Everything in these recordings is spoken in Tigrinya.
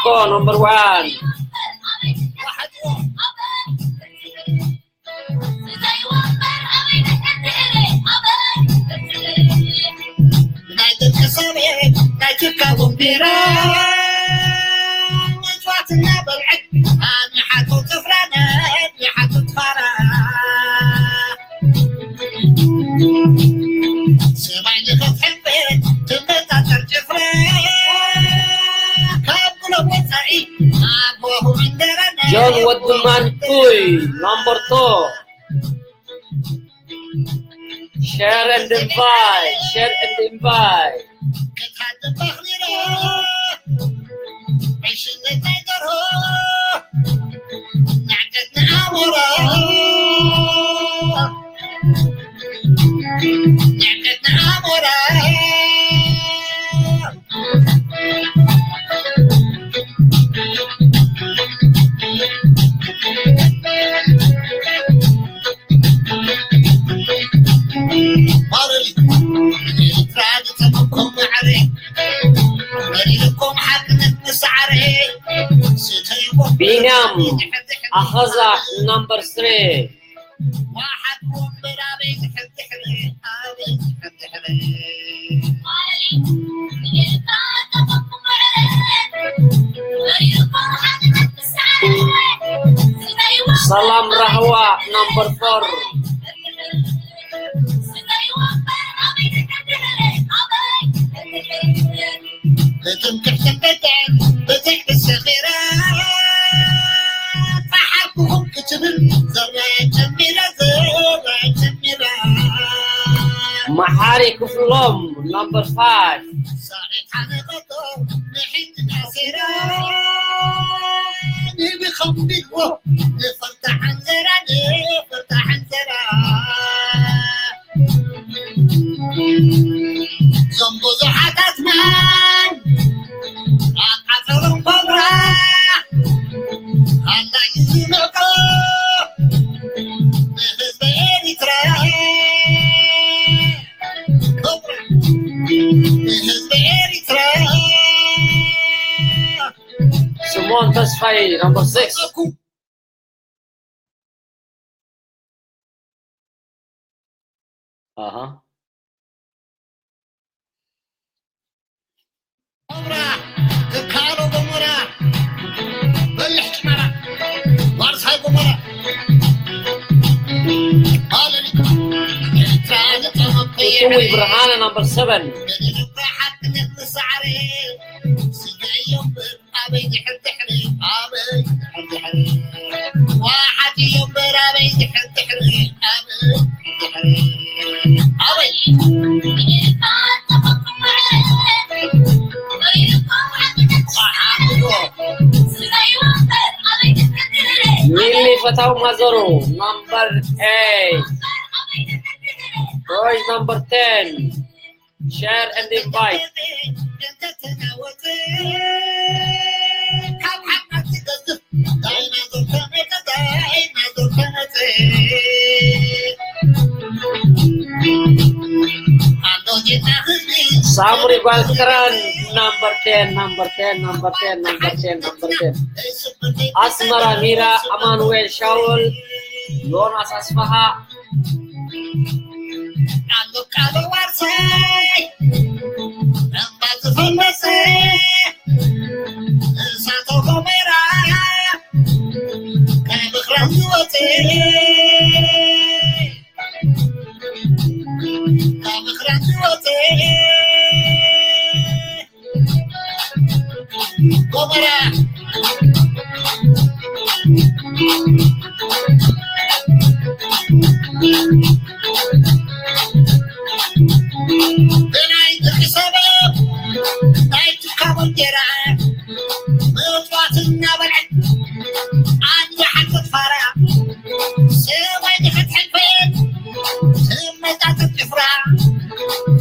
Oh, number one. John Wadman Kuy, number two. Share and invite, share and invite. ቢንያም ኣኸዛ number three. ሰላም ራህዋ number four. ብትምክሕትን በደል ብትዕቢ ሰኺራ፣ ጸሓፍኩም ክትብል ዘራይ ጨሚራ፣ ዘራይ ጨሚራ። መሓሪ ክፍሎም number five። ሳሬት ሓነቐቶ ንሕጂ ታሲራ፣ ንብኸም ቢልዎ ንፈርታ ሓንዘራ፣ ንፈርታ ሓንዘራ። እዞም ብዙሓት ኣትማን ኣቃጸሎም ኮብራ፣ ኣላዩ ዝመጾ ንህዝቢ ኤሪትራ። ኮብራ ንህዝቢ ኤሪትራ። ስምኦን ተስፋይ number six. ኣሃ። ኮብራ፣ ትካሎ ጎሞራ፣ በልሕ ጭመራ፣ ዋርሳይ ጎሞራ። ሃለሊ፣ ኤርትራ ዝጠመቶ ጥዑይ የዕሪ። ብርሃነ number seven። በደል እኮ ሓቅነት ንሳዕሪ፣ ስጋ እዮም ኣበይ ድሕር ድሕሪ፣ ኣበይ ድሕር ድሕሪ። ዋሓት እዮም እምበር ኣበይ ድሕር ድሕሪ፣ ኣበይ ድሕር ድሕሪ። ኣበይ። ሚሊ ፈታው ማዘሮ number eight. Boys number ten. Share and invite. ሳምሪ ጓል ክራን number ten, number ten, number ten, number ten, number ten. ኣስመራ ሚራ፣ ኣማኑኤል ሻውል፣ ዮናስ ኣስፋሃ፣ ኣሎ ቃል ዋርሳይ እምባ ዝፈለሰ እሳተ ጎመራ ካብ ምኽራም ዝወፀ ካብ ምኽራም ዝወፀ ጎመራ። ብናይ ደቂ ሰበብ ናይ ትካቦ እንጀራ ምጽዋት እናበልዐት ኣንጃ ሓንፈት ፋራ ሰማይ ድሕት ሕልፈት ትመጣጠር ጭፍራ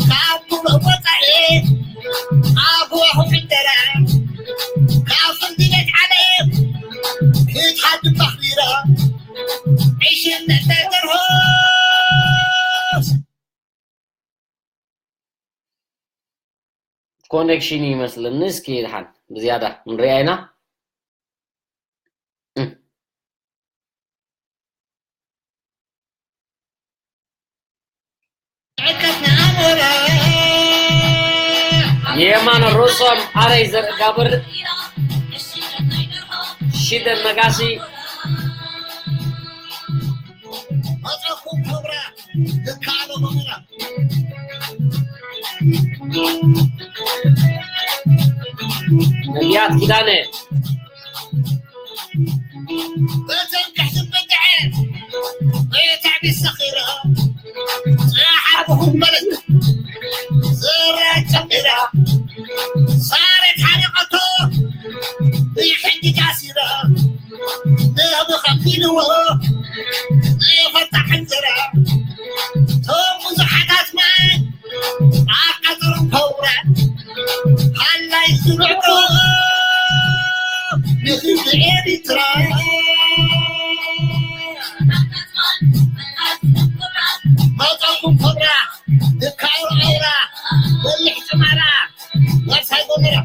ካብ ጉልህ ወጻኢ ኣፍዋሁ ዕደራ ካብ ፍርዲ ቤት ዓለም ክትሓድም ኣኽቢራ ዕሽነት ናይ ደርሆስ ኮኔክሽን ይመስለኒ። እስኪ ድሓን ብዝያዳ ንሪኣ ኢና። የማነ ርእሶም ኣረይ ዘርኢ ጋብር፣ ሽደን ነጋሲ። መጸኩም ኮብራ፣ ልካሎ ኮብራ። ነቢያት ኪዳነ። በተንክሕቲ በድዐ፣ በየታዕቢ ሰኺረ፣ ጽሓፍኹም በለት፣ ዘረ ጨሚረ፣ ሳሬት ሓሪቐቶ፣ ብሕጂ ዳሲረ፣ ንህቢ ከቢልዎ፣ ዘይፈታሕ እንጀራ፣ ቶም ብዙሓታት ማይ፣ ኣቃጽሮም ከውራ፣ ሃላይ ዝብዕቶ፣ ንህዝቢ ኤሪትራ። መጸኩም ኮብራ፣ ድካሩ ኣውራ፣ በሊሕ ጭማራ፣ ዋርሳይ ጎመራ።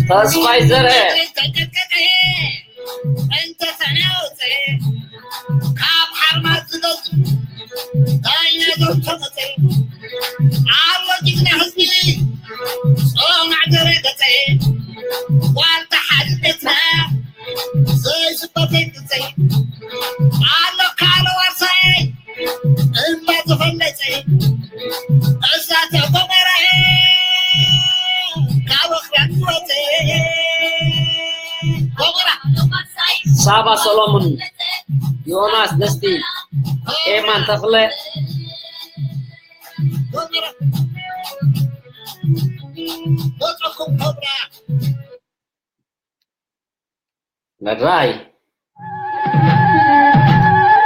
ተስፋይ ዘርአ። ተንቀጥቀጠ፣ እንተ ተናወጸ፣ ካብ ሓርማዝ ዝገዝእ፣ ዳኛ ዞም ተመጸ። ኣሎ ጅግና ህዝቢ፣ ጾማዕ ዘረገጸ፣ ዋልታ ሓድነትና፣ ዘይስበር ዘይግጸ። ኣሎ ካልእ ዋርሳይ፣ እምባ ዝፈለጸ፣ እሳተ ጎመራ፣ ካብ ወኽራን ዝወጸ። ጎመራ። ሳባ ሰሎሙን፣ ዮናስ ደስቲ፣ ኤማን ተኽለ። ጎመራ። መጸኩም ኮብራ። ነድራይ።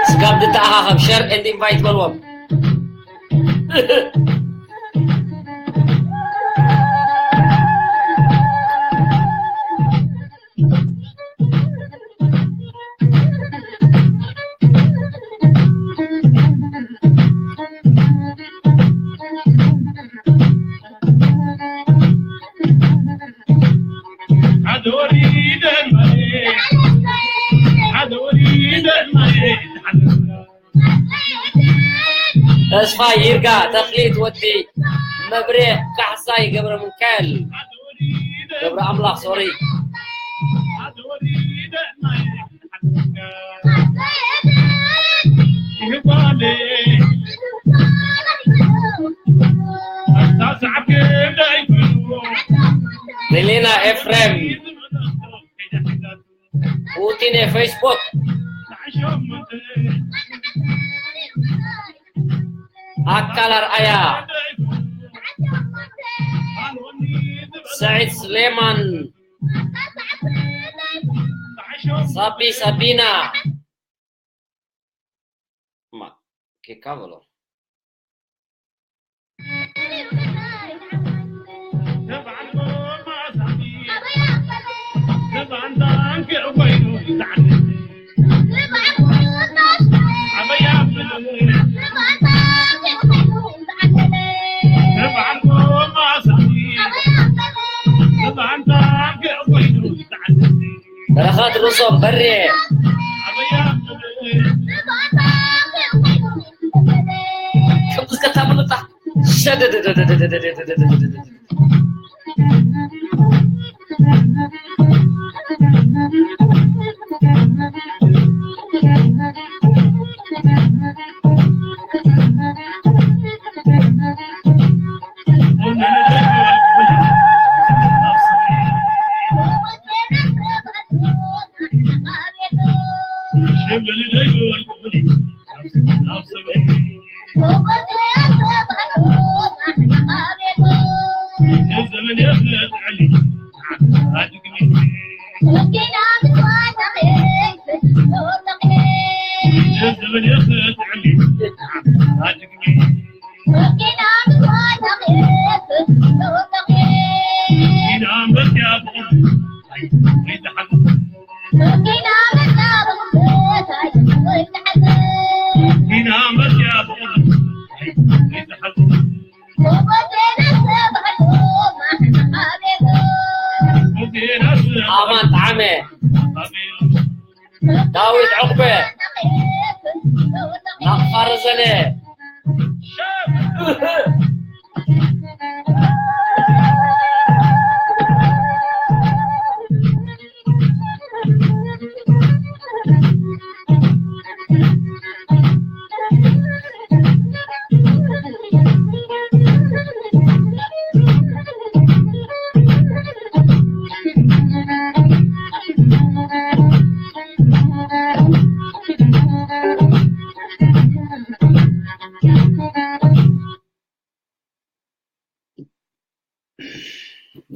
ስጋብ ድተኣኻኸብ፣ share and invite በልዎም። ተስፋ ይርጋ፣ ተኽሊት ወዲ መብሬ፣ ካሕሳይ ገብረ ሚካኤል፣ ገብረ ኣምላኽ፣ ሶሪ። ሪሊና ኤፍሬም፣ ፑቲን ፌስቡክ፣ ኣካል ኣርኣያ፣ ሰዒድ ስሌማን፣ ሳቢ ሳቢና፣ ማ ኬካ በሎ። በረኸት ርእሶም በሬ። ቅዱስ ከታምልጣ ሸደደደደደደደደደደደደደ። ኣማን ጠዓመ። ዳዊት ዕቑበ፣ ናቕፋ ረዘነ።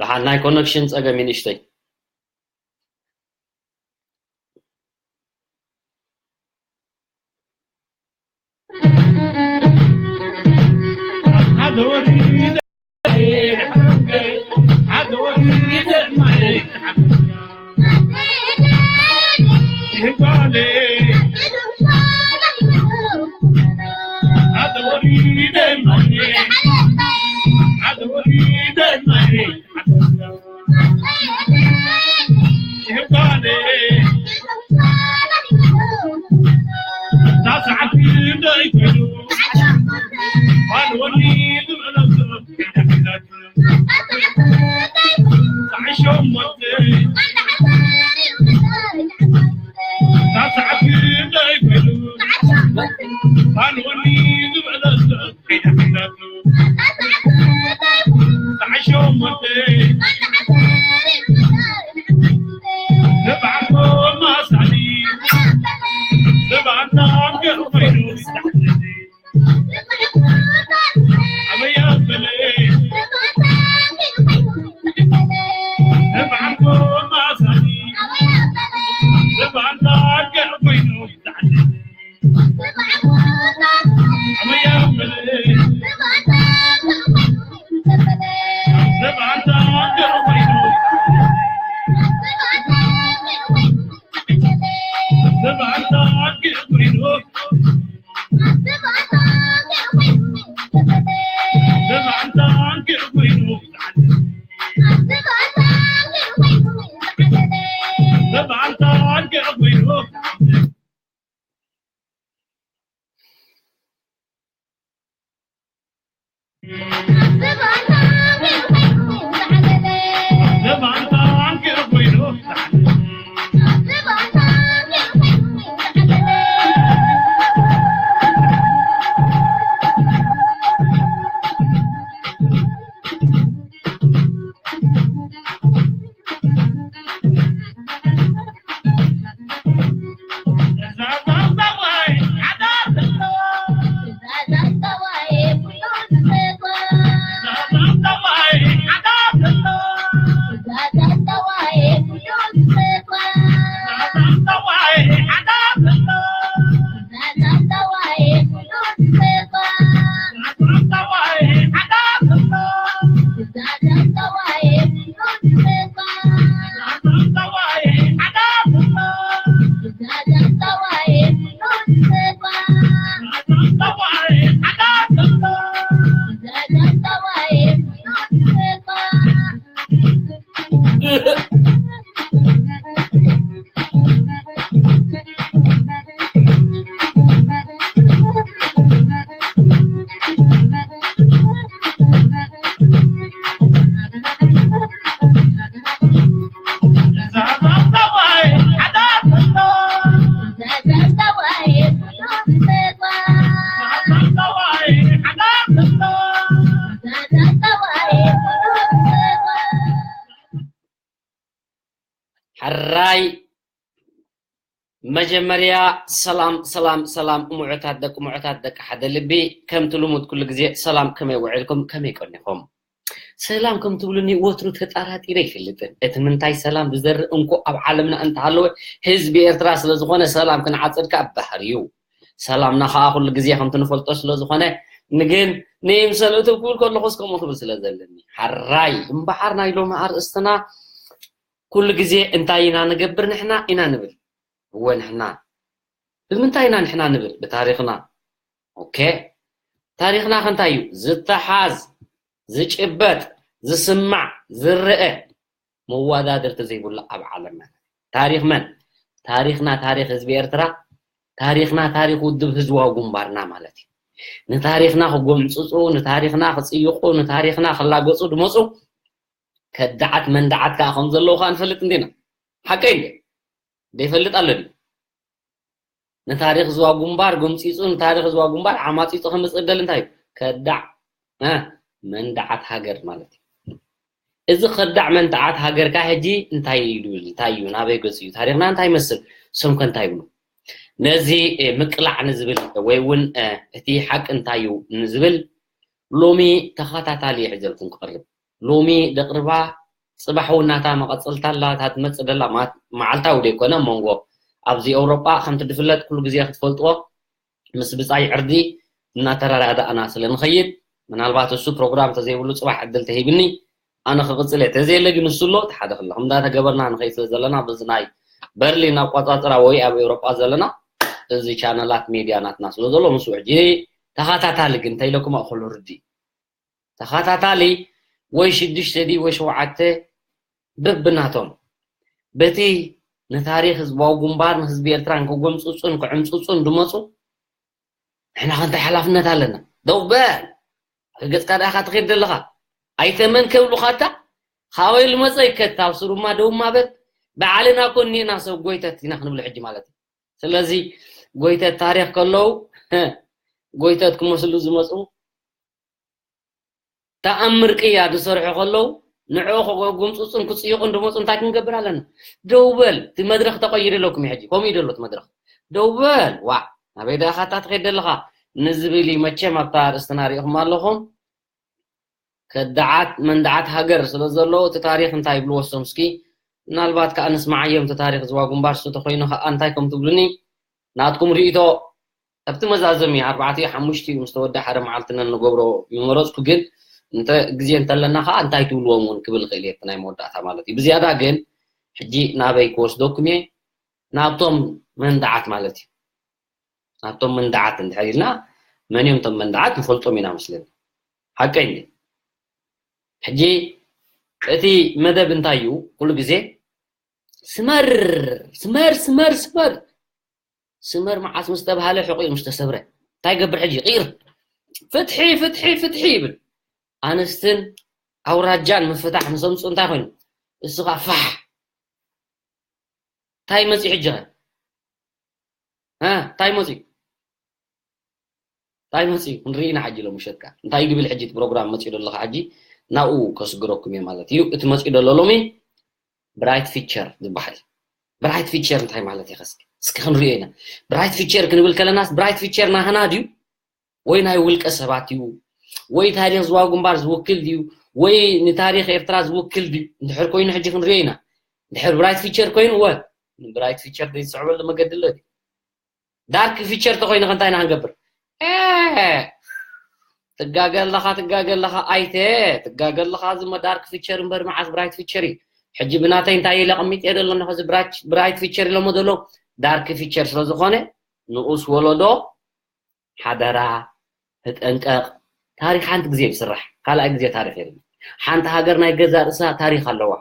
ደሓን ናይ ኮነክሽን ጸገም እዩ ንእሽተይ። ሕራይ መጀመርያ ሰላም ሰላም ሰላም፣ እሙዑታት ደቂ፣ እሙዑታት ደቂ ሓደ ልቢ። ከምቲ ልሙድ ኩሉ ግዜ ሰላም፣ ከመይ ውዒልኩም፣ ከመይ ቀኒኹም? ሰላም ከም ትብሉኒ ወትሩ ተጣራጢረ ይፈልጥን። እቲ ምንታይ ሰላም ዝዘርእ እንኮ ኣብ ዓለምና እንተሃለወ ህዝቢ ኤርትራ ስለ ዝኾነ ሰላም ክንዓጽድ ከኣ ባህርዩ። ሰላምና ከኣ ኩሉ ግዜ ከምቲ ንፈልጦ ስለ ዝኾነ፣ ንግን ንይምሰል እትው ክብል ከለኹስ ከምኡ ክብል ስለ ዘለኒ። ሓራይ እምበሓር ናይ ሎሚ ኣርእስትና ኩሉ ግዜ እንታይ ኢና ንገብር ንሕና ኢና ንብል። እወ ንሕና። ብምንታይ ኢና ንሕና ንብል? ብታሪኽና። ኦኬ። ታሪኽና ከ እንታይ እዩ? ዝተሓዝ፣ ዝጭበጥ፣ ዝስማዕ፣ ዝረአ፣ መወዳድርቲ ዘይብሉ ኣብ ዓለምና። ታሪኽ መን? ታሪኽና ታሪኽ ህዝቢ ኤርትራ፣ ታሪኽና ታሪኽ ውድብ ህዝባዊ ግንባርና ማለት እዩ። ንታሪኽና ክጎምፅፁ፣ ንታሪኽና ክፅይቑ፣ ንታሪኽና ክላገፁ ድመፁ ከዳዓት መንዳዓት ከዓ ከም ዘለዉ ከዓ ንፈልጥ እንዲና። ሓቀይ እንዲ ዘይፈልጥ ኣሎ ድዩ? ንታሪኽ ህዝባዊ ግንባር ጎምፂፁ፣ ንታሪኽ ህዝባዊ ግንባር ዓማፂፁ ከምፅእ ደል እንታይ እዩ? ከዳዕ መንዳዓት ሃገር ማለት እዩ። እዚ ከዳዕ መንዳዓት ሃገር ከዓ ሕጂ እንታይ እዩ ድብል? እንታይ እዩ? ናበይ ገፁ እዩ? ታሪኽና እንታይ ይመስል? ሰምከ እንታይ ይብሉ? ነዚ ምቅላዕ ንዝብል ወይ እውን እቲ ሓቂ እንታይ እዩ ንዝብል ሎሚ ተኸታታሊ ይሕዘልኩም ክቐርብ። ሎሚ ደቕርባ፣ ፅባሕ እውን ናታ መቐፀልታ ኣላ። እታ ትመፅእ ደላ መዓልታዊ ደይኮነ መንጎ ኣብዚ ኤውሮጳ ከምቲ ድፍለጥ ኩሉ ግዜ ክትፈልጥዎ ምስ ብፃይ ዕርዲ እናተረዳዳእና ስለ ንኸይድ፣ ምናልባት እሱ ፕሮግራም ተዘይብሉ ፅባሕ ዕድል ተሂብኒ ኣነ ክቕፅል እየ። ተዘየለ ግን እሱ ኣሎ፣ እቲ ሓደ ክለኹም እንዳተገበርና ንኸይድ ስለ ዘለና በዚ ናይ በርሊን ኣቋፃፅራ ወይ ኣብ ኤውሮጳ ዘለና እዚ ቻነላት ሜድያ ናትና ስለ ዘሎ ምስኡ ሕጂ ተኸታታሊ ግን እንተኢለኩም ኣእኸሉ ርዲ ተኸታታሊ ወይ ሽዱሽተ ድዩ ወይ ሸውዓተ በብናቶም በቲ ንታሪኽ ህዝባዊ ግንባር ንህዝቢ ኤርትራ ንክጎምፅፁን ክዕምፅፁን ድመፁ ንሕና ከ እንታይ ሓላፍነት ኣለና? ደው በል። ገፅካ ደኣ ኢኻ ትኸይድ ዘለኻ። ኣይተመን ከብሉኻ እታ ካበይ ልመፀ ይከታብ ስሩማ ደው ማበል። ባዕልና እኮ እኒና ሰብ ጎይተት ኢና ክንብል ሕጂ ማለት እዩ። ስለዚ ጎይተት ታሪኽ ከለዉ ጎይተት ክመስሉ ዝመፁ ተኣምር ቅያ ዝሰርሑ ከለዉ ንዕኡ ከጎምፅፁን ክፅይቑን ድመፁ እንታይ ክንገብር ኣለና? ደው በል። እቲ መድረኽ ተቐይሩ ኣለኩም ሕጂ። ከምኡ እዩ ዘሎ እቲ መድረኽ። ደው በል። ዋዕ ናበይ ደኣ ኢኻ እታ ትኸይድ ዘለኻ? ንዝብል እዩ። መቸም ኣብታ ኣርእስትና ሪኢኹም ኣለኹም። ከዳዓት መንዳዓት ሃገር ስለ ዘለዉ እቲ ታሪኽ እንታይ ይብልዎ እሶም እስኪ ምናልባት ከዓ ንስማዓዮም። እቲ ታሪኽ ዝዋ ግንባር ሱ ተኮይኑ ከዓ እንታይ ከም ትብሉኒ ናትኩም ርእይቶ ኣብቲ መዛዘሚ ኣርባዕተ ሓሙሽተ ምስ ተወደ ሓደ መዓልቲ ነንገብሮ ምመረፅኩ ግን እንተ ግዜ እንተለና ከዓ እንታይ ትብልዎም እውን ክብል ክእል እየ ናይ መወዳእታ ማለት እዩ። ብዝያዳ ግን ሕጂ ናበይ ክወስደኩም እየ? ናብቶም መንዳዓት ማለት እዩ። ናብቶም መንዳዓት እንድሕር ኢልና መን እዮም እቶም መንዳዓት ንፈልጦም ኢና መስለኒ። ሓቀይ እንዲ ሕጂ እቲ መደብ እንታይ እዩ? ኩሉ ግዜ ስመር ስመር ስመር ስመር ስመር መዓስ ምስ ተባሃለ ሕቑ እዩ ምስ ተሰብረ እንታይ ገብር ሕጂ ይቕይር ፍትሒ ፍትሒ ፍትሒ ይብል። ኣንስትን ኣውራጃን ምፍታሕ ምስ ኣምፅኡ እንታይ ኮይኑ እሱ ከዓ ፋሕ እንታይ መፂኡ ሕጂ ኸ እንታይ መፂኡ እንታይ መፂኡ ክንርኢ ኢና ሕጂ ሎም ውሸትካ እንታይ ግብል ሕጂ እቲ ፕሮግራም መፂኡ ደለካ ሕጂ ናብኡ ከስግረኩም እየ ማለት እዩ። እቲ መፂኡ ደሎ ሎሚ ብራይት ፊቸር ዝበሃል ብራይት ፊቸር እንታይ ማለት እዩ? እስኪ ክንሪኦ ኢና። ብራይት ፊቸር ክንብል ከለናስ ብራይት ፊቸር ናህና ድዩ ወይ ናይ ውልቀ ሰባት እዩ ወይ ታሪክ ዝዋዊ ግንባር ዝውክል ድዩ ወይ ንታሪክ ኤርትራ ዝውክል ድዩ? እንድሕር ኮይኑ ሕጂ ክንሪኦ ኢና። እንድሕር ብራይት ፊቸር ኮይኑ ወ ብራይት ፊቸር ዘይዝስዕበሉ መገዲ ኣሎ ድዩ? ዳርክ ፊቸር ተኮይኑ ከ እንታይ ኢና ክንገብር? ትጋገ ኣለኻ ትጋገ ኣለኻ ኣይተ ትጋገ ኣለኻ ዝመ ዳርክ ፊቸር እምበር መዓስ ብራይት ፊቸር እዩ። ሕጂ ብናተይ እንታይ ኢለ ቀሚጥ እየ ዘሎ ነኸዚ ብራይት ፊቸር ኢሎሞ ዘሎ ዳርክ ፊቸር ስለ ዝኾነ ንኡስ ወለዶ ሓደራ ተጠንቀቕ። ታሪክ ሓንቲ ግዜ ዝስራሕ ካልኣይ ግዜ ታሪክ የለን። ሓንቲ ሃገር ናይ ገዛ ርእሳ ታሪክ ኣለዋ።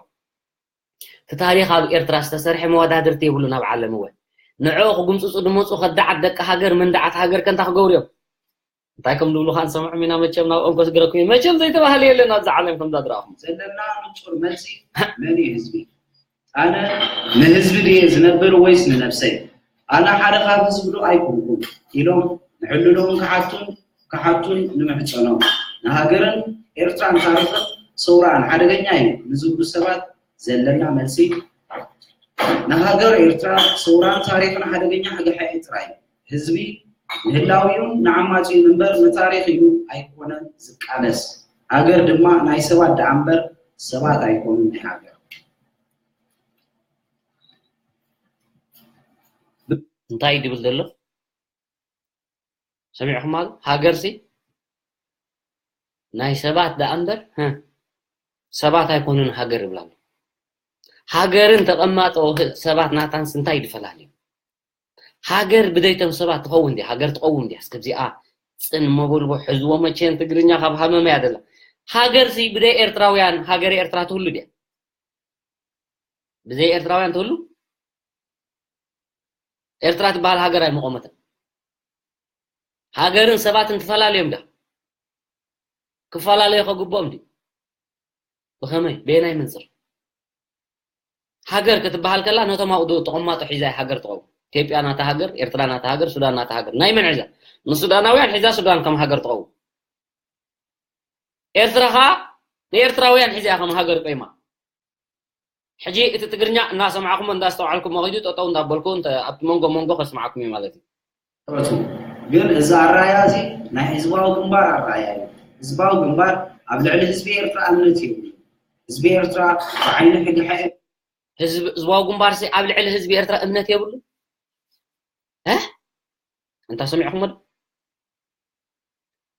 እቲ ታሪኽ ኣብ ኤርትራ ዝተሰርሐ መወዳድርቲ የብሉን ኣብ ዓለም እወ ንዕኡ ክጉምፅፁ ድመፁ ከዳዓት ደቂ ሃገር መንዳዓት ሃገር ከንታ ክገብሩ እዮም። እንታይ ከም ድብሉ ከዓ ንሰምዖም ኢና መቸም ናብኦም ከስግረኩም እዩ መቸም ዘይተባህለ የለን ኣብዚ ዓለም ከምዛ ዝረኣኹም ዘለና ንፁር መልሲ መን እዩ ህዝቢ ኣነ ንህዝቢ ድየ ዝነብር ወይስ ንነብሰይ ኣነ ሓደ ካብ ህዝቢ ዶ ኣይኮንኩን ኢሎም ንሕልልኦም ክሓቱን ክሓቱን ንምሕፀኖም ንሃገርን ኤርትራን ታሪኽን ሰውራን ሓደገኛ እዩ ንዝብሉ ሰባት ዘለና መልሲ ንሃገር ኤርትራ ሰውራን ታሪኽን ሓደገኛ ህግሓኤ ጥራይ እዩ። ህዝቢ ንህላዊኡን ንዓማጺኡን እምበር ንታሪኽ ኢሉ ኣይኮነን ዝቃለስ። ሃገር ድማ ናይ ሰባት ደኣ እምበር ሰባት ኣይኮኑን ናይ ሃገር። እንታይ ድብል ዘሎ? ሰሚዕኹም ኣሎ ሃገርሲ ናይ ሰባት ደኣ እምበር ሰባት ኣይኮኑን ሃገር ይብላ ኣሎ። ሃገርን ተቐማጦ ሰባት ናታንስ እንታይ ድፈላለዩ? ሃገር ብደይቶም ሰባት ትኸውን ድያ? ሃገር ትቐውም ድያ? እስከ ብዚኣ ፅን መበልቦ ሕዝዎ መቼን ትግርኛ ካብ ሃመመ እያ ደላ። ሃገርሲ ብደይ ኤርትራውያን ሃገር ኤርትራ ትህሉ ድያ? ብዘይ ኤርትራውያን ትህሉ? ኤርትራ ትበሃል ሃገር ኣይመቆመትን። ሃገርን ሰባትን ትፈላለዮም ዳ? ክፈላለዩ ከግብኦም ድዩ? ብኸመይ? በየናይ መንፅር? ሃገር ክትበሃል ከላ ነቶም ኣብኡ ተቐማጦ ሒዛ ሃገር ትኸውን። ኢትዮጵያ ናታ ሃገር፣ ኤርትራ ናታ ሃገር፣ ሱዳን ናታ ሃገር። ናይ መን ሒዛ? ንሱዳናውያን ሒዛ ሱዳን ከም ሃገር ትኸውን። ኤርትራ ኸዓ ንኤርትራውያን ሒዛ ከም ሃገር ቆይማ። ሕጂ እቲ ትግርኛ እናሰማዕኩሞ እንዳስተውዓልኩሞ ኸይዱ ጠጠው እንዳበልኩ እንተ ኣብቲ መንጎ መንጎ ከስማዓኩም እዩ ማለት እዩ። ትረቱ ግን እዚ ኣረኣያ እዚ ናይ ህዝባዊ ግንባር ኣረኣያ እዩ። ህዝባዊ ግንባር ኣብ ልዕሊ ህዝቢ ኤርትራ እምነት የብሉ። ህዝቢ ኤርትራ ብዓይኒ ሕግሐ ህዝባዊ ግንባር ሲ ኣብ ልዕሊ ህዝቢ ኤርትራ እምነት የብሉ። እ እንታ ሰሚዕኩሞ ዶ?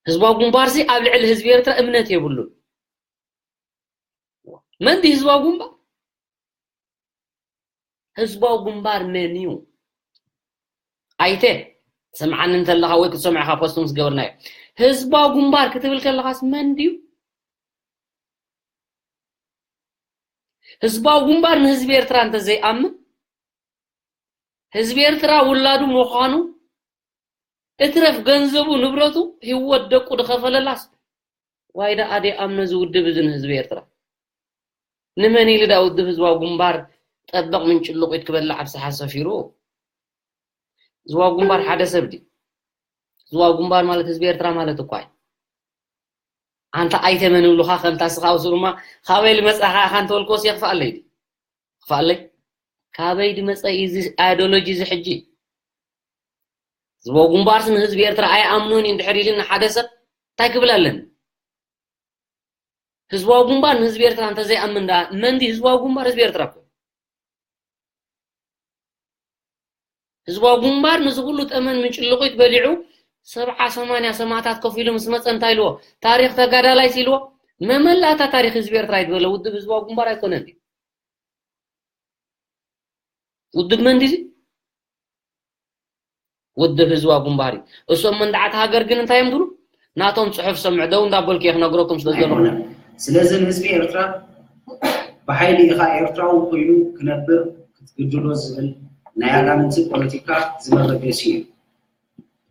ህዝባዊ ግንባር ሲ ኣብ ልዕሊ ህዝቢ ኤርትራ እምነት የብሉ። መን ድዩ ህዝባዊ ግንባር? ህዝባዊ ግንባር መን እዩ? ኣይተ ትሰምዓኒ እንተለኻ ወይ ክትሰምዕኻ ፖስት ምስ ገበርናዮ ህዝባዊ ግንባር ክትብል ከለኻስ መን ድዩ? ህዝባዊ ግንባር ንህዝቢ ኤርትራ እንተዘይኣምን ህዝቢ ኤርትራ ውላዱ ምዃኑ እትረፍ ገንዘቡ ንብረቱ ህይወት ደቁ ድኸፈለላስ ዋይ ደኣ ደይኣምኖ እዚ ውድብ እዚ ንህዝቢ ኤርትራ ንመን ኢሉ ደኣ ውድብ ህዝባዊ ግንባር ጠበቕ ምንጭልቑት ክበልዕ ኣብ ሰሓ ሰፊሩ ህዝባዊ ግንባር ሓደ ሰብ ድዩ ህዝባዊ ግንባር ማለት ህዝቢ ኤርትራ ማለት እኳ እዩ ኣንታ ኣይተ መን ይብሉኻ ከምታ ስኻ ውስሩማ ካበይ ልመጻኻ ኢኻ እንተበልክዎስ የኽፍኣለይ ድዩ ክፍኣለይ ካበይ ድመጸ እዩ እዚ ኣይዶሎጂ እዚ ሕጂ ህዝባዊ ግንባርስ ንህዝቢ ኤርትራ ኣይኣምኖን እዩ እንድሕር ኢልን ንሓደ ሰብ እንታይ ክብል ኣለኒ ህዝባዊ ግንባር ንህዝቢ ኤርትራ እንተዘይኣምን ደኣ መን ድዩ ህዝባዊ ግንባር ህዝቢ ኤርትራ እኮ ህዝባዊ ግንባር ንዚ ኩሉ ጠመን ምንጭልቑት በሊዑ ሰብዓ ሰማንያ ሰማዕታት ኮፍ ኢሉ ምስ መፀ እንታይ ኢልዎ ታሪክ ተጋዳላይስ ኢልዎ መመላእታ ታሪክ ህዝቢ ኤርትራ ይትበለ ውድብ ህዝባዊ ግንባር ኣይኮነን ድዩ ውድብ መን ድዩ ውድብ ህዝባዊ ግንባር እዩ እሶም መንዳዓት ሃገር ግን እንታይ እዮም ትብሉ ናቶም ፅሑፍ ሰምዕ ደው እንዳበልኩ እየ ክነግረኩም ስለ ዘለኹ ስለዚ ንህዝቢ ኤርትራ ብሓይሊ ኢኻ ኤርትራዊ ኮይኑ ክነብር ክትግድዶ ዝብል ናይ ኣጋንንቲ ፖለቲካ ዝመበገሲ እዩ።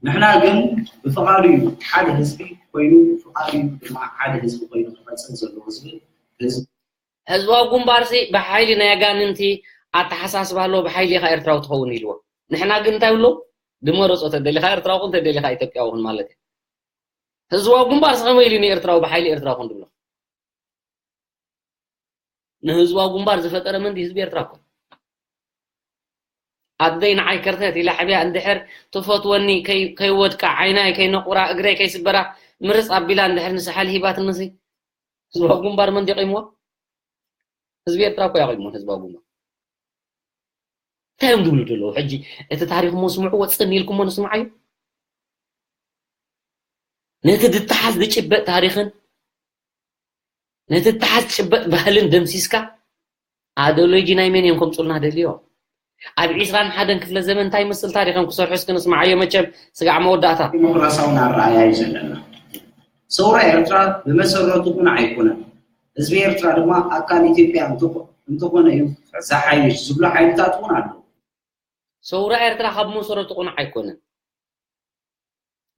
ንሕና ግን ብፍቓዱ እዩ ሓደ ህዝቢ ኮይኑ ብፍቓዱ እዩ ድማ ሓደ ህዝቢ ኮይኑ ክቐፅል ዘለዎ ዝብል ህዝቢ ህዝባዊ ግንባርሲ ብሓይሊ ናይ ኣጋንንቲ ኣተሓሳስባ ኣለዎ ብሓይሊ ኢኻ ኤርትራዊ ትኸውን ኢልዎ ንሕና ግን እንታይ ብሎ ድመረፆ ተደሊኻ ኤርትራዊ ኩን ተደሊኻ ኢትዮጵያዊ ኩን ማለት እዩ ህዝባዊ ግንባር ስኸመ ኢሉ ንኤርትራዊ ብሓይሊ ኤርትራዊ ኩን ድብሎ ንህዝባዊ ግንባር ዝፈጠረ መንዲ ህዝቢ ኤርትራ እኮ ኣደይ ንዓይ ከርተት ኢላ ሕብያ እንድሕር ትፈትወኒ ከይወድቃ ዓይናይ ከይነቁራ እግረይ ከይስበራ ምርፅ ኣቢላ እንድሕር ንስሓል ሂባትንሲ ህዝባዊ ግንባር መንዲ ቀይምዋ ህዝቢ ኤርትራ እኮ ያቆይሞ ህዝባዊ ግንባር እንታይ እዮም ዝብሉ ዘለዉ ሕጂ እቲ ታሪክ ሞ ስምዕዎ ፅን ኢልኩሞ ንስምዓዩ ነቲ ድተሓዝ ዝጭበጥ ታሪክን ነቲ ተሓዝ ጭበጥ ባህልን ደምሲስካ ኣደሎጂ ናይ መን እዮም ከምፁልና ደልዮ ኣብ ዒስራን ሓደን ክፍለ ዘመን እንታይ መስል ታሪክም ክሰርሑ እስኪ ንስምዓዮ መቸም ስጋዕ መወዳእታ ዲሞክራሲያውን ኣረኣያ እዩ ዘለና ሰውራ ኤርትራ ብመሰረቱ ቁኑዕ ኣይኮነን ህዝቢ ኤርትራ ድማ ኣካል ኢትዮጵያ እንተኾነ እዩ ዝሓይሽ ዝብሉ ሓይልታት እውን ኣለዉ ሰውራ ኤርትራ ካብ መሰረቱ ቁኑዕ ኣይኮነን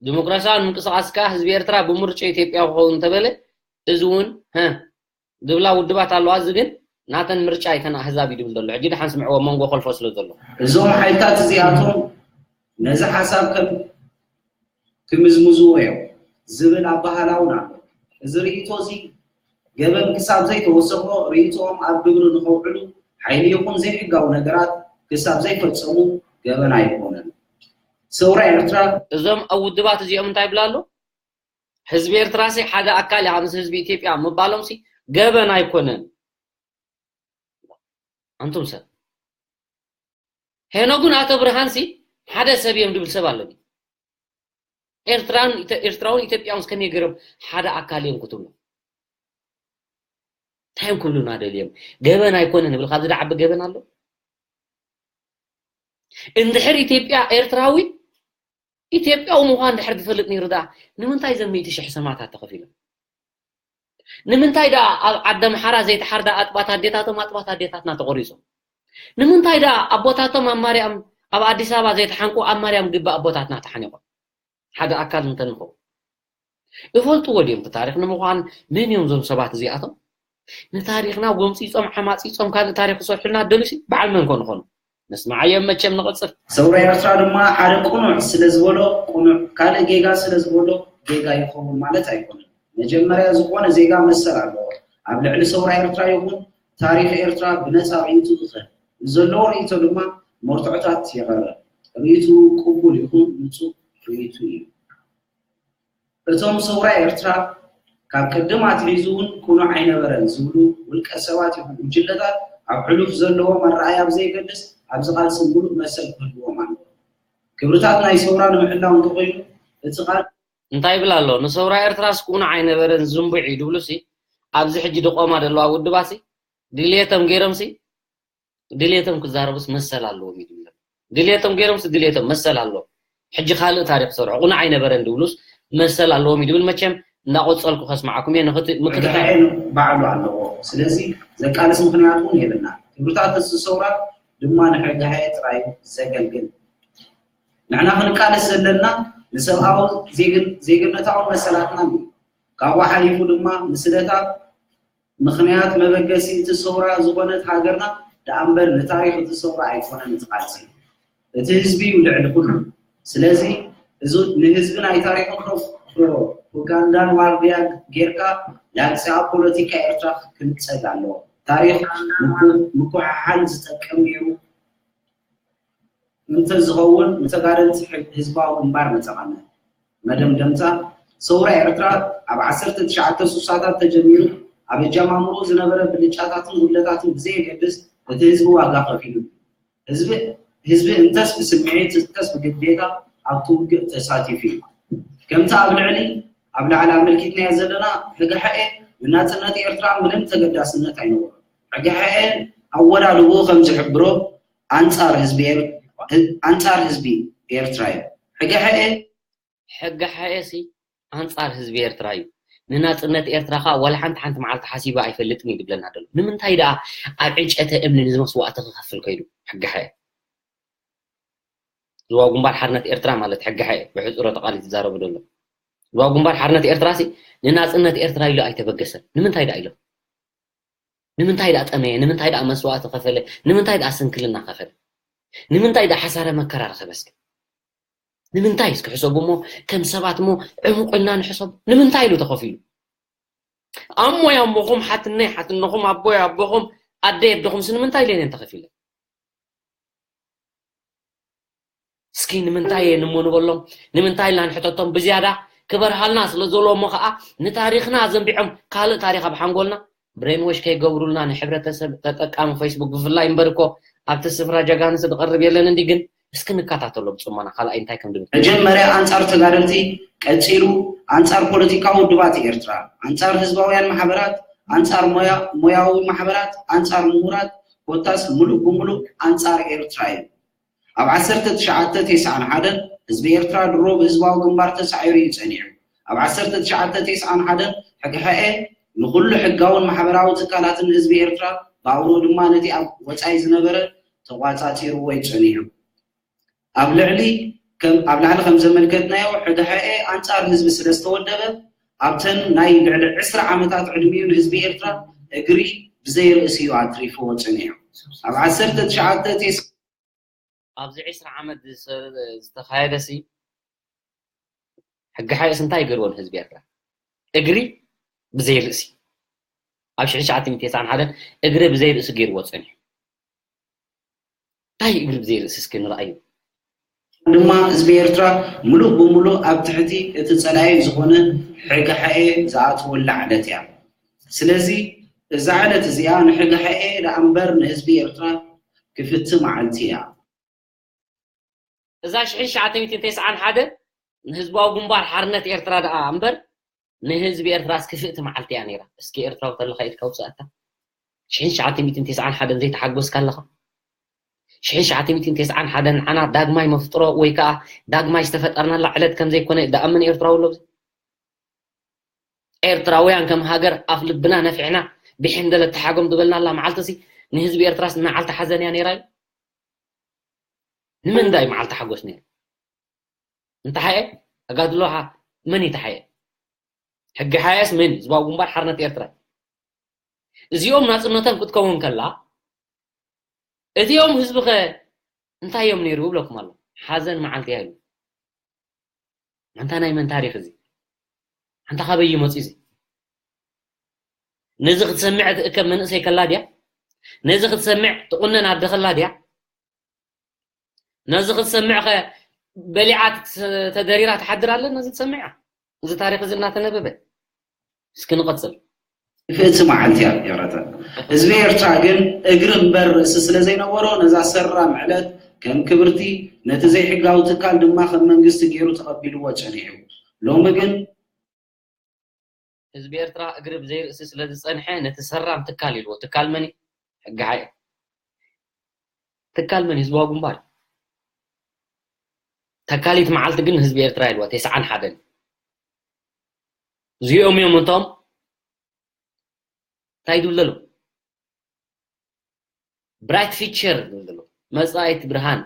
ዲሞክራሲያዊ ምንቅስቃስ ከኣ ህዝቢ ኤርትራ ብምርጫ ኢትዮጵያ ክኸውን እንተበለ እዚ እውን ሀ ዝብላ ውድባት ኣለዋ እዚ ግን ናተን ምርጫ ኣይተን ኣህዛብ እዩ ድብል ዘሎ ሕጂ ደሓን ስምዕዎ መንጎ ከልፎ ስለ ዘሎ እዞም ሓይልታት እዚኣቶም ነዚ ሓሳብ ከም ክምዝምዝዎ እዮም ዝብል ኣባህላ እውን ኣሎ እዚ ርእይቶ እዚ ገበን ክሳብ ዘይተወሰኾ ርእይቶኦም ኣብ ግብሪ ንኸውዕሉ ሓይሊ ይኹን ዘይሕጋዊ ነገራት ክሳብ ዘይፈጸሙ ገበን ኣይኮነን። ሰውራ ኤርትራ። እዞም ኣብ ውድባት እዚኦም እንታይ ይብላ ኣሎ? ህዝቢ ኤርትራሲ ሓደ ኣካል ኢኻ ምስ ህዝቢ ኢትዮጵያ ምባሎምሲ ገበን ኣይኮነን። ኣንቱም ሰብ ሄኖግን ኣቶ ብርሃንሲ ሓደ ሰብ እዮም ድብል ሰብ ኣለኒ። ኤርትራን ኤርትራውን ኢትዮጵያውንስ ከመይ ገይሮም ሓደ ኣካል እዮም ክትብሎ እንታይ እዮም ክብሉና ደልዮም ገበን ኣይኮነ ንብል ካብዚ ዳዓቢ ገበን ኣሎ እንድሕር ኢትዮጵያ ኤርትራዊ ኢትዮጵያዊ ምዃን ድሕር ዝፈልጥ ነይሩ ደኣ ንምንታይ ዘም ሚእቲ ሽሕ ሰማዕታት ተኸፊሎም ንምንታይ ደኣ ኣብ ዓዲ ኣምሓራ ዘይተሓርዳ ኣጥባት ኣዴታቶም ኣጥባት ኣዴታትና ተቆሪሶም ንምንታይ ደኣ ኣቦታቶም ኣብ ማርያም ኣብ ኣዲስ ኣበባ ዘይተሓንቁ ኣብ ማርያም ግቢ ኣቦታትና ተሓኒቖም ሓደ ኣካል እንተንኾ ይፈልጥዎ ድዮም? እቲ ታሪኽ ንምዃን መን እዮም እዞም ሰባት እዚኣቶም? ንታሪኽና ጎምፂፆም ዓማፂፆም ካልእ ታሪኽ ክሰርሑልና ደልሲ በዓል መን ኮን ኾኑ? ንስማዓዮም መቸም ንቕፅል። ሰውራ ኤርትራ ድማ ሓደ ቅኑዕ ስለ ዝበሎ ቅኑዕ፣ ካልእ ጌጋ ስለ ዝበሎ ጌጋ ይኸውን ማለት ኣይኮነን። መጀመርያ ዝኾነ ዜጋ መሰል ኣለዎ ኣብ ልዕሊ ሰውራ ኤርትራ ይኹን ታሪኽ ኤርትራ ብነጻ ርእይቱ ክኸድ። ብዘለዎ ርእይቶ ድማ መርትዖታት የቕርብ። ርእይቱ ቅቡል ይኹን ንጹህ ርእይቱ እዩ። እቶም ሰውራ ኤርትራ ካብ ቅድም ኣትሒዙ እውን ቅኑዕ ኣይነበረን ዝብሉ ውልቀ ሰባት ይኹን ጉጅለታት ኣብ ሕሉፍ ዘለዎም ኣረኣእያ ብዘየገድስ ኣብዚ ቃልሲ ምሉእ መሰል ክህልዎም ኣለዎ። ክብርታት ናይ ሰውራ ንምሕላው እንተኾይኑ እቲ ቃል እንታይ ይብል ኣሎ? ንሰውራ ኤርትራስ ቅኑዕ ኣይነበረን ዝንቡዕ እዩ ድብሉሲ ኣብዚ ሕጂ ድቆማ ዘለዋ ውድባሲ ድልየቶም ገይሮምሲ ድልየቶም ክዛረቡስ መሰል ኣለዎም እዩ ድብሎም። ድልየቶም ገይሮምስ ድልየቶም መሰል ኣለዎም። ሕጂ ካልእ ታሪኽ ክሰርሑ ቅኑዕ ኣይነበረን ድብሉስ መሰል ኣለዎም እዩ ድብል። መቸም እንዳቆጸልኩ ከስማዓኩም እየ። ንክት ምክትታ ሕግሓኤ ባዕሉ ኣለዎ። ስለዚ ዘቃልስ ምኽንያት እውን የብልና። ክብርታት እቲ ሰውራ ድማ ንሕግሓኤ ጥራይ ዘገልግል። ንሕና ክንቃለስ ዘለና ንሰብኣዊ ዜግን ዜግነታዊ መሰላትና እዩ። ካብኡ ሓሊፉ ድማ ንስደታ ምኽንያት መበገሲ እቲ ሰውራ ዝኾነት ሃገርና ደኣ እምበር ንታሪኽ እቲ ሰውራ ኣይኮነን እቲ ቃልሲ። እቲ ህዝቢ እዩ ልዕሊ ኩሉ። ስለዚ እዚ ንህዝቢ ናይ ታሪኽን ፕሮፓጋንዳን ዋርድያ ጌርካ ላግጺ ኣብ ፖለቲካ ኤርትራ ክንጸግ ኣለዎ። ታሪኽ ምኩ- ምኩሕሓል ዝጠቅም ነይሩ እንተዝኸውን ንተጋደልቲ ህዝባዊ ግንባር ምጠቐመ። መደምደምታ፣ ሰውራ ኤርትራ ኣብ ዓሰርተ ትሽዓተ ስሳታት ተጀሚሩ ኣብ ኣጀማምርኡ ዝነበረ ብልጫታትን ጉድለታትን ብዘየገድስ እቲ ህዝቢ ዋጋ ከፊሉ። ህዝቢ ህዝቢ እንተስ ብስምዒት እንተስ ብግዴታ ኣብቲ ውግእ ተሳቲፉ እዩ። ከምቲ ኣብ ልዕሊ ኣብ ላዕሊ ኣመልኪትናዮ ዘለና ህግሓኤ ንናጽነት ኤርትራ ምንም ተገዳስነት ኣይነበሮን። ህግሓኤ ኣወዳድብኡ ከም ዝሕብሮ ኣንጻር ህዝቢ ኤር- ኣንጻር ህዝቢ ኤርትራ እዩ። ሕገ ሐኤ ሕገ ሐኤ ሲ ኣንጻር ህዝቢ ኤርትራ እዩ። ንናጽነት ኤርትራ ኸኣ ዋላ ሓንቲ ሓንቲ መዓልቲ ሓሲባ ኣይፈልጥን እዩ ዝብለና ዘሎ። ንምንታይ ደኣ ኣብ ዕንጨተ እምኒ ንዝመስዋእቲ ክኸፍል ከይዱ? ሕገ ሐኤ ዝዋው ግንባር ሓርነት ኤርትራ ማለት ሕገ ሐኤ ብሕጹሮ ተቓሊት ዝዛረቡ ዘሎ ዝዋው ግንባር ሓርነት ኤርትራ ሲ ንናጽነት ኤርትራ ኢሉ ኣይተበገሰን። ንምንታይ ደኣ ኢሎም? ንምንታይ ደኣ ጠመየ? ንምንታይ ደኣ መስዋእቲ ከፈለ? ንምንታይ ደኣ ስንክልና ከፈለ? ንምንታይ ደኣ ሓሳረ መከራ ረኸበ? እስኪ ንምንታይ እስኪ ሕሰቡ እሞ ከም ሰባት እሞ ዕሙቕ ኢልና ንሕሰቡ። ንምንታይ ኢሉ ተኸፊሉ? ኣሞይ ኣሞኹም፣ ሓትነይ ሓትነኹም፣ ኣቦይ ኣቦኹም፣ ኣደይ ኣደኹምስ ንምንታይ ኢለን እየን ተኸፊለን? እስኪ ንምንታይ እየን እሞ ንበሎም፣ ንምንታይ ኢልና ንሕተቶም። ብዝያዳ ክበርሃልና ስለ ዘለዎ እሞ ኸዓ ንታሪኽና ዘንቢዖም ካልእ ታሪኽ ኣብ ሓንጎልና ብሬንወሽ ከይገብሩልና ንሕብረተሰብ ተጠቃሚ ፌስቡክ ብፍላይ እምበር እኮ ኣብቲ ስፍራ ጀጋንስ ዝቐርብ የለን እንዲ ግን እስኪ ንከታተሎ ብጽሞና ካልኣይ እንታይ ከም ድብል። መጀመርያ ኣንጻር ተጋደልቲ፣ ቀጺሉ ኣንጻር ፖለቲካዊ ውድባት ኤርትራ፣ ኣንጻር ህዝባውያን ማሕበራት፣ ኣንጻር ሞያ- ሞያዊ ማሕበራት፣ ኣንጻር ምሁራት፣ ኮታስ ምሉእ ብምሉእ ኣንጻር ኤርትራ እዩ። ኣብ ዓሰርተ ትሽዓተ ተስዓን ሓደን ህዝቢ ኤርትራ ድሮ ብህዝባዊ ግንባር ተሳዒሩ እዩ ጸኒሑ። ኣብ ዓሰርተ ትሽዓተ ተስዓን ሓደን ሕግሐኤ ንኹሉ ሕጋውን ማሕበራዊ ትካላትን ህዝቢ ኤርትራ ብኣውሮ ድማ ነቲ ኣብ ወጻኢ ዝነበረ ተቋጻጺርዎ እዩ ጸኒሑ። ኣብ ልዕሊ ከም ኣብ ላዕሊ ከም ዘመልከትናዮ ሕግሐኤ ኣንጻር ህዝቢ ስለ ዝተወደበ ኣብተን ናይ ልዕሊ ዕስራ ዓመታት ዕድሚኡ ንህዝቢ ኤርትራ እግሪ ብዘይ ርእሲ እዩ ኣትሪፍዎ ጸኒሑ። ኣብ ዓሰርተ ትሽዓተ ቴስ ኣብዚ ዕስራ ዓመት ዝሰ- ዝተኻየደ ሲ ሕጊ ሓይስ እንታይ ገይርዎ ንህዝቢ ኤርትራ? እግሪ ብዘይ ርእሲ ኣብ ሽሕን ትሽዓተ ሚእትን ተስዓን ሓደን እግሪ ብዘይ ርእሲ ገይርዎ ጸኒሑ። እንታይ እግሪ ብዘይ ርእሲ እስኪ ንርኣዩ። ድማ ህዝቢ ኤርትራ ምሉእ ብምሉእ ኣብ ትሕቲ እቲ ጸላኢ ዝኾነ ሕጊ ሓኤ ዝኣትወላ ዕለት እያ። ስለዚ እዛ ዕለት እዚኣ ንሕጊ ሓኤ ደኣ እምበር ንህዝቢ ኤርትራ ክፍቲ መዓልቲ እያ። እዛ ሽሕን ትሽዓተ ሚእትን ተስዓን ሓደን ንህዝባዊ ግንባር ሓርነት ኤርትራ ደኣ እምበር ንህዝቢ ኤርትራስ ክፍእቲ መዓልቲ እያ ነይራ። እስኪ ኤርትራዊ ተለኻ ኢድካ ውፅኣታ። ሽሕን ትሽዓተ ሚእትን ተስዓን ሓደን ዘይተሓጎስካ ኣለኻ? ሽሕን ትሽዓተ ሚእትን ተስዓን ሓደን ንዓና ዳግማይ መፍጥሮ ወይ ከዓ ዳግማይ ዝተፈጠርናላ ዕለት ከም ዘይኮነ ደኣምን ኤርትራዊ ኣሎ። ኤርትራውያን ከም ሃገር ኣፍ ልብና ነፊሕና ብሕንደለ ተሓጎም ዝበልናላ መዓልቲ ሲ ንህዝቢ ኤርትራስ መዓልቲ ሓዘን እያ ነይራ እዩ። ንመን ዳይ መዓልቲ ሓጎስ ነይሩ? እንተሓየ ኣጋድሎ መን ይተሓየ? ሕጊ ሓየስ መን እዩ? ህዝባዊ ግንባር ሓርነት ኤርትራ። እዚኦም ናጽነቶም ክትከውን ከላ እቲኦም ህዝቢ ከ እንታይ እዮም ነይሩ እብለኩም ኣሎ። ሓዘን መዓልቲ እያ ኢሉ። ኣንታ ናይ መን ታሪኽ እዚ? ኣንታ ካበይ እዩ መፂኡ እዚ? ነዚ ክትሰምዕ ትእከብ መንእሰይ ከላ ድያ? ነዚ ክትሰምዕ ትቑነን ኣደ ከላ ድያ? ነዚ ክትሰምዕ ከ በሊዓ ተደሪራ ትሓድር ኣለ? ነዚ ትሰምዕ እያ። እዚ ታሪኽ እዚ እናተነበበ እስኪ ንቐጽል። ፍእቲ መዓልቲ እያ ይቕረታ። ህዝቢ ኤርትራ ግን እግሪ እምበር ርእሲ ስለ ዘይነበሮ ነዛ ሰራም ዕለት ከም ክብርቲ ነቲ ዘይሕጋዊ ትካል ድማ ከም መንግስቲ ገይሩ ተቐቢልዎ ጸኒሑ። ሎሚ ግን ህዝቢ ኤርትራ እግሪ ብዘይ ርእሲ ስለ ዝጸንሐ ነቲ ሰራም ትካል ኢልዎ። ትካል መን እዩ? ሕግሓኤ። ትካል መን እዩ? ህዝባዊ ግንባር። ተካሊት መዓልቲ ግን ህዝቢ ኤርትራ ኢልዋ ተስዓን ሓደን። እዚኦም እዮም እንቶም እንታይ ይድብለሉ? ብራይት ፊቸር ዝብል ዘሎ መጻኢት ብርሃን፣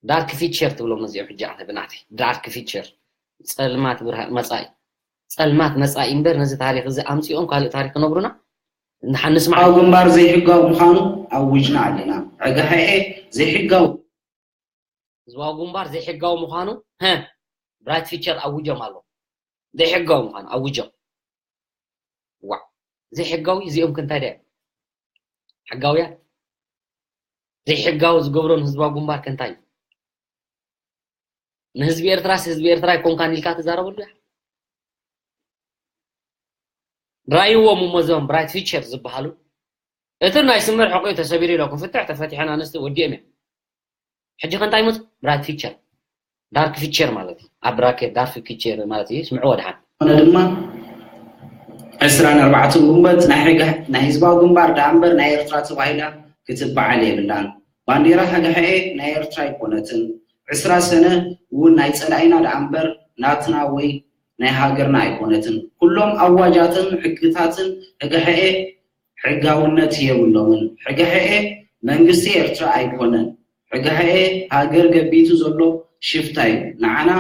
ዳርክ ፊቸር ትብሎም እዚኦም ሕጂ ኣነ ብናተይ ዳርክ ፊቸር ጸልማት ብርሃን መጻኢ ጸልማት መጻኢ እምበር ነዚ ታሪኽ እዚ ኣምጺኦም ካልእ ታሪኽ ክነግሩና ንሓን ንስማዕ። ህዝባዊ ግንባር ዘይሕጋዊ ምዃኑ ኣዊጅና ኣለና። ሕግሓኤ ዘይሕጋዊ ህዝባዊ ግንባር ዘይሕጋዊ ምዃኑ ሀ ብራይት ፊቸር ኣዊጆም ኣለዉ። ዘይሕጋዊ ምዃኑ ኣዊጆም። ዋዕ ዘይሕጋዊ እዚኦም ከ እንታይ ድያ ሕጋውያን ዘይሕጋዊ ዝገብሮ ንህዝባዊ ግንባር ከ እንታይ እዩ? ንህዝቢ ኤርትራስ ህዝቢ ኤርትራ ኣይኮንካን ኢልካ ትዛረበሉ ያ ራይዎም እሞ እዞም ብራይት ፊቸር ዝበሃሉ እቲ ናይ ስምር ሕቆ ተሰቢሩ ኢለኩም ፍትሕ ተፈቲሐን ኣንስቲ ወዲኦም እዮም። ሕጂ ከ እንታይ ይመፁ ብራይት ፊቸር ዳርክ ፊቸር ማለት እዩ ኣብ ብራኬት ዳርክ ፊቸር ማለት እዩ ስምዕዎ ድሓን ኮነ ድማ ዕስራን ኣርባዕተን ግንቦት ናይ ሕጋ ናይ ህዝባዊ ግንባር ደኣ እምበር ናይ ኤርትራ ተባሂላ ክትበዓል የብላን። ባንዴራ ሕግሓኤ ናይ ኤርትራ ኣይኮነትን። ዕስራ ሰነ እውን ናይ ጸላኢና ደኣ እምበር ናትና ወይ ናይ ሃገርና ኣይኮነትን። ኩሎም ኣዋጃትን ሕግታትን ሕግሓኤ ሕጋውነት የብሎምን። ሕግሓኤ መንግስቲ ኤርትራ ኣይኮነን። ሕግሓኤ ሃገር ገቢቱ ዘሎ ሽፍታ እዩ። ንዓና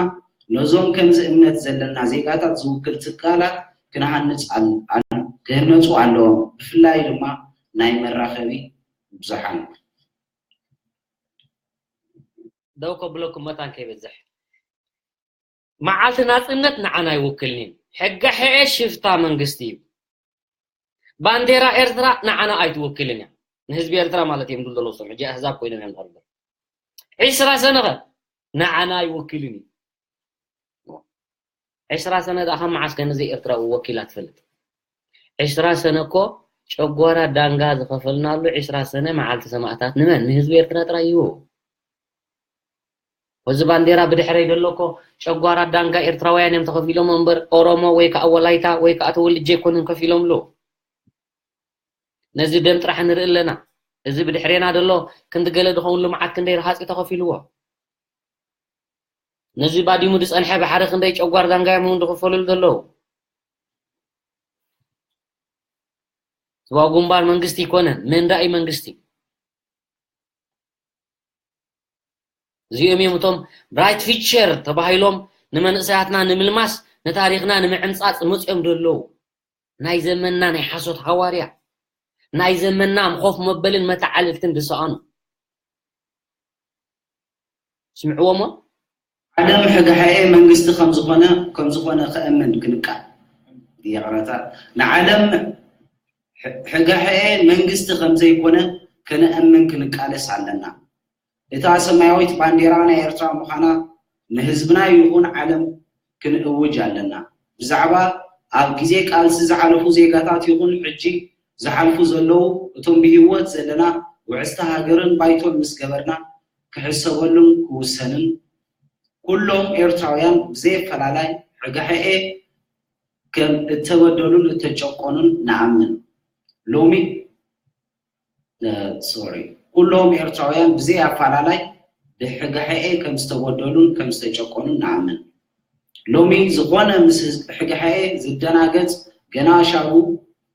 ነዞም ከምዚ እምነት ዘለና ዜጋታት ዝውክል ትካላት ክነሃንጽ ኣል- ኣል- ክህነጹ ኣለዎም። ብፍላይ ድማ ናይ መራኸቢ ብዙሓን። ደው ከብለኩም መታን ከይበዝሕ መዓልቲ ናጽነት ንዓና ኣይውክልን እዩ። ሕግሓኤ ሽፍታ መንግስቲ እዩ። ባንዴራ ኤርትራ ንዓና ኣይትውክልን እያ። ንህዝቢ ኤርትራ ማለት እዮም ድል ዘለዉ ሰም ሕጂ ኣህዛብ ኮይኖም እዮም ዝቐርቡ። ዕስራ ሰነ ኸ ንዓና ኣይውክልን እዩ። ዕስራ ሰነ ደኣ ካብ መዓስ ከ ንዘይ ኤርትራዊ ወኪላ ትፈልጥ? ዕስራ ሰነ እኮ ጨጓራ ዳንጋ ዝኸፈልናሉ ዕስራ ሰነ መዓልቲ ሰማእታት ንመን? ንህዝቢ ኤርትራ ጥራይ እዩ። እዚ ባንዴራ ብድሕረይ ዘሎ እኮ ጨጓራ ዳንጋ ኤርትራውያን እዮም ተኸፊሎም እምበር ኦሮሞ ወይ ከዓ ወላይታ ወይ ከዓ ተወልጄ ኣይኮኑን ከፊሎም ኣለዉ። ነዚ ደም ጥራሕ ንርኢ ኣለና። እዚ ብድሕሬና ዘሎ ክንዲ ገለ ዝኸውን ልምዓት ክንደይ ረሃፂ ተኸፊልዎ። ነዚ ባዲሙ ዝፀንሐ ባሕሪ ክንደይ ጨጓር ዳንጋ እዮም እውን ዝኽፈልሉ ዘለዉ። ህዝባዊ ግንባር መንግስቲ ኣይኮነን፣ መንዳኢ መንግስቲ። እዚኦም እዮም እቶም ብራይት ፊቸር ተባሂሎም ንመንእሰያትና ንምልማስ ንታሪኽና ንምዕምፃፅ መፅኦም ዘለዉ ናይ ዘመንና ናይ ሓሶት ሃዋርያ ናይ ዘመንና ኮፍ መበልን መተዓልልትን ዝሰኣኑ ስምዕዎሞ ዓለም ሕግሓኤ መንግስቲ ከምዝኾነ ከምዝኾነ ክእምን ክንቃ ይቕረታ ንዓለም ሕግሓኤ መንግስቲ ከምዘይኮነ ክንእምን ክንቃለስ ኣለና። እታ ሰማያዊት ባንዴራ ናይ ኤርትራ ምዃና ንህዝብና ይኹን ዓለም ክንእውጅ ኣለና። ብዛዕባ ኣብ ግዜ ቃልሲ ዝሓለፉ ዜጋታት ይኹን ሕጂ ዝሓልፉ ዘለዉ እቶም ብህይወት ዘለና ውዕስቲ ሃገርን ባይቶን ምስ ገበርና ክሕሰበሉን ክውሰንን ኩሎም ኤርትራውያን ብዘየፈላላይ ሕግሓኤ ከም እተበደሉን እተጨቆኑን ንኣምን። ሎሚ ሶሪ ኩሎም ኤርትራውያን ብዘይ ኣፋላላይ ብሕግሓኤ ከም ዝተበደሉን ከም ዝተጨቆኑን ንኣምን። ሎሚ ዝኾነ ምስ ህዝቢ ሕግሓኤ ዝደናገጽ ገና ሻቡ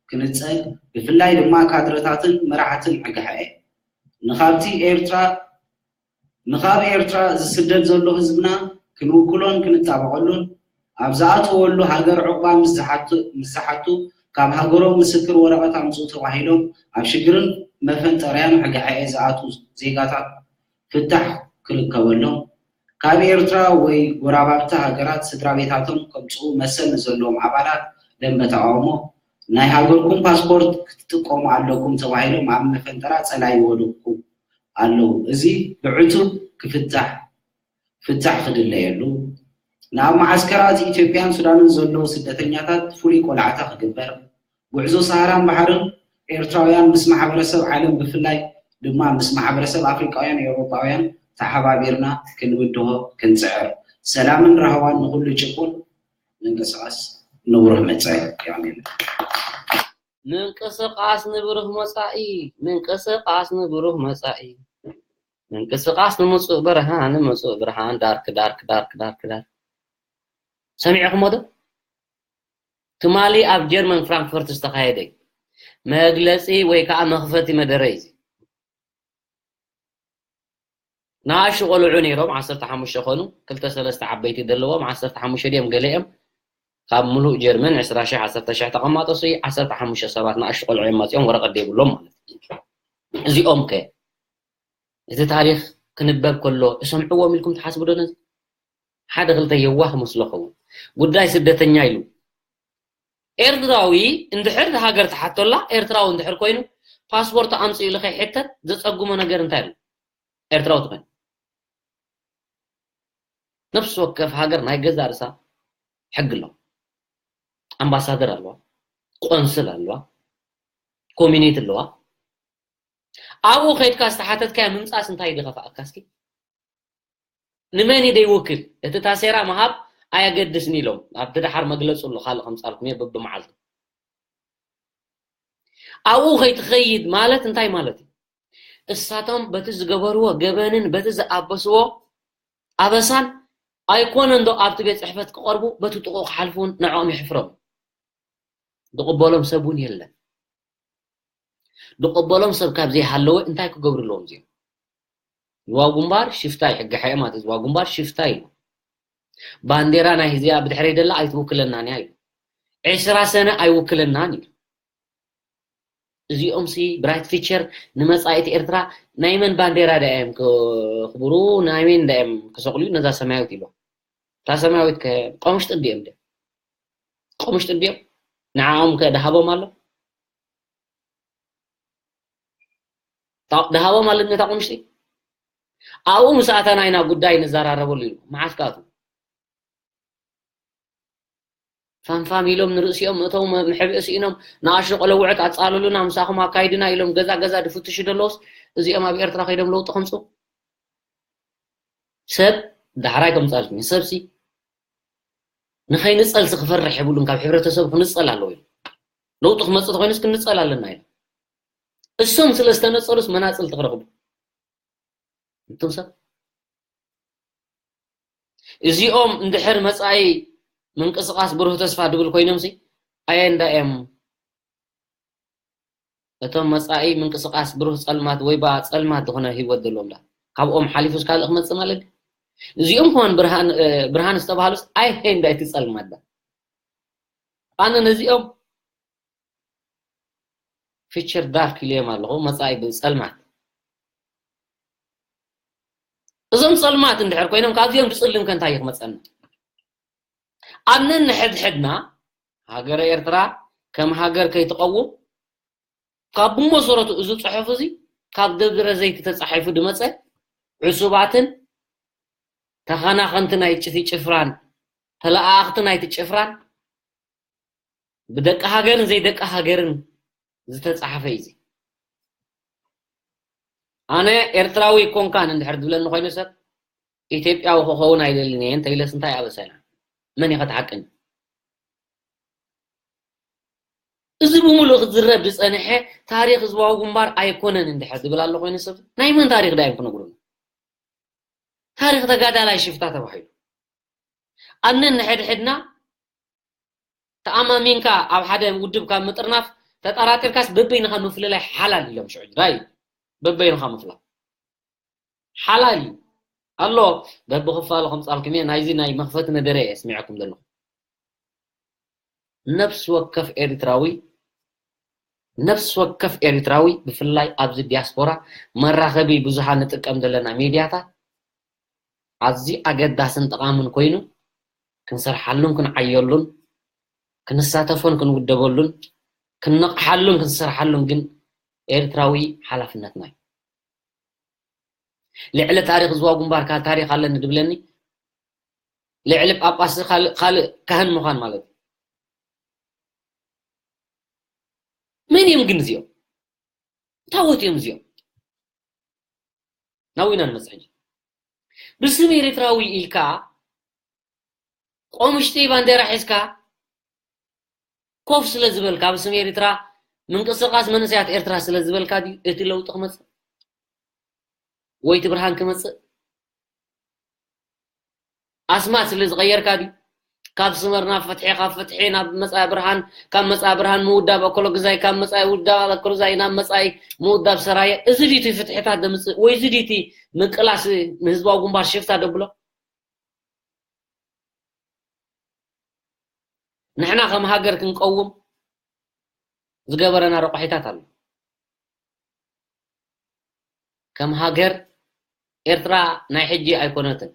ክንጸል ብፍላይ ድማ ካድረታትን መራሕትን ሕግሓኤ ንኻብቲ ኤርትራ ንኻብ ኤርትራ ዝስደድ ዘሎ ህዝብና ክንውክሎን ክንጣበቐሉን፣ ኣብ ዝኣተወሉ ሃገር ዑቕባ ምስ ዝሓቱ፣ ምስ ዝሓቱ፣ ካብ ሃገሮም ምስክር ወረቐት ኣምጽኡ ተባሂሎም ኣብ ሽግርን መፈንጠርያን ሕግሓኤ ዝኣትዉ ዜጋታት ፍታሕ ክርከበሎም፣ ካብ ኤርትራ ወይ ጎራባብቲ ሃገራት ስድራ ቤታቶም ከምጽኡ መሰል ንዘለዎም ኣባላት ደንበ ተቓውሞ፣ ናይ ሃገርኩም ፓስፖርት ክትጥቀሙ ኣለኩም ተባሂሎም ኣብ መፈንጠራ ጸላኢ ይወድቁ ኣለዉ። እዚ ብዕቱብ ክፍታሕ፣ ፍታሕ ክድለየሉ፣ ናብ መዓስከራት ኢትዮጵያን ሱዳንን ዘለዉ ስደተኛታት ፍሉይ ቆላዕታ ክግበር፣ ጉዕዞ ሰሃራን ባሕርን ኤርትራውያን ምስ ማሕበረሰብ ዓለም ብፍላይ ድማ ምስ ማሕበረሰብ ኣፍሪቃውያን ኤውሮጳውያን ተሓባቢርና ክንብድሆ ክንጽዕር፣ ሰላምን ራህዋን ንኹሉ ጭቁን ምንቅስቓስ ንብሩህ መጻኢ። የቐንየለይ። ምንቅስቃስ ንብሩህ መጻኢ፣ ምንቅስቃስ ንብሩህ መጻኢ፣ ምንቅስቃስ ንምጹእ ብርሃን፣ ንምጹእ ብርሃን፣ ዳርክ ዳርክ ዳርክ ዳርክ ዳርክ። ሰሚዕኹሞ ዶ? ትማሊ ኣብ ጀርመን ፍራንክፈርት ዝተኻየደ መግለጺ ወይ ከዓ መኽፈቲ መደረ እዩ። ንኣሽቱ ቆልዑ ነይሮም፣ ዓሰርተ ሓሙሽተ ኾኑ፣ ክልተ ሰለስተ ዓበይቲ ዘለዎም፣ ዓሰርተ ሓሙሽተ ድዮም ገሊኦም፣ ካብ ሙሉእ ጀርመን ዕስራ ሺሕ፣ ዓሰርተ ሺሕ ተቐማጦ ሲ፣ ዓሰርተ ሓሙሽተ ሰባት ንኣሽቱ ቆልዑ እዮም መፂኦም፣ ወረቐት ዘይብሎም ማለት እዩ። እዚኦም ከ እቲ ታሪኽ ክንበብ ከሎ እሰምዕዎም ኢልኩም ትሓስቡ ዶ? ነዚ ሓደ ክልተ የዋህ መስሎ ኸውን ጉዳይ ስደተኛ ኢሉ ኤርትራዊ እንድሕር ሃገር ትሓቶላ፣ ኤርትራዊ እንድሕር ኮይኑ ፓስፖርት ኣምፅኡ ኢሉ ከይሕተት ዘፀጉሞ ነገር እንታይ ኣሎ? ኤርትራዊ ትኾን ነፍሲ ወከፍ ሃገር ናይ ገዛ ርሳ ሕጊ ኣለዋ። ኣምባሳደር ኣለዋ፣ ቆንስል ኣለዋ፣ ኮሚኒቲ ኣለዋ። ኣብኡ ከይድካ ዝተሓተትካዮ ምምፃስ እንታይ ድኸፍኣካ እስኪ? ንመን እዩ ደይውክል? እቲ ታሴራ ምሃብ ኣየገድስን ኢሎም ኣብቲ ደሓር መግለፂ ኣሎ ካልእ ከምፃልኩም እየ በብመዓልቱ። ኣብኡ ከይትኸይድ ማለት እንታይ ማለት እዩ? እሳቶም በቲ ዝገበርዎ ገበንን በቲ ዝኣበስዎ ኣበሳን ኣይኮነን ዶ ኣብቲ ቤት ፅሕፈት ክቐርቡ በቲ ጥቑ ክሓልፉን ንዕኦም የሕፍሮም። ዝቕበሎም ሰብ እውን የለን። ዝቕበሎም ሰብ ካብ ዘይሃለወ እንታይ ክገብሩ ኣለዎም እዚኦም? ዝዋው ግንባር ሽፍታ እዩ፣ ሕጊ ሓየ ማለት ዝዋው ግንባር ሽፍታ እዩ። ባንዴራ ናይ ህዚኣ ብድሕረይ ደላ ኣይትውክለናን እያ እዩ። ዕስራ ሰነ ኣይውክለናን እዩ። እዚኦም ሲ ብራይት ፊቸር ንመጻኢት ኤርትራ ናይ መን ባንዴራ ዳ እዮም ክኽብሩ ናይ መን ዳ እዮም ክሰቕሉ ነዛ ሰማያዊት ኢሎም። እታ ሰማያዊት ከ ቆምሽ ጥዲ እዮም ደ ቆምሽ ጥዲ እዮም ንዓኦም ከ ደሃቦም ኣሎ ደሃቦም ኣሎ ነታ ቆምሽቲ ኣብኡ ምስ ኣተና ኢና ጉዳይ ንዘራረበሉ ኢሉ መዓስ ካቱ ፋንፋም ኢሎም ንርእሲኦም እቶም ምሕብእ ስኢኖም ንኣሽቱ ቆለውዕት ኣጻልሉና ምሳኹም ኣካይድና ኢሎም ገዛ ገዛ ድፍትሹ ደለውስ እዚኦም ኣብ ኤርትራ ከይዶም ለውጢ ከምፁ ሰብ ዳሕራይ ከምፃልኩም ሰብሲ ንኸይንፀልሲ ክፈርሕ የብሉን ካብ ሕብረተሰብ ክንፀል ኣለዎ ኢሉ ለውጢ ክመፅእ ተኮይኑስ ክንፀል ኣለና ኢሉ እሶም ስለ ዝተነፀሉስ መናፅል ትክረኽቡ እንቶም ሰብ እዚኦም እንድሕር መጻኢ ምንቅስቃስ ብሩህ ተስፋ ድብል ኮይኖም ሲ ኣየ እንዳ እዮም እቶም መጻኢ ምንቅስቃስ ብሩህ ጸልማት ወይ ባ ጸልማት ዝኾነ ህይወት ዘለዎም ዳ ካብኦም ሓሊፉስ ካልእ ክመጽእ ማለት እዚኦም ከማን ብርሃን ብርሃን ዝተባሃሉስ ኣይ እንዳ እቲ ጸልማት ዳ ኣነ ነዚኦም ፊቸር ዳርክ ኢልዮም ኣለኹ መጻኢ ብጸልማት እዞም ጸልማት እንድሕር ኮይኖም ካብዚኦም ዝጽልም ከ እንታይ እዩ ክመጸና ኣብ ነንሕድሕድና ሃገረ ኤርትራ ከም ሃገር ከይትቐውም ካብ ብመሰረቱ እዚ ጽሑፍ እዚ ካብ ደብረ ዘይቲ ተጻሒፉ ድመጸ ዕሱባትን ተኸናኸንቲ ናይ ጭፍራን ተለኣኣኽቲ ናይቲ ጭፍራን ብደቂ ሃገርን ዘይደቂ ሃገርን ዝተጻሓፈ እዩ ኣነ ኤርትራዊ ኮንካን እንድሕር ዝብለኒ ኮይኑ ሰብ ኢትዮጵያዊ ክኸውን ኣይደልን እየ እንተኢለስ እንታይ ኣበሰና መን ኢኸ ትሓቅን እዚ ብምሉእ ክዝረብ ዝጸንሐ ታሪክ ህዝባዊ ግንባር ኣይኮነን እንድሕር ዝብል ኣሎ ኮይኑ ሰብ ናይ መን ታሪክ ዳዮም ክነግሩና ታሪክ ተጋዳላይ ሽፍታ ተባሂሉ ኣብ ነንሕድሕድና ተኣማሚንካ ኣብ ሓደ ውድብ ካብ ምጥርናፍ ተጠራጢርካስ በበይንኻ ምፍልላይ ሓላል ኢሎም ሽዑ ራይ በበይንኻ ምፍላል ሓላል እዩ ኣሎ፣ በብኽፋሉ ከምጻልኩም እየ። ናይዚ ናይ መኽፈቲ መደረ እየ ኣስሚዐኩም ዘለኹ። ነፍሲ ወከፍ ኤርትራዊ፣ ነፍሲ ወከፍ ኤርትራዊ፣ ብፍላይ ኣብዚ ዲያስፖራ፣ መራኸቢ ብዙሃን ንጥቀም ዘለና ሚድያታት ኣዝዩ ኣገዳስን ጠቓምን ኮይኑ፣ ክንሰርሓሉን ክንዓየሉን፣ ክንሳተፎን ክንውደበሉን፣ ክንነቕሓሉን ክንሰርሓሉን ግን ኤርትራዊ ሓላፍነትና እዩ። ልዕሊ ታሪኽ ዝዋ ግንባር ካልእ ታሪኽ ኣለኒ ድብለኒ፣ ልዕሊ ጳጳስ ካልእ፣ ካልእ ካህን ምዃን ማለት እዩ። መን እዮም ግን እዚኦም? ታወት እዮም እዚኦም? ናብ ኢና ንመጽእ ሕጂ። ብስም ኤርትራዊ ኢልካ ቆምሽጢ ባንዴራ ሒዝካ ኮፍ ስለ ዝበልካ፣ ብስም ኤርትራ ምንቅስቃስ መንእሰያት ኤርትራ ስለ ዝበልካ ድዩ እቲ ለውጢ ክመጽእ? ወይ እቲ ብርሃን ክመጽእ? ኣስማት ስለ ዝቐየርካ ድዩ? ካብ ስመር ናብ ፍትሒ፣ ካብ ፍትሒ ናብ መጻኢ ብርሃን፣ ካብ መጻኢ ብርሃን ምውዳብ ኣኮሎ ግዛይ፣ ካብ መጻኢ ውዳብ ኣኮሎ ግዛይ ናብ መጻኢ ምውዳብ ሰራየ። እዚ ድዩ እቲ ፍትሕታት ደምጽእ? ወይ እዚ ድዩ እቲ ምቅላስ ንህዝባዊ ግንባር ሽፍታ ደብሎ? ንሕና ከም ሃገር ክንቀውም ዝገበረና ረቋሒታት ኣሎ። ከም ሃገር ኤርትራ ናይ ሕጂ ኣይኮነትን።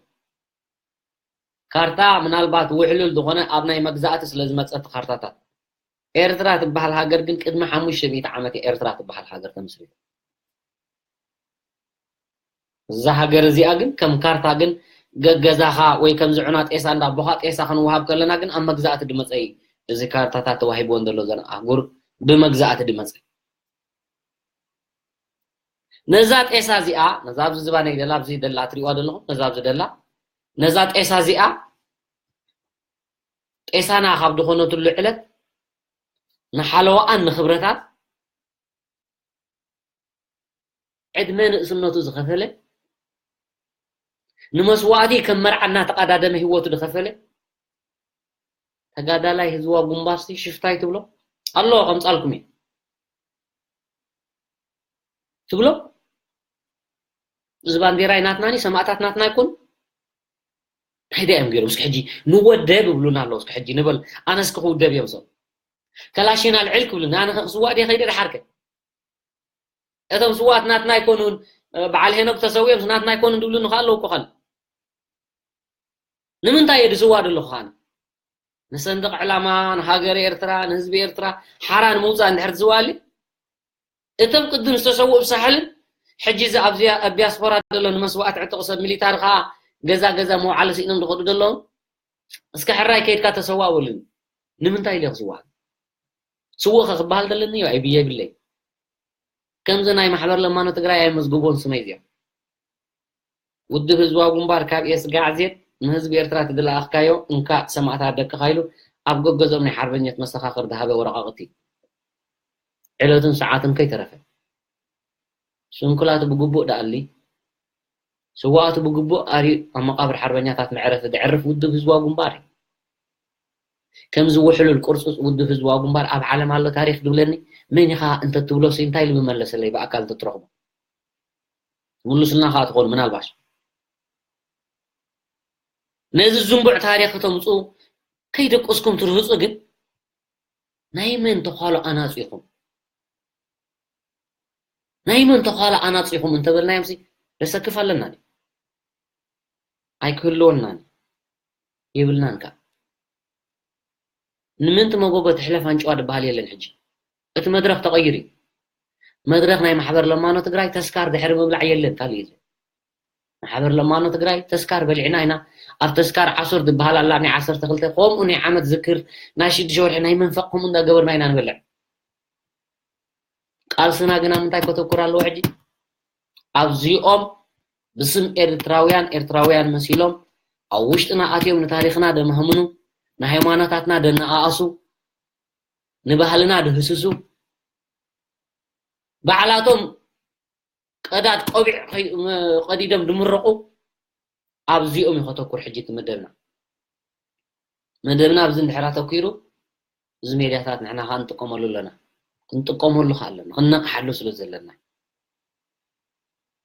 ካርታ ምናልባት ውሕሉል ዝኾነ ኣብ ናይ መግዛእቲ ስለ ዝመጸት ካርታታት። ኤርትራ ትበሃል ሃገር ግን ቅድሚ ሓሙሽተ ሚእቲ ዓመት እያ ኤርትራ ትበሃል ሃገር ተመስሪታ። እዛ ሃገር እዚኣ ግን ከም ካርታ ግን ገገዛኻ ወይ ከም ዝዑና ጤሳ እንዳ ኣቦኻ ጤሳ ክንወሃብ ከለና ግን ኣብ መግዛእቲ ድመጸ እዩ። እዚ ካርታታት ተዋሂብወን ዘሎ ዘን ኣህጉር ብመግዛእቲ ድመጸ። ነዛ ጤሳ እዚኣ፣ ነዛ ኣብዚ ዝባነይ ደላ፣ ኣብዚ ደላ ትሪእዋ ዘለኹም፣ ነዛ ኣብዚ ደላ፣ ነዛ ጤሳ እዚኣ፣ ጤሳና ካብ ድኾነትሉ ዕለት ንሓለዋኣን ንኽብረታት ዕድመ ንእስነቱ ዝኸፈለ፣ ንመስዋእቲ ከም መርዓ እናተቐዳደመ ህይወቱ ዝኸፈለ፣ ተጋዳላይ ህዝባዊ ግንባርሲ ሽፍታይ ትብሎ? ኣሎ፣ ከምጻልኩም እየ። ትብሎ? እዚ ባንዴራ ናትናኒ፣ ሰማእታት ናትና ኣይኮኑ? እንታይ ደኣ እዮም ገይሮም? እስኪ ሕጂ ንወደብ ይብሉና ኣለዉ። እስኪ ሕጂ ንበል፣ ኣነስ ክውደብ እዮም ሰው። ከላሽን ኣልዕል ክብሉኒ፣ ኣነ ከ ክስዋእ ድየ ከይደ ደሓርከ? እቶም ስዋኣት ናትና ኣይኮኑን፣ በዓል ሄኖክ ተሰዊኦም ናትና ኣይኮኑን ዝብሉኒ ከ ኣለዉ እኮ ካልእ። ንምንታይ እየ ዝስዋእ ዘለኹ ከኣ? ንሰንደቕ ዕላማ፣ ንሃገረ ኤርትራ፣ ንህዝቢ ኤርትራ ሓራ ንምውጻእ እንድሕር ትስዋኣሊ፣ እቶም ቅድም ዝተሰውኡ ብሳሕልን ሕጂ እዚ ኣብዚ ኣብ ዲያስፖራ ዘሎ ንመስዋእቲ ዕጡቕ ሰብ ሚሊታሪ ከኣ ገዛ ገዛ መውዓሊ ስኢኖም ዝኸዱ ዘለዉ፣ እስከ ሕራይ ከይድካ ተሰዋእ በሉኒ። ንምንታይ ኢለ ክስዋእ? ስውእ ከ ክበሃል ዘለኒ እዩ፣ ኣይብየ የብለይ። ከምዚ ናይ ማሕበር ለማኖ ትግራይ ኣይመዝግቦን ስመይ እዚኦም። ውድብ ህዝባዊ ግንባር ካብ ኤስጋዕ ዜድ ንህዝቢ ኤርትራ ትድለኣኽካዮ እንካእ ሰማእታት ደቅኻ ኢሉ ኣብ ገገዝኦም ናይ ሓርበኛት መሰኻኽር ዝሃበ ወረቓቕቲ። ዕለቱን ሰዓቱን ከይተረፈ። ስንኩላቱ ብግቡእ ደኣሊ፣ ስዋኣቱ ብግቡእ ኣርዩ ኣብ መቓብር ሓርበኛታት መዕረፊ ዘዕርፍ ውድብ ህዝባዊ ግንባር እዩ። ከምዚ ውሕሉል ቅርጹጽ ውድብ ህዝባዊ ግንባር ኣብ ዓለም ኣሎ ታሪኽ ድብለኒ፣ መን ኢኻ እንተትብሎሲ እንታይ ኢሉ ምመለሰለይ ብኣካል እንተትረኽቦ? ትምልሱልና ከኣ ትኾኑ ምናልባሽ። ነዚ ዝንቡዕ ታሪኽ ክተምጽኡ ከይደቀስኩም ትርህጹ ግን ናይ መን ተዃሉ ኣናጺኹም? ናይ መን ተዃሉ ኣናጺኹም እንተበልናዮምሲ ደሰክፍ ኣለና ድዩ? ኣይክህልወናን የብልናን ከኣ። ንምንቲ መጎጎ ትሕለፍ ኣንጭዋ ድበሃል የለን ሕጂ። እቲ መድረኽ ተቐይሩ እዩ። መድረኽ ናይ ማሕበር ለማኖ ትግራይ ተስካር ድሕሪ ምብላዕ የለን፣ ካልእ የለን። ማሕበር ለማኖ ትግራይ ተስካር በሊዕና ኢና። ኣብ ተስካር ዓሱር ድበሃል ኣላ፣ ናይ ዓሰርተ ክልተ ከምኡ ናይ ዓመት ዝክር፣ ናይ ሽዱሽተ ወርሒ ናይ መንፈቕ ከምኡ እንዳገበርና ኢና ንበልዕ። ቃልስና ግና ምንታይ ከተኩር ኣለዎ ሕጂ? ኣብዚኦም ብስም ኤርትራውያን፣ ኤርትራውያን መሲሎም ኣብ ውሽጥና ኣትዮም ንታሪኽና ደማህምኑ፣ ንሃይማኖታትና ደነኣኣሱ፣ ንባህልና ድህስሱ፣ ባዕላቶም ቀዳድ ቆቢዕ ከይ-፣ መ-፣ ቀዲዶም ድምረቑ ኣብዚኦም እዩ ከተኩር ሕጂ እቲ መደብና። መደብና ኣብዚ እንድሕር ኣተኲሩ፣ እዚ ሜድያታት ንሕና ከኣ ንጥቀመሉ ኣለና። ክንጥቀመሉ ከኣ ኣለና። ክንነቕሓሉ ስለ ዘለና።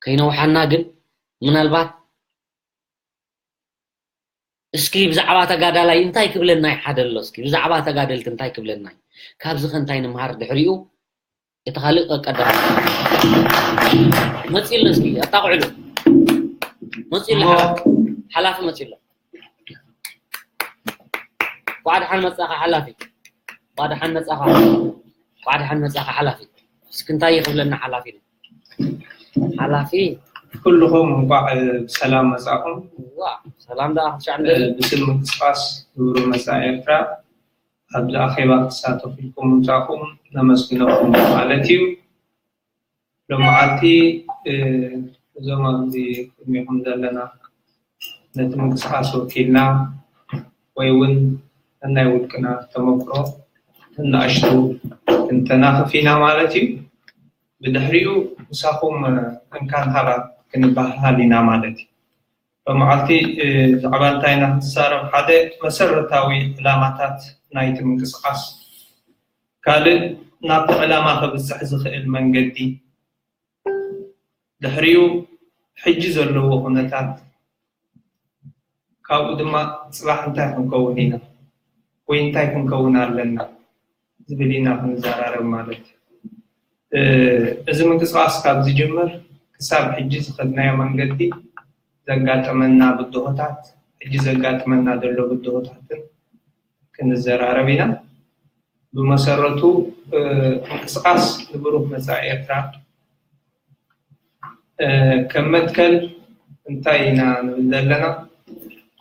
ከይነውሓና ግን ምናልባት እስኪ ብዛዕባ ተጋዳላይ እንታይ ክብለና እዩ ሓደ ኣሎ? እስኪ ብዛዕባ ተጋደልቲ እንታይ ክብለና እዩ? ካብዚ ከ እንታይ ንምሃር? ድሕሪኡ እቲ ካልእ ቀዳም መጺሉ፣ እስኪ ኣጣቕዕሉ። መጺሉ፣ ሓላፊ፣ ሓላፊ መጺሉ። እንኳዕ ደሓን መጻኻ ሓላፊ። እንኳዕ ደሓን መጻኻ። እንኳዕ ደሓን መጻኻ ሓላፊ። እስኪ እንታይ ክብለና ሓላፊ? ሓላፊ። ኩልኹም እንኳዕ ብሰላም መጻኹም። ዋ፣ ሰላም ደኣ ክትሻዕ እንደ ብስም ምንቅስቃስ ግብሩ መጻኢ ኤርትራ ኣብዚ ኣኼባ ክትሳተፉ ኢልኩም ምምጻእኩም ነመስግነኩም ማለት እዩ። ሎመዓልቲ፣ እ፣ እዞም ኣብዚ ቅድሚኹም ዘለና ነቲ ምንቅስቃስ ወኪልና ወይ እውን ነናይ ውልቅና ተመክሮ እናእሽቱ ክንተናኽፍ ኢና ማለት እዩ። ብድሕሪኡ ምሳኹም እንካን ሃባ ክንበሃሃል ኢና ማለት እዩ። ሎመዓልቲ፣ እ፣ ብዛዕባ እንታይ ኢና ክንዛረብ? ሓደ መሰረታዊ ዕላማታት ናይቲ ምንቅስቃስ፣ ካልእ ናብቲ ዕላማ ከብጽሕ ዝኽእል መንገዲ፣ ድሕሪኡ ሕጂ ዘለዎ ኩነታት፣ ካብኡ ድማ ጽባሕ እንታይ ክንከውን ኢና ወይ እንታይ ክንከውን ኣለና ዝብል ኢና ክንዘራረብ ማለት እዩ። እ፣ እዚ ምንቅስቃስ ካብ ዝጅምር ክሳብ ሕጂ ዝኸድናዮ መንገዲ፣ ዘጋጠመና ብድሆታት፣ ሕጂ ዘጋጥመና ዘሎ ብድሆታትን ክንዘራረብ ኢና። ብመሰረቱ፣ እ፣ ምንቅስቃስ ንብሩህ መጻኢ ኤርትራ፣ እ፣ ከም መትከል እንታይ ኢና ንብል ዘለና?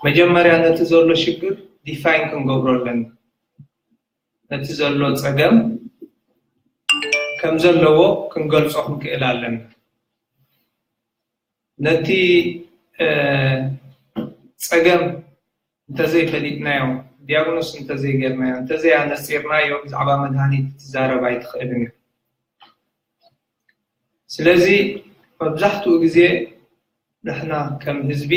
መጀመርያ ነቲ ዘሎ ሽግር ዲፋይን ክንገብሮ ኣለና። ነቲ ዘሎ ጸገም ከም ዘለዎ ክንገልጾ ክንክእል ኣለና። ነቲ፣ እ፣ ጸገም እንተዘይፈሊጥናዮ፣ ዲያግኖስ እንተዘይገርናዮ፣ እንተዘይኣነጺርናዮ፣ ብዛዕባ መድሃኒት ክትዛረብ ኣይትኽእልን ኢኻ። ስለዚ መብዛሕትኡ ግዜ ንሕና ከም ህዝቢ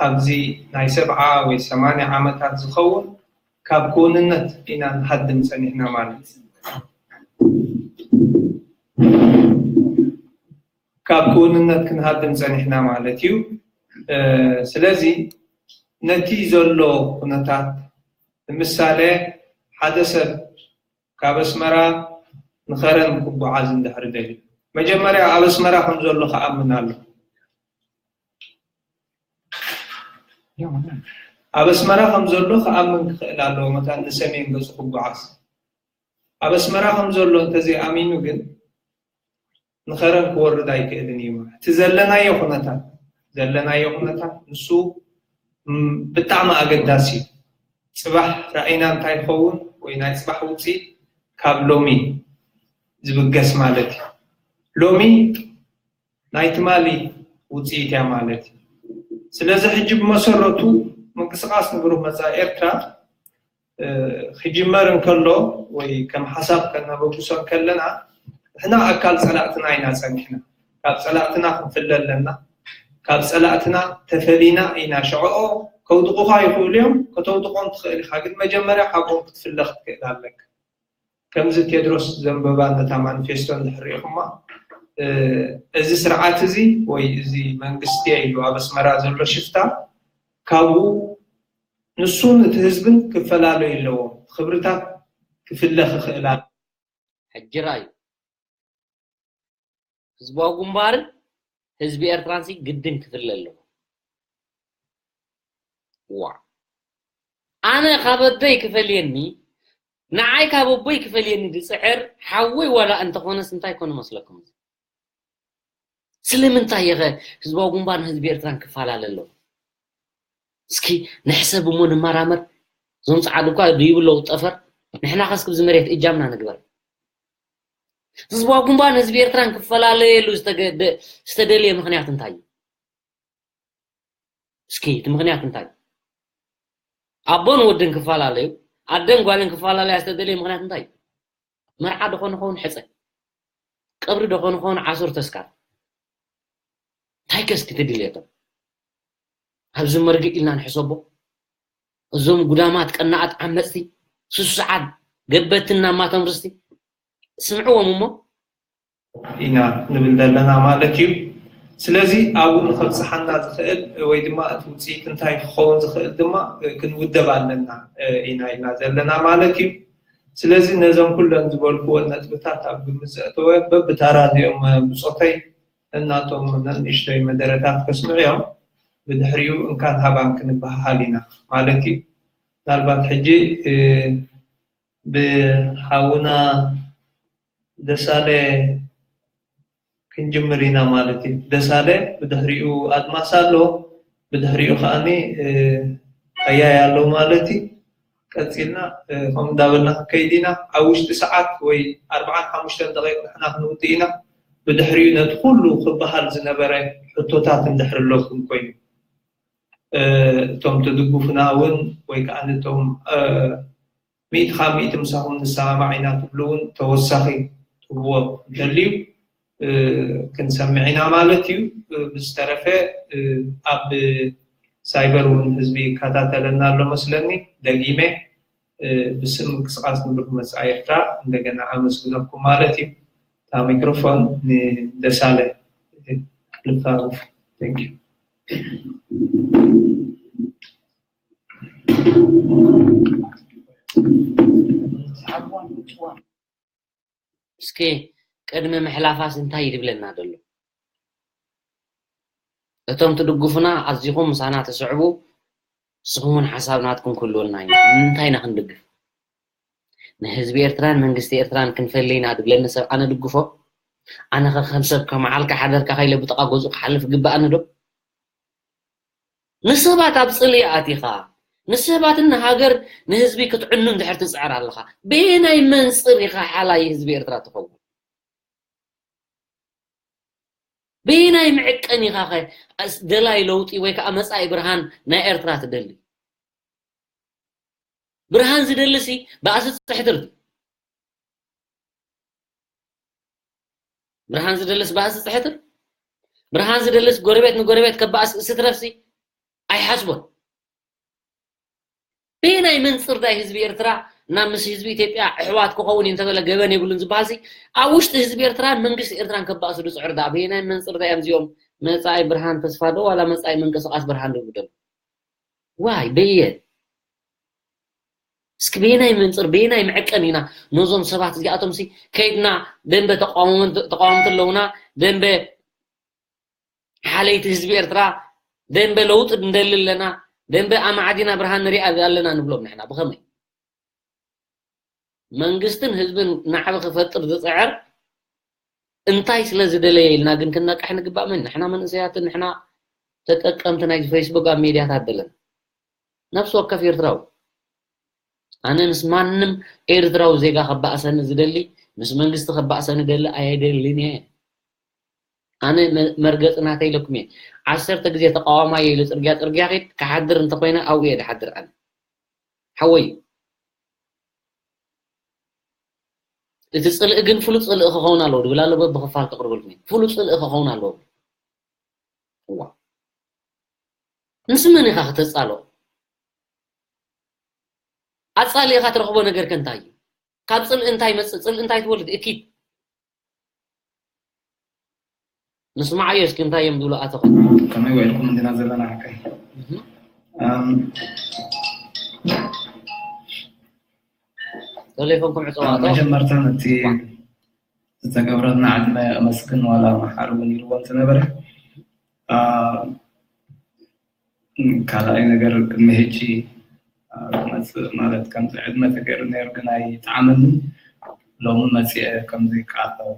ኣብዚ ናይ ሰብዓ ወይ ሰማንያ ዓመታት ዝኸውን ካብ ክውንነት ኢና ንሃድም ጸኒሕና ማለት እዩ። ካብ ክውንነት ክንሃድም ጸኒሕና ማለት እዩ። እ፣ ስለዚ ነቲ ዘሎ ኩነታት፣ ንምሳሌ ሓደ ሰብ ካብ ኣስመራ ንኸረን ክጓዓዝ እንድሕር ደልዩ፣ መጀመርያ ኣብ ኣስመራ ከም ዘሎ ክኣምን ኣሎ። ኣብ ኣስመራ ከም ዘሎ ክኣምን ክኽእል ኣለዎ። መታን ንሰሜን ገጹ ክጓዓዝ፣ ኣብ ኣስመራ ከም ዘሎ እንተዘይኣሚኑ ግን ንኸረን ክወርድ ኣይክእልን እዩ። እቲ ዘለናዮ ኩነታት፣ ዘለናዮ ኩነታት ንሱ፣ ም፣ ብጣዕሚ ኣገዳሲ እዩ። ጽባሕ ራእይና እንታይ ይኸውን ወይ ናይ ጽባሕ ውጽኢት ካብ ሎሚ ዝብገስ ማለት እዩ። ሎሚ ናይ ትማሊ ውጽኢት እያ ማለት እዩ። ስለዚ ሕጂ ብመሰረቱ ምንቅስቃስ ንብሩህ መጻኢ ኤርትራ፣ እ፣ ክጅመር እንከሎ ወይ ከም ሓሳብ ከነበግሶ እንከለና፣ ንሕና ኣካል ጸላእትና ኢና ጸኒሕና። ካብ ጸላእትና ክንፍለ ኣለና። ካብ ጸላእትና ተፈሊና ኢና። ሸዕኦ ከውድቑኻ ይኽእሉ እዮም፣ ከተውድቖም ትኽእል ኢኻ፣ ግን መጀመርያ ካብኦም ክትፍለ ክትክእል ኣለካ። ከምዚ ቴድሮስ ዘንበባ ነታ ማኒፌስቶ እንድሕር ርኢኹማ፣ እ፣ እዚ ስርዓት እዚ ወይ እዚ መንግስቲ ኢሉ ኣብ ኣስመራ ዘሎ ሽፍታ ካብኡ ንሱን እቲ ህዝብን ክፈላለዩ ኣለዎም። ክብርታት ክፍለ ክኽእል ኣሎ። ሕጂ ራእዩ ህዝባዊ ግንባርን ህዝቢ ኤርትራንሲ ግድን ክፍለ ኣለዎ። ዋ፣ ኣነ ካብ ኣደይ ክፈልየኒ፣ ንዓይ ካብ ኣቦይ ክፈልየኒ ዝጽዕር ሓወይ ዋላ እንተኾነስ እንታይ ኮን መስለኩም? ስለምንታይ የኸ ህዝባዊ ግንባር ንህዝቢ ኤርትራን ክፈላለ ኣለዎ? እስኪ ንሕሰብ እሞ ንመራመር። እዞም ጸዓዱ እኳ ድይቡ ኣለዉ ጠፈር፣ ንሕና ከስ ክብዚ መሬት እጃምና ንግበር። ህዝባዊ ግንባር ንህዝቢ ኤርትራን ክፈላለየሉ ዝተገደ-፣ ዝተደልየ ምኽንያት እንታይ እዩ? እስኪ እቲ ምኽንያት እንታይ እዩ? ኣቦን ወድን ክፈላለዩ፣ ኣደን ጓልን ክፈላለያ ዝተደልየ ምኽንያት እንታይ እዩ? መርዓ ዶ ኾን ኸውን ሕጸ? ቀብሪ ዶ ኾን ኸውን ዓሱር ተስካር? እንታይ ከ እስኪ ትድልየቶም? ኣብዚ መርግእ ኢልና ንሕሰቦ። እዞም ጉዳማት ቀናኣት ዓመጽቲ፣ ስሱዓት፣ ገበትን ናማቶም ርስቲ፣ ስምዕዎም እሞ። ኢና ንብል ዘለና ማለት እዩ። ስለዚ ኣብኡ ንኸብፅሓና ዝኽእል ወይ ድማ እቲ ውፅኢት እንታይ ክኸውን ዝኽእል ድማ ክንውደብ ኣለና ኢና ኢልና ዘለና ማለት እዩ። ስለዚ ነዞም ኩለን ዝበልክወን ነጥብታት ኣብ ግምት ዘእተወ በብታራ እዚኦም ብፆተይ እናቶም ንእሽተይ መደረታት ከስምዑ እዮም። ብድሕሪኡ እንካን ሃባን ክንበሃሃል ኢና ማለት እዩ። ምናልባት ሕጂ ብሓውና ደሳለ ክንጅምር ኢና ማለት እዩ። ደሳለ፣ ብድሕሪኡ ኣድማስ ኣሎ፣ ብድሕሪኡ ከዓኒ ቀያይ ኣሎ ማለት እዩ። ቀፂልና ከምኡ እንዳበልና ክንከይድ ኢና። ኣብ ውሽጢ ሰዓት ወይ ኣርባዓን ሓሙሽተን ደቂቕ ንሕና ክንውድእ ኢና። ብድሕሪኡ ነቲ ኩሉ ክበሃል ዝነበረ ሕቶታት እንድሕር ኣለኩም ኮይኑ እቶም ትድግፉና እውን ወይ ከዓ ነቶም ሚእቲ ካብ ሚእቲ ምሳኹም ንሰማማዕ ኢና ትብሉ እውን ተወሳኺ ትህብዎ እንተልዩ ክንሰምዕ ኢና ማለት እዩ። ብዝተረፈ ኣብ ሳይበር እውን ህዝቢ ይከታተለና ኣሎ መስለኒ። ደጊመ ብስም ምንቅስቃስ ንብሩህ መጻኢ ኤርትራ እንደገና ኣመስግነኩም ማለት እዩ። እታ ሚክሮፎን ንደሳለ ልፋሩፍ። Thank you። እስኪ ቅድሚ ምሕላፋስ እንታይ ይድብለና ዘሎ? እቶም ትድግፉና ኣዚኹም ምሳና ትስዕቡ ንስኹም እውን ሓሳብ ናትኩም ክህልወና እዩ። ንምንታይ ኢና ክንድግፍ? ንህዝቢ ኤርትራን መንግስቲ ኤርትራን ክንፈሊ ኢና ድብለኒ ሰብ ኣነ ድግፎ? ኣነ ኸ ከም ሰብ ከመዓልካ ሓደርካ ከይለ ብጥቓ ገዝኡ ክሓልፍ ግብኣኒ ዶ? ንሰባት ኣብ ጽልኢ ኣቲኻ ንሰባትን ንሃገር ንህዝቢ ክትዕኑ እንድሕር ትጽዕር ኣለኻ በየናይ መንጽር ኢኻ ሓላይ ህዝቢ ኤርትራ ትኸውን? በየናይ መዐቀን ኢኻ ኸ ደላይ ለውጢ ወይ ከዓ መጻኢ ብርሃን ናይ ኤርትራ ትደሊ? ብርሃን ዝደልሲ ባእሲ ዝጽሕትር ድዩ? ብርሃን ዝደልስ ባእሲ ዝጽሕትር? ብርሃን ዝደልስ ጎረቤት ንጎረቤት ከባእስ ስትረፍሲ ኣይሓስቦን። በየናይ መንፅር ዳይ ህዝቢ ኤርትራ ናብ ምስ ህዝቢ ኢትዮጵያ ኣሕዋት ክኸውን እዩ እንተበለ ገበን የብሉን ዝበሃልሲ ኣብ ውሽጢ ህዝቢ ኤርትራን መንግስቲ ኤርትራን ከባእሱ ዝፅዕር ዳ በየናይ መንፅር ዳይ ኣምዚኦም መፃኢ ብርሃን ተስፋ ዶ ዋላ መፃኢ ምንቅስቃስ ብርሃን ዶ ይብደሉ? ዋይ በየ እስኪ በየናይ መንፅር በየናይ መዐቀን ኢና ነዞም ሰባት እዚኣቶም ሲ ከይድና ደንበ ተቃወምቲ ኣለውና ደንበ ሓለይቲ ህዝቢ ኤርትራ ደንበ ለውጢ ንደሊ ኣለና ደንበ ኣማዕዲና ብርሃን ንሪኣ ኣለና ንብሎም ንሕና ብኸመይ መንግስትን ህዝብን ናዕቢ ክፈጥር ዝፅዕር እንታይ ስለ ዝደለየ ኢልና ግን ክነቅሕ ንግባእ መን ንሕና መንእሰያትን ንሕና ተጠቀምቲ ናይ ፌስቡክ ኣብ ሚድያታት ደለና ነፍሲ ወከፍ ኤርትራዊ ኣነ ምስ ማንም ኤርትራዊ ዜጋ ከባእሰኒ ዝደሊ ምስ መንግስቲ ከባእሰኒ ደሊ ኣየደልን እየ ኣነ መርገፂ ናተይ ኢለኩም እየ ዓሰርተ ግዜ ተቃዋማይ ኢሉ ፅርግያ ፅርግያ ኪድ ክሓድር እንተኮይነ ኣብኡ እየ ድሓድር ኣነ ሓወይ እቲ ፅልኢ ግን ፍሉጥ ፅልኢ ክኸውን ኣለዎ ድብል ኣሎ በብክፋል ከቅርበልኩም እየ ፍሉጥ ፅልኢ ክኸውን ኣለዎ እዋ ምስ መን ኢኻ ክተፃሎ ኣፃሊእኻ ትረኽቦ ነገር ከ እንታይ እዩ ካብ ፅልኢ እንታይ መፅእ ፅልኢ እንታይ ትወልድ እኪት ንስማዓዮ እስኪ እንታይ እዮም ዝብሉ ኣተኹ ከመይ ውዒልኩም እንዲና ዘለና ሓቀይ ቴሌፎንኩም ዕፀዋቶ መጀመርታ ነቲ ዝተገብረልና ዕድመ ኣመስግን ዋላ መሓር እውን ኢልዎ እንትነበረ ካልኣይ ነገር ቅድሚ ሕጂ ክመፅእ ማለት ከምዚ ዕድመ ተገይሩ ነይሩ ግን ኣይጠዓመኒ ሎሚ መፅአ ከምዚ ከኣለው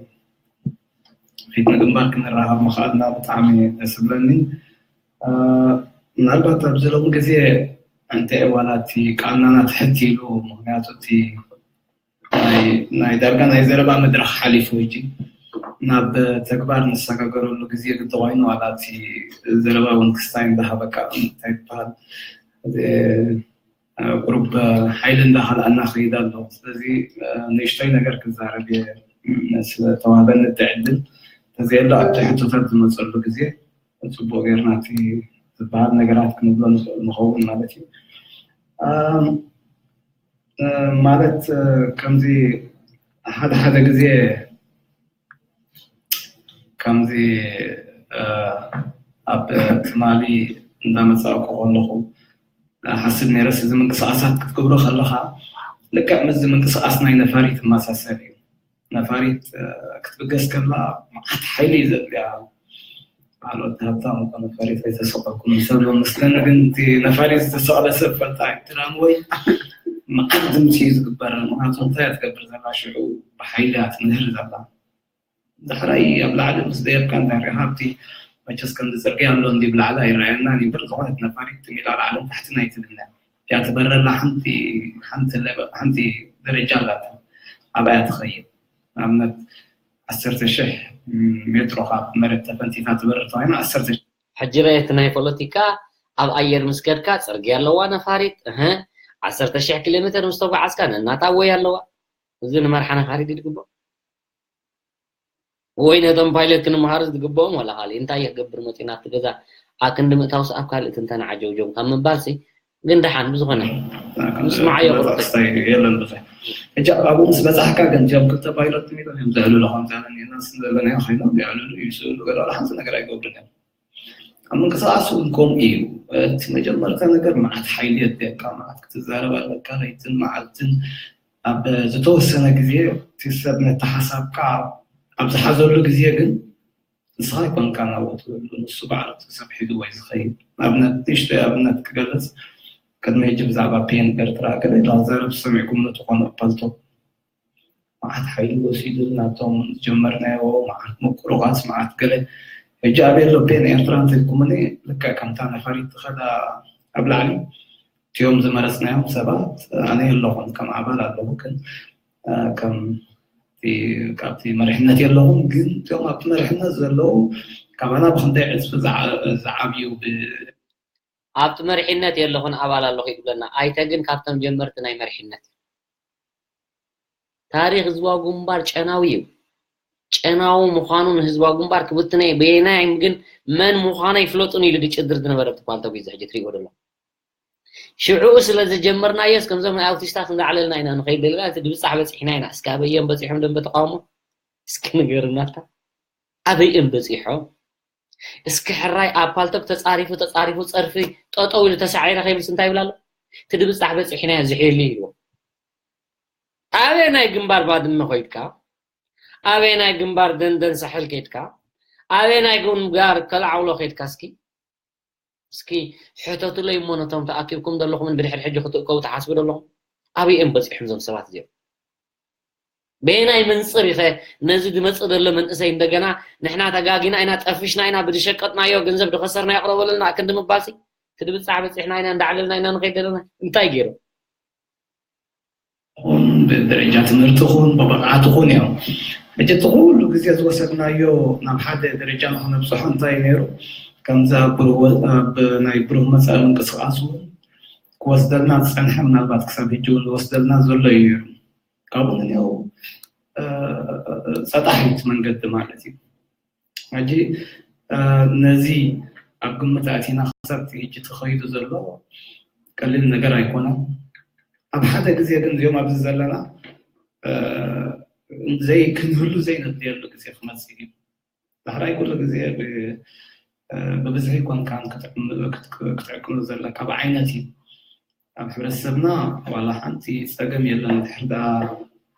ፊት ንግንባር ክንራኸብ ምኽኣልና ብጣዕሚ ደስ ዝብለኒ ምናልባት ኣብዚ ሎሚ ግዜ እንተ ዋላ እቲ ቃልናና ትሕት ኢሉ ምክንያቱ እቲ ናይ ዳርጋ ናይ ዘረባ መድረኽ ሓሊፉ ሕጂ ናብ ተግባር ንሰጋገረሉ ግዜ ግዲ ኮይኑ ዋላ እቲ ዘረባ እውን ክስታይ እንዳሃበካ እንታይ ትበሃል ቁሩብ ሓይሊ እንዳኸልኣና ክይድ ኣሎ ስለዚ ንእሽቶይ ነገር ክዛረብ እየ ስለተዋህበኒ እቲ ዕድል ተዘየሎ ኣብቲ ሕቶታት ዝመፀሉ ግዜ ፅቡቅ ጌርና እቲ ዝበሃል ነገራት ክንብሎ ንኽእል ንኸውን ማለት እዩ ማለት ከምዚ ሓደ ሓደ ግዜ ከምዚ ኣብ ትማሊ እንዳመፃእኩ ከለኹ ሓስብ ነይረስ፣ እዚ ምንቅስቃሳት ክትገብሮ ከለኻ ልክዕ ምስዚ ምንቅስቃስ ናይ ነፋሪት ይመሳሰል እዩ። ነፋሪት ክትብገስ ከላ መዓት ሓይሊ እዩ ዘድልያ። ካልኦት ሃብታም እኮ ነፋሪት ኣይተሰቀልኩም ሰብ መስለኒ፣ ግን እቲ ነፋሪት ዝተሰቀለ ሰብ ፈልጣ ትራምወይ መዓት ድምፂ እዩ ዝግበር። ምክንያቱ እንታይ እያ ትገብር ዘላ? ሽዑ ብሓይሊ እያ ትምህር ዘላ። ዳሕራይ ኣብ ላዕሊ ምስ ደየብካ እንታይ ሪኢኻ? ኣብቲ መቸስ ከምዚ ፅርግያ ኣሎ እንዲ ብላዕሊ ኣይረኣየናን ይብል። ዝኾነት ነፋሪት ትም ኢላ ላዕልን ታሕትን ኣይትብልን እያ። እቲኣ ትበረላ ሓንቲ ሓንቲ ደረጃ ኣላታ፣ ኣብኣ እያ ትኸይድ። ንኣብነት ዓሰርተ ሽሕ ሜትሮ ካብ መሬት ተፈንቲታ ትበርር ተባሂና ዓሰርተ ሽሕ። ሕጂ ርአ እቲ ናይ ፖለቲካ ኣብ ኣየር ምስ ከድካ ፅርግያ ኣለዋ ነፋሪት፣ እህ፣ ዓሰርተ ሽሕ ኪሎ ሜትር ምስ ተጓዓዝካ ነናታ ወይ ኣለዋ። እዚ ንመርሓ ነፋሪት ድግቦ ወይ ነቶም ፓይለት ክንምሃሩ ዝግብኦም ዋላ ካልእ እንታይ ክገብር መፂኡ ናብቲ ገዛ ኣክንዲ ምእታውስ ኣብ ካልእ ትንተና ዓጀውጀው ካብ ምባልሲ ግን ደሓን ብዝኾነ ምስማዓዮ ቁርጥ። የለን ብዙሕ። ሕጂ ኣብኡ ምስ በፃሕካ ግን እዚኦም ክልተ ፓይለት ሚሎም እዮም ዘዕልሉ ከምዚ ኣለና ስለ ዘለናዮ ኮይኖም የዕልሉ ይስእሉ ገለ ሓንቲ ነገር ኣይገብሩን እዮም። ኣብ ምንቅስቃስ እውን ከምኡ እዩ። እቲ መጀመርታ ነገር መዓት ሓይሊ የድልየካ፣ መዓት ክትዛረብ ኣለካ ለይትን መዓልትን። ኣብ ዝተወሰነ ግዜ እቲ ሰብ ነቲ ሓሳብካ ኣብ ዝሓዘሉ ግዜ ግን ንስኻ ኣይኮንካ ናብኡ ትብሉ፣ ንሱ ባዕሉ እቲ ሰብ ሒዝዎ እዩ ዝኸይድ። ንኣብነት ንእሽተይ ኣብነት ክገልፅ፣ ቅድሚ ሕጂ ብዛዕባ ፒኤን ኤርትራ ገለ ኢላ ክዛረብ ዝሰሚዕኩምኒ ትኾኑ ኣብ ፓልቶክ። መዓት ሓይሊ ወሲዱ ናብቶም ዝጀመርናዮ መዓት ምቁሩቓስ መዓት ገለ ሕጂ ኣበይ ኣሎ ፔን ኤርትራ እንተልኩምኒ ልክዕ ከምታ ነፋሪት ትኸዳ ኣብ ላዕሊ እቲኦም ዝመረፅናዮም ሰባት ኣነ የለኹም ከም ኣባል ኣለኹ ግን ከም ካብቲ መሪሕነት የለኹም ግን እቲኦም ኣብቲ መሪሕነት ዘለዉ ካባና ብክንደይ ዕፅፊ ዝዓብዩ ኣብቲ መሪሕነት የለኹን ኣባል ኣለኹ ይብለና ኣይተ ግን ካብቶም ጀመርቲ ናይ መሪሕነት ታሪኽ ህዝባዊ ግንባር ጨናዊ እዩ። ጨናዊ ምዃኑ ንህዝባዊ ግንባር ክብትነ በየናይ ግን መን ምዃኑ ይፍለጡን ኢሉ ድጭድር ዝነበረ ትኳል ተጉ ዝሕጂ ትሪእዎ ደሎ ሽዑኡ ስለ ዝጀመርናዮስ ከምዞም ናይ ኣውቲስታት እንዳዕለልና ኢና ንኸይድ ደለና እቲ ድብፃሕ በፂሕና ኢና እስከ ኣበይ እዮም በፂሖም ደንበ ተቃውሞ እስኪ ንገርናታ ኣበይ እዮም በፂሖም እስኪ ሕራይ ኣብ ፓልቶክ ተፃሪፉ ተፃሪፉ ፀርፊ ጠጠው ኢሉ ተሳዒረ ከይብልስ እንታይ ይብላ ኣሎ እቲ ድብፃሕ በፂሕና ዝሕሉ ኢልዎ ኣበይ ናይ ግንባር ባድመ ኮይድካ ኣበይ ናይ ግንባር ደንደን ሳሕል ከይድካ ኣበይ ናይ ግንባር ከልዓውሎ ከይድካ እስኪ እስኪ ሕተቱለይ እሞ ነቶም ተኣኪብኩም ዘለኹምን ብድሕሪ ሕጂ ክትእከቡ ትሓስቡ ዘለኹም ኣበይ እዮም በፂሖም እዞም ሰባት እዚኦም በየናይ መንፅር ኢኸ ነዚ ዝመፅእ ዘሎ መንእሰይ እንደገና ንሕና ተጋጊና ኢና ጠፊሽና ኢና ብዝሸቀጥናዮ ገንዘብ ዝኸሰርናዮ ኣቕረበለና ክንዲ ምባልሲ እቲ ድብፃሕ በፂሕና ኢና እንዳዕለልና ኢና ንኸይድ ዘለና እንታይ ገይሮም ይኹን ብደረጃ ትምህርቲ ይኹን ብብቕዓት ይኹን እዮም። ሕጂ እቲ ኩሉ ግዜ ዝወሰድናዮ ናብ ሓደ ደረጃ ንክነብፅሖ እንታይ ነይሩ ከምዚ ኣብ ናይ ብሩህ መፃኢ ምንቅስቃስ እውን ክወስደልና ዝፀንሐ ምናልባት ክሳብ ሕጂ እውን ዝወስደልና ዘሎ እዩ ነይሩ። ካብኡ ንንያው ፀጣሒት መንገዲ ማለት እዩ። ሕጂ ነዚ ኣብ ግምት ኣእቲና ክሳብ ሕጂ ተኸይዱ ዘሎ ቀሊል ነገር ኣይኮነን። ኣብ ሓደ ግዜ ግን እዚኦም ኣብዚ ዘለና ዘይ ክንህሉ ዘይነድልየሉ ግዜ ክመፅእ እዩ። ዳሕራይ ኩሉ ግዜ ብብዝሒ ኮንካን ክትዕቅኑ ዘለካ ብዓይነት እዩ። ኣብ ሕብረተሰብና ዋላ ሓንቲ ፀገም የለን። ድሕር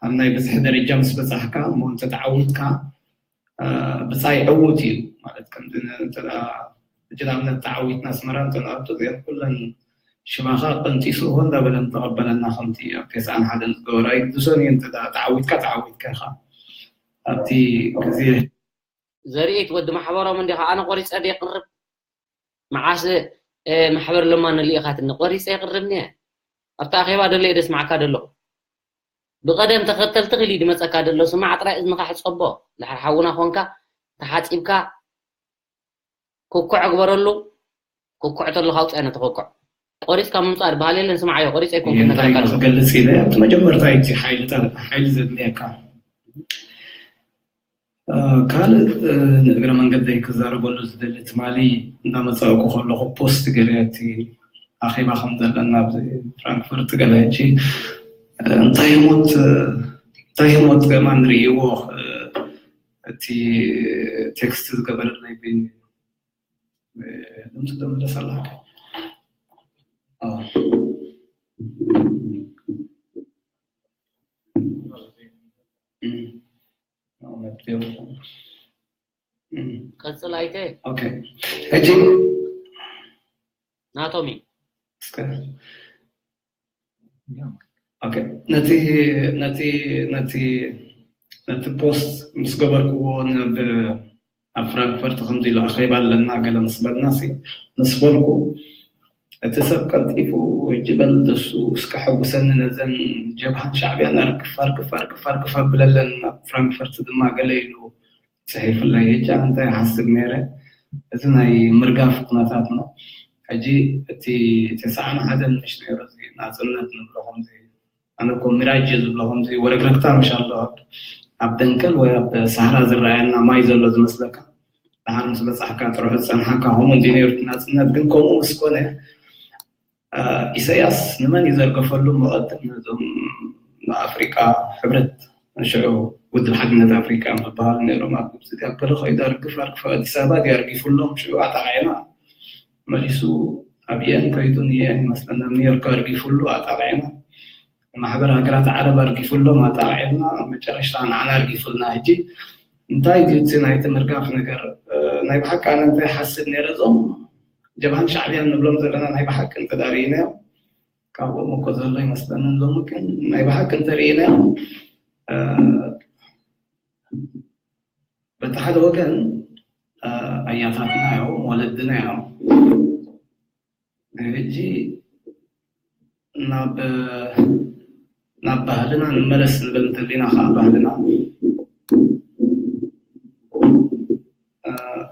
ኣብ ናይ ብዝሒ ደረጃ ምስ በፃሕካ እሞ እንተተዓዊትካ ብፃይ ዕዉት እዩ ማለት ከምዚ እንተ ሕጂ ንኣብነት ተዓዊትና ኣስመራ እንተንኣቱ እዚአን ኩለን ሽማኻ ቀንጢሱ እኮ እንዳበለ ምተቐበለና ከምቲ ኣብ ቴስዓን ሓደን ዝገበሮ ኣይግድሶን እዩ እንተ ተዓዊትካ ተዓዊትካ ኢኻ ኣብቲ ግዜ ዘርኢት ወዲ ማሕበሮም እንዲኻ ኣነ ቆሪፀ ድየ ቅርብ መዓስ ማሕበር ለማኒ ልኢኻትኒ ቆሪፀ ይቅርብኒ ኣብቲ ኣኼባ ደለየ ደስማዕካ ደለኹ ብቐደም ተኸተል ትኽእል እዩ ድመፀካ ደሎ ስማዕ ጥራይ እዝንኻ ሕፀቦ ድሓር ሓውና ኾንካ ተሓፂብካ ኩኩዕ ግበረሉ ኩኩዕ ተለካ ኣውፅያ ነቲ ኩኩዕ ቆሪፅካ ምምፃእ ድበሃል የለን ስማዓዮ ቆሪፀ ይኮንኩ እንታይ ነጋርካ ኣለኹ ክገልፅ ኢለ ኣብቲ መጀመርታ እቲ ሓይሊ ጠ- ሓይሊ ዘድልየካ ካልእ ንእግረ መንገደይ ክዛረበሉ ዝደሊ ትማሊ እንዳመፃእኩ ከለኩ ፖስት ገይረ እቲ ኣኼባ ከም ዘለና ኣብዚ ፍራንክፈርት ገለ ሕጂ እንታይ ሞት እንታይ ሞት ከማን ርእይዎ እቲ ቴክስት ዝገበረለይ ድምፂ ተመለስ ኣለካ። ቀፅል ኣይተ። ኦኬ፣ ሕጂ ናቶም እዩ። እስከ ኦኬ፣ ነቲ ነቲ ነቲ ነቲ ፖስት ምስ ገበርክዎ ናብ ኣብ ፍራንክፈርት ከምዚ ኢሉ ኣኼባ ኣለና ገለ ምስ በልና ሲ ምስ በልኩ፣ እቲ ሰብ ቀልጢፉ ሕጂ በል ደሱ እስከ ሕጉሰኒ ነዘን ጀብሃን ሻዕብያን ኣርግፍ ኣርግፍ ኣርግፍ ኣርግፍ ኣብለለን ኣብ ፍራንክፈርት ድማ ገለ ኢሉ ጽሒፍለይ። ሕጂ ኣነ እንታይ ይሓስብ ነይረ፣ እዚ ናይ ምርጋፍ ኩነታት ነው። ሕጂ እቲ ተስዓን ሓደን ምሽ ነይሩ እዚ ናጽነት ንብሎ ከምዚ ኣነ እኮ ሚራጅ እየ ዝብሎ ከምዚ ወረግረግታ ምሽ ኣሎ ኣብ ደንከል ወይ ኣብ ሳህራ ዝረኣየና ማይ ዘሎ ዝመስለካ። ድሓር ምስ በጻሕካ ጥርሑ ዝጸንሓካ ከምኡ እንዲ ነይሩ እቲ ናጽነት። ግን ከምኡ ምስ ኮነ ኢሳያስ ንመን እዩ ዘርገፈሉ? መቐድም ነዞም ንኣፍሪቃ ሕብረት ሽዑ ውድብ ሓድነት ኣፍሪቃ እዮም ዝበሃሉ ነይሮም። ኣብ ግብፂ ድያ ገለ ከይዱ ኣርግፍ ኣርግፍ ኣዲስ ኣበባ ድዩ ኣርጊፉሎም? ሽዑ ኣጣቂዕና መሊሱ ኣብ የን ከይዱ ንየን ይመስለና ኒውዮርክ ኣርጊፉሉ ኣጣቂዕና ማሕበር ሃገራት ዓረብ ኣርጊፉሎም ኣጣቂዕና መጨረሽታ ንዓና ኣርጊፉልና። ሕጂ እንታይ ድዩ እቲ ናይቲ ምርጋፍ ነገር? ናይ ብሓቂ ኣነ እንታይ ሓስብ ነይረ እዞም ጀብሃን ሻዕብያን ንብሎም ዘለና ናይ ብሓቂ እንተዳርኢናዮም ካብኦም እኮ ዘሎ ይመስለኒ። ሎሚ ግን ናይ ብሓቂ እንተርኢናዮም በቲ ሓደ ወገን ኣያታትና እዮም ወለድና እዮም። ሕጂ ናብ ናብ ባህልና ንመለስ ንብል እንተሊና ከዓ ባህልና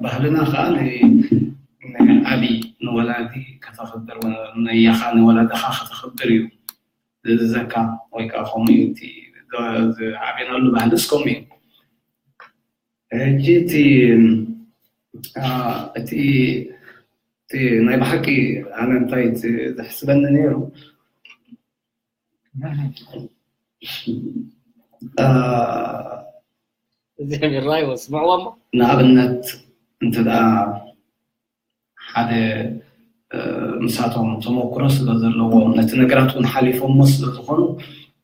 ባህልና ከዓ ንዓቢ ንወላዲ ከተኽብር ነያኻ ንወላድኻ ከተኽብር እዩ ዝእዝዘካ። ወይ ከዓ ከምኡ እዩ እቲ ዝዓብናሉ ባህልስ ከምኡ እዩ። ሕጂ እቲ እቲ ናይ ብሓቂ ኣነ እንታይ ዘሕስበኒ ነይሩ እዚኦም ይራይዎ ስምዕዎ እሞ ንኣብነት እንተ ደኣ ሓደ ምሳቶም ተመክሮ ስለ ዘለዎም ነቲ ነገራት እውን ሓሊፎሞ ስለ ዝኾኑ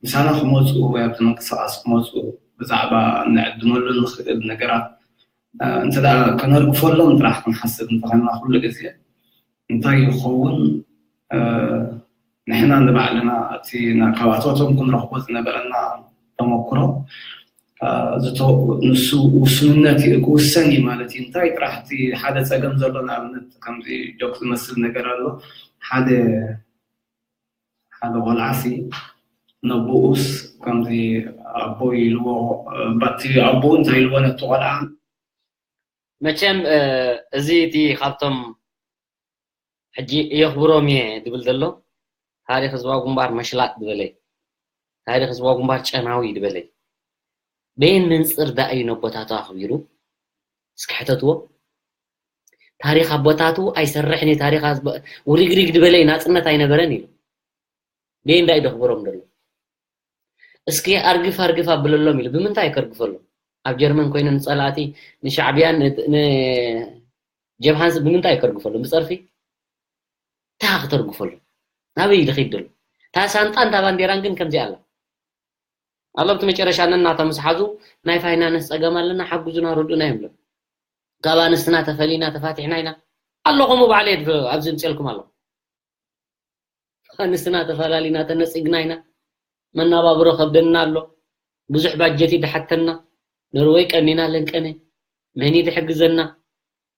ምሳና ክመፁ ወይ ኣብቲ ምንቅስቃስ ክመፁ ብዛዕባ እንዕድመሉ ንኽእል ነገራት እንተ ደኣ ከነርግፈሎም ጥራሕ ክንሓስብ እንተኾንና ኩሉ ግዜ እንታይ ይኸውን ንሕና ንባዕልና እቲ ካብኣቶቶም ክንረኽቦ ዝነበረና ተመክሮ ንሱ ውሱንነት እዩ ክውሰን እዩ ማለት እዩ። እንታይ ጥራሕ እቲ ሓደ ፀገም ዘሎ ንኣብነት ከምዚ ጆክ ዝመስል ነገር ኣሎ ሓደ ሓደ ቆልዓሲ ነቦኡስ ከምዚ ኣቦ ኢልዎ ባቲ ኣቦኡ እንታይ ኢልዎ ነቲ ቆልዓ መቸም እዚ እቲ ካብቶም ሕጂ የኽብሮም እየ ድብል ዘሎ ታሪክ ህዝባዊ ግንባር መሽላጥ ድበለይ ታሪክ ህዝባዊ ግንባር ጨናዊ ድበለይ በየን መንፅር ዳእዩ ነቦታቱ ኣኽቢሩ እስኪ ሕተትዎ ታሪክ ኣቦታቱ ኣይሰርሕን እዩ ታሪክ ውሪግሪግ ድበለይ ናፅነት ኣይነበረን ኢሉ በየን ዳእዩ ደኽብሮም ዘሎ እስኪ ኣርግፍ ኣርግፍ ኣብለሎም ኢሉ ብምንታይ ከርግፈሎም ኣብ ጀርመን ኮይኑ ንፀላእቲ ንሻዕብያን ንጀብሃንስ ብምንታይ ከርግፈሎም ብፀርፊ እንታይ ከተርግፈሎም ናበይ ኢሉ ኪድ ዘሎ እታ ሳንጣ እንታ ባንዴራን ግን ከምዚ ኣላ ኣሎ ኣብቲ መጨረሻ ነናቶም ዝሓዙ ናይ ፋይናንስ ፀገም ኣለና ሓጉዙና ረድኡና ይብሎም ካብ ኣንስትና ተፈሊና ተፋቲሕና ኢና ኣሎ ከምኡ ባዕለ ኣብዚ ምፅልኩም ኣሎ ኣንስትና ተፈላሊና ተነፂግና ኢና መናባብሮ ከብደና ኣሎ ብዙሕ ባጀት ይድሓተና ኖርወይ ቀኒና ለንቀነ መን ይድሕግዘና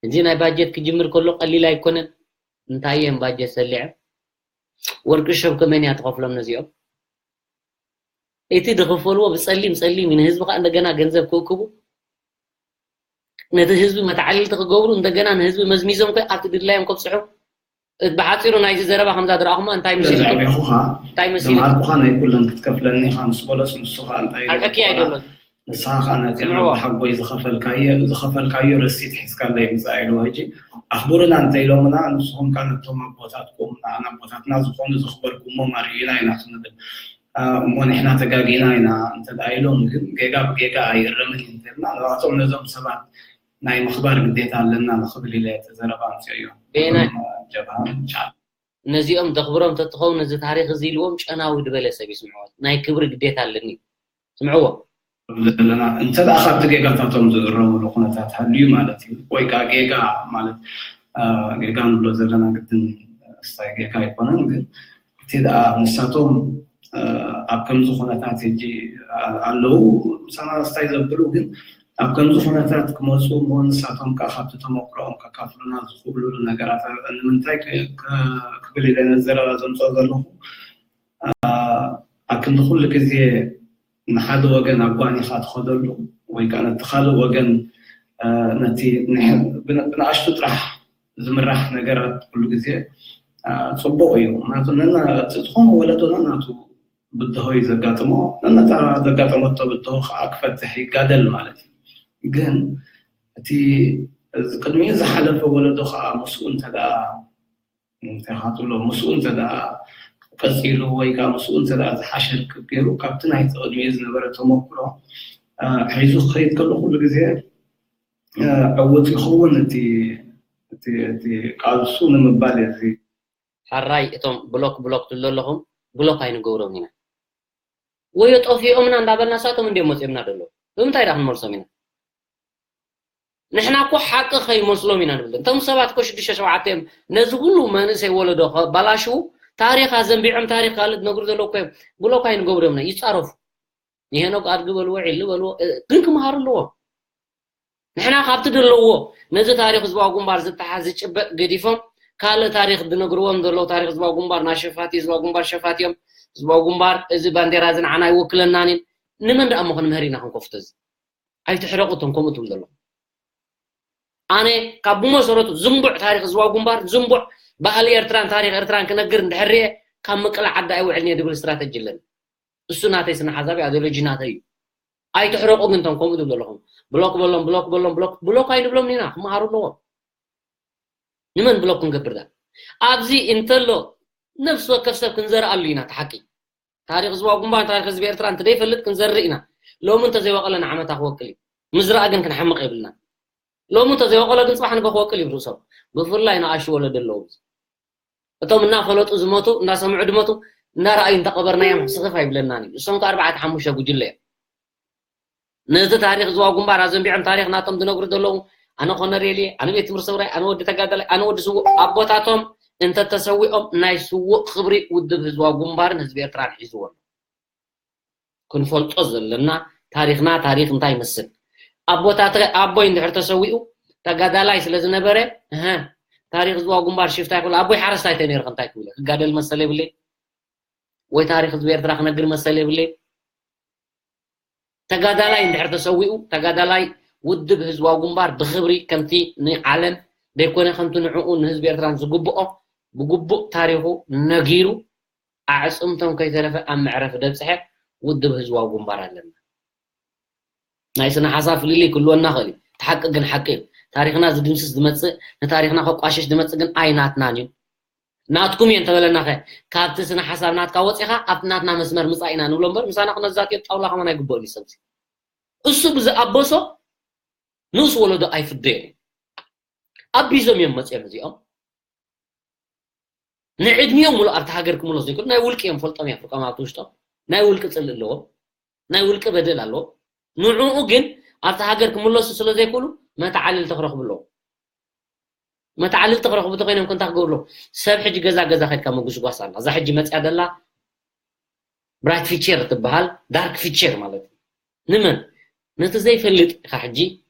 እዚ ናይ ባጀት ክጅምር ከሎ ቀሊል ኣይኮነን እንታይ እዮም ባጀት ሰሊዐ ወርቂ ሸብ ከመን እያ ትኸፍሎም ነዚኦም እቲ ዝኽፈልዎ ብፀሊም ፀሊም እዩ ንህዝቢ ከዓ እንደገና ገንዘብ ክእክቡ ነቲ ህዝቢ መተዓልልቲ ክገብሩ እንደገና ንህዝቢ መዝሚዞም ኮይ ኣብቲ ድላዮም ከብፅሑ ብሓፂሩ ናይዚ ዘረባ ከምዛ ዝረኣኹማ እንታይ መሲልኩም እንታይ መሲልኩም ተማሃርኩኻ ናይ ኩለን ክትከፍለኒ ኢኻ ምስ በሎስ ንሱ ከዓ እንታይ ኣልዕኪ ኣይደሎን ንስኻ ከዓ ነፂርና ብሓጎይ ዝኸፈልካዮ ዝኸፈልካዮ ረሲት ሒዝካለይ ምፃእ ኢልዎ ሕጂ ኣኽብሩና እንተ ኢሎምና ንስኹም ከዓ ነቶም ኣቦታትኩም ንኣና ኣቦታትና ዝኾኑ ዘኽበርኩሞም ኣርእዩና ኢና ክንብል እሞ ንሕና ተጋጊና ኢና እንተ ኢሎም ግን ጌጋ ብጌጋ ኣይእረምን እዩ እንተልና ንባዕቶም ነዞም ሰባት ናይ ምኽባር ግዴታ ኣለና ንኽብል ኢለ እቲ ዘረባ ኣምፅኦዮ። በየናይ? ጀብሃ ጫ ነዚኦም ደኽብሮም ተትኸውን ነዚ ታሪኽ እዚ ኢልዎም ጨናዊ ዝበለ ሰብ ይስምዕዎ። ናይ ክብሪ ግዴታ ኣለኒ። ስምዕዎ። ዘለና እንተ ደኣ ካብቲ ጌጋታቶም ዝእረምሉ ኩነታት ሃልዩ ማለት እዩ። ወይ ከዓ ጌጋ ማለት አ፣ ጌጋ ንብሎ ዘለና ግድን ስታይ ጌጋ ኣይኮነን፣ ግን እቲ ደኣ ንሳቶም አ፣ ኣብ ከምዚ ኩነታት ሕጂ አ- ኣለዉ ምሳና ስታይ ዘብሉ፣ ግን ኣብ ከምዚ ኩነታት ክመፁ እሞ ንሳቶም ከዓ ካብቲ ተመክሮኦም ከካፍሉና ዝኽብሉሉ ነገራት አ- ንምንታይ ክ- ክ- ክብል ኢለ ነዚ ዘረባ ዘምፅኦ ዘለኹ አ፣ ኣብ ክንዲ ኩሉ ግዜ ንሓደ ወገን ኣጓኒኻ ትኸደሉ ወይ ከዓ ነቲ ካልእ ወገን አ፣ ነቲ ንሕ- ብን- ብንኣሽቱ ጥራሕ ዝምራሕ ነገራት ኩሉ ግዜ አ፣ ፅቡቕ እዩ። ምክንያቱ ነና እቲ ዝኾነ ወለዶ ነናቱ ብድሆ እዩ ዘጋጥሞ፣ ነነታ ዘጋጠመቶ ብድሆ ከዓ ክፈትሕ ይጋደል ማለት እዩ። ግን እቲ እዚ ቅድሚኡ ዝሓለፈ ወለዶ ከዓ ምስኡ እንተ ደኣ እንታይ ክትብሎ ምስኡ እንተ ደኣ ቀፂሉ ወይ ከዓ ምስኡ እንተ ደኣ ዝሓሸ ርክብ ገይሩ ካብቲ ናይቲ ቅድሚኡ ዝነበረ ተመክሮ አ፣ ሒዙ ክኸይድ ከሎ ኩሉ ግዜ አ፣ ዕዉት ይኸውን እቲ እቲ እቲ ቃልሱ ንምባል እዩ። እዚ ሓራይ እቶም ብሎክ ብሎክ ትብሉ ዘለኹም ብሎክ ኣይንገብሮም ኢና። ወዮ ጠፊኦምና እንዳበልና ንሳቶም እንዲዮም መፂኦምና ዘለዉ። ብምንታይ ዳ ክንመልሶም ኢና? ንሕና እኮ ሓቂ ከይመስሎም ኢና ንብል። እቶም ሰባት እኮ ሽዱሽተ ሸውዓተ እዮም ነዚ ኩሉ መንእሰይ ወለዶ ከባላሽዉ ታሪኽ ኣዘንቢዖም ታሪኽ ካልእ ዝነግሩ ዘለዉ እኮ እዮም። ብሎክ ኣይንገብሮም ኢና፣ ይፃረፉ። ንሄኖክ ኣድጊ በልዎ፣ ዒሊ በልዎ፣ እ፣ ግን ክመሃሩ ኣለዎም። ንሕና ካብቲ ደለዎ ነዚ ታሪኽ ህዝባዊ ግንባር ዝተሓዝ ዝጭበጥ ገዲፎም ካልእ ታሪኽ ዝነግርዎም ዘለዉ ታሪኽ ህዝባዊ ግንባር ናይ ሸፋቲ ህዝባዊ ግንባር ሸፋቲ እዮም። ህዝባዊ ግንባር እዚ ባንዴራ እዚ ንዓና ኣይወክለናን እዩ። ንመን ደኣ እሞ ክንምህር ኢና ክንከፍቶ እዚ? ኣይትሕረቁ እቶም ከምኡ ትብሉ ዘለኹም። ኣነ ካብ ብመሰረቱ ዝንቡዕ ታሪኽ ህዝባዊ ግንባር ዝንቡዕ ባህሊ ኤርትራን ታሪኽ ኤርትራን ክነግር እንድሕር ርየ ካብ ምቅላዕ ዓዲ ኣይውዕልን እየ ዝብል ስትራተጂ ኣለኒ። እሱ ናተይ ስነ ሓሳብ እዩ፣ ኣደሎጂ ናተይ እዩ። ኣይትሕረቁ ግን እቶም ከምኡ ትብሉ ዘለኹም። ብሎክ በሎም፣ ብሎክ በሎም፣ ብሎክ ብሎክ ኣይንብሎም ኢና፣ ክመሃሩ ኣለዎም። ንመን ብሎክ ክንገብር ዳ? ኣብዚ እንተሎ ነፍሲ ወከፍ ሰብ ክንዘርኣሉ ኢና፣ እቲ ሓቂ። ታሪኽ ህዝባዊ ግንባር ታሪኽ ህዝቢ ኤርትራ እንተደይፈልጥ ክንዘርእ ኢና። ሎሚ እንተዘይወቀለ ንዓመታ ክወቅል እዩ። ምዝራእ ግን ክንሓምቕ የብልና። ሎሚ እንተዘይወቀሎ ግን ፅባሕ ንጎ ክወቅል እዩ ርእሶም። ብፍላይ ንኣሹ ወለዶ ኣለዉ። እቶም እናፈለጡ ዝሞቱ፣ እናሰምዑ ድሞቱ፣ እናረኣዩ እንተቐበርናዮም ስኽፍ ኣይብለናን እዩ። እሶም ከኣ ኣርባዕተ ሓሙሽተ ጉጅለ እዮም። ነዚ ታሪኽ ዝዋ ግንባር ኣዘንቢዖም ታሪኽ ናቶም ዝነግሩ ዘለዉ ኣነ ኮነሬል እየ፣ ኣነ ቤት ትምህርቲ ሰውራይ፣ ኣነ ወዲ ተጋዳላይ፣ ኣነ ወዲ ስዉእ ኣቦታቶም እንተተሰዊኦም ናይ ስዉእ ክብሪ ውድብ ህዝባዊ ግንባርን ህዝቢ ኤርትራን ሒዝዎ ኣሎ። ክንፈልጦ ዘለና ታሪኽና ታሪኽ እንታይ ይመስል ኣቦታተ ኣቦይ እንድሕር ተሰዊኡ ተጋዳላይ ስለ ዝነበረ እሀ ታሪኽ ዝዋ ግንባር ሽፍታ ይክብሉ ኣቦይ ሓረስታይ ተነይሩ ከንታይ ክብለ ክጋደል መሰል የብለይ ወይ ታሪኽ ህዝቢ ኤርትራ ክነግር መሰል የብለይ ተጋዳላይ እንድሕር ተሰዊኡ ተጋዳላይ ውድብ ህዝባዊ ግንባር ብክብሪ ከምቲ ንዓለም ደይኮነ ከምቲ ንዕኡ ንህዝቢ ኤርትራን ዝግብኦ ብግቡእ ታሪኹ ነጊሩ ኣዕፅምቶም ከይተረፈ ኣብ መዕረፊ ደብፅሐ ውድብ ህዝባዊ ግንባር ኣለና ናይ ስነ ሓሳብ ፍልልይ ክልወና ክእል እዩ ሓቂ ግን ሓቂ እዩ ታሪክና ዝድምስስ ዝመፅእ ንታሪክና ከቋሽሽ ዝመፅእ ግን ኣይናትናን እዩ ናትኩም እየ እንተበለናኸ ካብቲ ስነ ሓሳብ ናትካ ወፂኻ ኣብቲ ናትና መስመር ምፃእ ኢና ንብሎ እምበር ምሳና ክነዛትዮ ጣውላ ከማን ኣይግበኦን እዩ ሰብዚ እሱ ብዝኣበሶ ንኡስ ወለዶ ኣይፍደዮን እዩ ኣቢዞም እዮም መፅኦም እዚኦም ንዕድሚኦም ሙሉእ ኣብቲ ሃገር ክምለሱ ዘይክእሉ ናይ ውልቂ እዮም ፈልጦም እዮም ፍርቆም ኣብቲ ውሽጦም ናይ ውልቂ ፅልእ ኣለዎም ናይ ውልቂ በደል ኣለዎም ንዕኡ ግን ኣብቲ ሃገር ክምለሱ ስለ ዘይክእሉ መተዓልልቲ ክረኽቡ ኣለዎም መተዓልልቲ ክረኽቡ ተኮይኖም ክንታ ክገብሩ ኣለዎም ሰብ ሕጂ ገዛ ገዛ ከድካ ምጉስጓስ ኣላ እዛ ሕጂ መፅያ ዘላ ብራይት ፊቸር ትበሃል ዳርክ ፊቸር ማለት እዩ ንመን ነቲ ዘይፈልጥ ኢኻ ሕጂ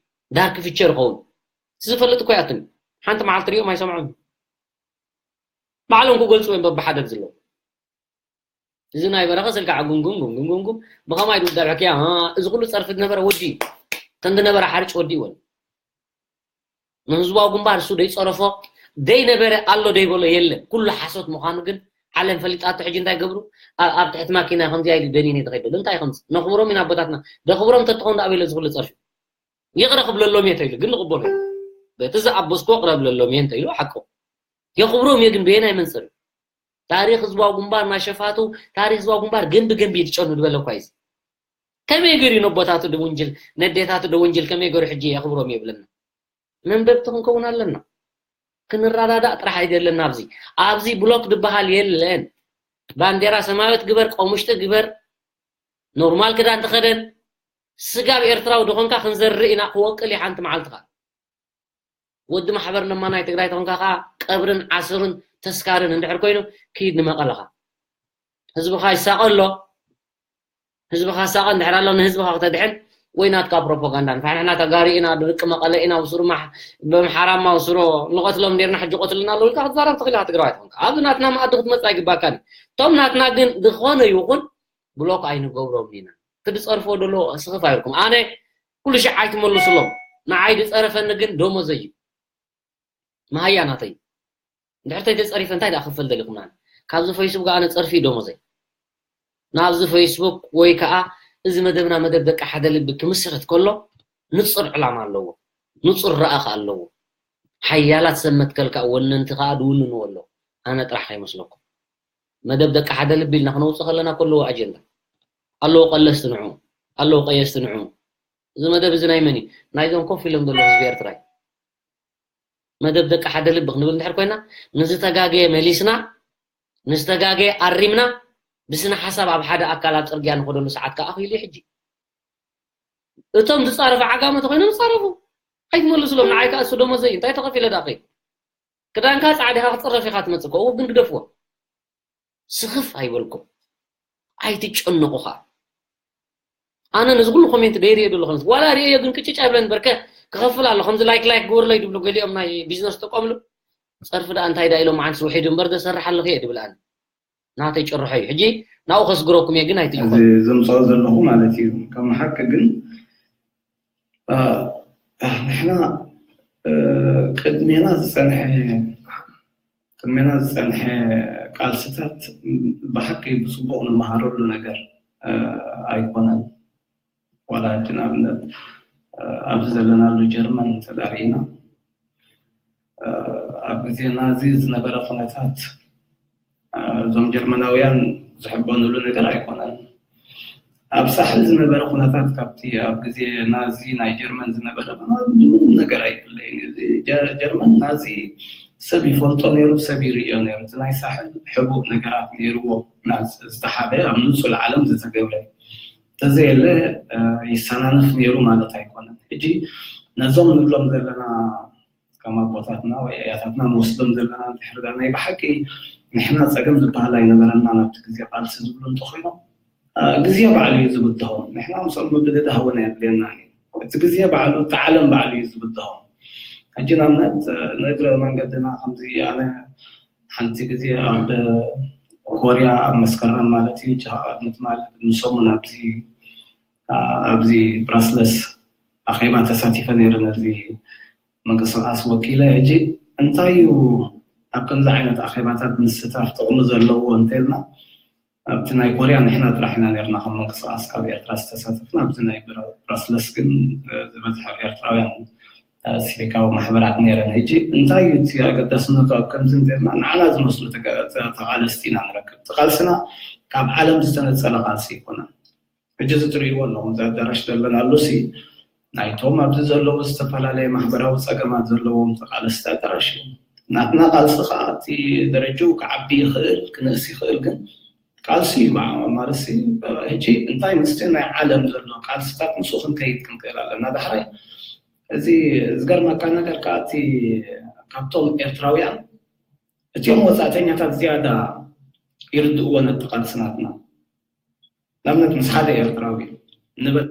ዳርክ ፊቸር ኸውን ዝፈልጥ እኮ ይኣትን ሓንቲ መዓልቲ ሪኦም ኣይሰምዖም ባዕሎም ክገልፅዎ እዮም በብሓደ ዝለው እዚ ናይ በረኸ ስልካ ዓጉምጉም ጉምጉም ጉምጉም ብኸማይ ድውዳብ ሕክያ እዚ ኩሉ ፀርፊ ዝነበረ ወዲ ከም ዝነበረ ሓርጭ ወዲእወን ንህዝባዊ ግንባር እሱ ደይፀረፎ ደይነበረ ኣሎ ደይበሎ የለን ኩሉ ሓሶት ምዃኑ ግን ዓለም ፈሊጣቶ ሕጂ እንታይ ገብሩ ኣብ ትሕቲ ማኪና ከምዚያ ኢሉ ደኒነ ተኸይደሉ እንታይ ከምዚ ነኽብሮም ኢና ኣቦታትና ደኽብሮም ተትኾን ዳኣበለ ዝኩሉ ፀርፊ ይቕረ ክብለሎም እየ ተኢሉ ግን ንቕበሎ በቲ ዝኣበስክዎ ቅረ ብለሎም እየ እንተኢሉ ሓቁ የኽብሮም እየ ግን በየናይ መንፅር እዩ ታሪክ ህዝባዊ ግንባር ናሸፋቱ ታሪክ ህዝባዊ ግንባር ግንቢ ግንቢ ይድጨኑ ዝበለ እኳ እዩ ከመይ ገይሩ ነቦታቱ ድውንጅል ነዴታቱ ድውንጅል ከመይ ገይሩ ሕጂ የኽብሮም እየ ይብለና መንበብቲ ክንከውን ኣለና። ክንረዳዳእ ጥራሕ ኣይደለና። ኣብዚ ኣብዚ ብሎክ ዝበሃል የለን። ባንዴራ ሰማያዊት ግበር፣ ቆሙሽጢ ግበር፣ ኖርማል ክዳን ተኸደን። ስጋብ ኤርትራዊ ድኾንካ ክንዘርእ ኢና፣ ክወቅል እዩ ሓንቲ መዓልትኻ። ወዲ ማሕበር ለማ ናይ ትግራይ ተኾንካ ከዓ ቀብርን ዓስርን ተስካርን እንድሕር ኮይኑ፣ ክይድ ንመቐለኻ። ህዝብኻ ይሳቐ ኣሎ። ህዝብኻ ሳቐ እንድሕር ኣሎ፣ ንህዝብኻ ክተድሕን ወይ ናትካ ፕሮፓጋንዳ። ንፋሕ ንሕና ተጋሩ ኢና፣ ደቂ መቐለ ኢና፣ ውስሩ ማሕ-፣ በምሓራማ ውስሮ ንቐትሎም ኔርና፣ ሕጂ ቆትልና ኣለዉ ኢልካ ክትዛረብ ትኽእል ኢኻ። ትግራዋይ ትኾንካ ኣብዚ ናትና መኣዲ ክትመጽእ ኣይግባካን እዩ። እቶም ናትና ግን ዝኾነ ይኹን ብሎክ ኣይንገብሮም ኢና። እቲ ዝጸርፎ ደሎ ስኽፍ ኣይብልኩም። ኣነ ኩሉ ሻዕ ኣይትመልስሎም። ንዓይ ዝጸረፈኒ ግን ደሞዘይ እዩ። መሃያ ናተይ። እንድሕር ተይተጸሪፈ እንታይ ደኣ ክፈል ደሊኹም? ናን ካብዚ ፌስቡክ ኣነ ጸርፊ ደሞዘይ። ናብዚ ፌስቡክ ወይ ከኣ እዚ መደብና መደብ ደቂ ሓደ ልቢ ክምስርት ከሎ ንጹር ዕላማ ኣለዎ። ንጹር ረኣ ከኣ ኣለዎ። ሓያላት ሰብ መትከል ከኣ ወነንቲ ከኣ ድውንንዎ ኣለዉ። ኣነ ጥራሕ ከይመስለኩም። መደብ ደቂ ሓደ ልቢ ኢልና ክነውጽእ ከለና ከለዎ ኣጀንዳ ኣለዎ። ቀለስቲ ንዑ፣ ኣለዎ ቀየስቲ ንዑ። እዚ መደብ እዚ ናይ መን እዩ? ናይዞም ኮፍ ኢሎም ዘለዉ ህዝቢ ኤርትራ እዩ። መደብ ደቂ ሓደ ልቢ ክንብል እንድሕር ኮይና፣ ንዝተጋገየ መሊስና፣ ንዝተጋገየ ኣሪምና፣ ብስነ ሓሳብ ኣብ ሓደ ኣካል ኣብ ጽርግያ ንኸደሉ ሰዓት ከኣ ኣኺሉ እዩ ሕጂ። እቶም ዝጻረፉ ዓጋመ ተኾይኖም ይጻረፉ። ኣይትመልስሎም። ንዓይ ከኣ እሱ ደሞዘይ እንታይ ተኸፊለ ደኣ ከይድ? ክዳንካ ጻዕዳ ኢኻ ክትጽረፍ ኢኻ ትመጽእ። ከምኡ ግን ግደፍዎ። ስኽፍ ኣይበልኩም። ኣይትጨነቑ ኸኣ። ኣነ ነዚ ኩሉ ኮሜንት ደይርእዮ ደለኹ። ዋላ ርእዮ ግን ቅጭጭ ኣይብለን። በርከ ክኸፍል ኣሎ። ከምዚ ላይክ ላይክ ግበሩለይ ድብሉ ገሊኦም ናይ ቢዝነስ ተቋምሉ። ጸርፊ ደኣ እንታይ ደኣ ኢሎም መዓንትስ ውሒዱ እምበር ዘሰርሕ ኣለኹ እየ ድብል ኣነ። ናተይ ጭርሖ እዩ። ሕጂ ናብኡ ከስግረኩም እየ ግን ኣይትጭነቑ። እዚ ዘምጽኦ ዘለኹ ማለት እዩ። ከም ሓቂ ግን፣ አ፣ አ፣ ንሕና፣ እ፣ ቅድሜና ዝጸንሐ፣ ቅድሜና ዝጸንሐ ቃልስታት ብሓቂ ብጽቡቕ ንመሃረሉ ነገር፣ እ፣ ኣይኮነን። ዋላ ሕጂ ንኣብነት፣ እ፣ ኣብዚ ዘለናሉ ጀርመን እንተ ደኣ ርኢና፣ እ፣ ኣብ ግዜ ናዚ ዝነበረ ኩነታት፣ እ፣ እዞም ጀርመናውያን ዝሕበኑሉ ነገር ኣይኮነን። ኣብ ሳሕል ዝነበረ ኩነታት ካብቲ ኣብ ግዜ ናዚ ናይ ጀርመን ዝነበረ ምንም ነገር ኣይፍለይን እዩ። እዚ ጀ-፣ ጀርመን ናዚ ሰብ ይፈልጦ ነይሩ፣ ሰብ ይርእዮ ነይሩ። እቲ ናይ ሳሕል ሕቡእ ነገራት ነይርዎ፣ ናዚ ዝተሓበ ኣብ ንጹል ዓለም ዝተገብረ። እንተዘየለ፣ እ፣ ይሰናነፍ ነይሩ ማለት ኣይኮነን። ሕጂ ነዞም ንብሎም ዘለና ከም ኣቦታትና ወይ ኣያታትና ንወስዶም ዘለና እንድሕር ዳ ናይ ብሓቂ ንሕና ጸገም ዝበሃል ኣይነበረና ናብቲ ግዜ ቃልሲ ዝብሉ እንተኾይኖም፣ እ፣ ግዜ ባዕሉ እዩ ዝብድሆም። ንሕና ምስኦም ምብድዳህ እውን ኣየድልየናን እዩ። እቲ ግዜ ባዕሉ፣ እቲ ዓለም ባዕሉ እዩ ዝብድሆም። ሕጂ ንኣብነት፣ እ፣ ንእግረ መንገድና ከምዚ ኣነ ሓንቲ ግዜ ኣብ ኮርያ ኣብ መስከረም ማለት እዩ፣ ጃ-፣ ቅድሚ ትማሊ ቅድሚ ሰሙን ኣብዚ፣ እ፣ ኣብዚ ብራስለስ ኣኼባ ተሳቲፈ ነይረ ነዚ ምንቅስቃስ ወኪለ። ሕጂ እንታይ እዩ ኣብ ከምዚ ዓይነት ኣኼባታት ምስታፍ ጥቕሚ ዘለዎ እንተልና፣ ኣብቲ ናይ ኮርያ ንሕና ጥራሕ ኢና ነርና ከም ምንቅስቃስ ካብ ኤርትራ ዝተሳተፍና። ኣብዚ ናይ ብራ-፣ ብራስለስ ግን፣ እ፣ ዝበዝሐ ኤርትራውያን፣ እ፣ ሲቪካዊ ማሕበራት ነይረን። ሕጂ እንታይ እዩ እቲ ኣገዳስነቱ ኣብ ከምዚ እንተልና፣ ንዓና ዝመስሉ ተጋ-፣ ተ-፣ ተቓለስቲ ኢና ንረክብ። እቲ ቃልስና ካብ ዓለም ዝተነጸለ ቃልሲ ኣይኮነን። ሕጂ እዚ ትርእይዎ ኣለኹም፣ እዚ ኣዳራሽ ዘለናሉ ሲ ናይቶም ኣብዚ ዘለዉ ዝተፈላለየ ማሕበራዊ ጸገማት ዘለዎም ተቓለስቲ ኣዳራሽ እዩ። ናትና ቃልሲ ከኣ እቲ ደረጅኡ ክዓቢ ይኽእል፣ ክንእስ ይኽእል፣ ግን ቃልሲ እዩ። ብዓ-፣ ማለት ሲ፣ ሕጂ እንታይ ምስቲ ናይ ዓለም ዘሎ ቃልስታት ምስኡ ክንከይድ ክንክእል ኣለና። ዳሕራይ እዚ ዝገርመካ ነገር ከኣ እቲ ካብቶም ኤርትራውያን እቲኦም ወጻእተኛታት ዝያዳ ይርድእዎ ነቲ ቃልሲ ናትና። ንኣብነት ምስ ሓደ ኤርትራዊ ንበል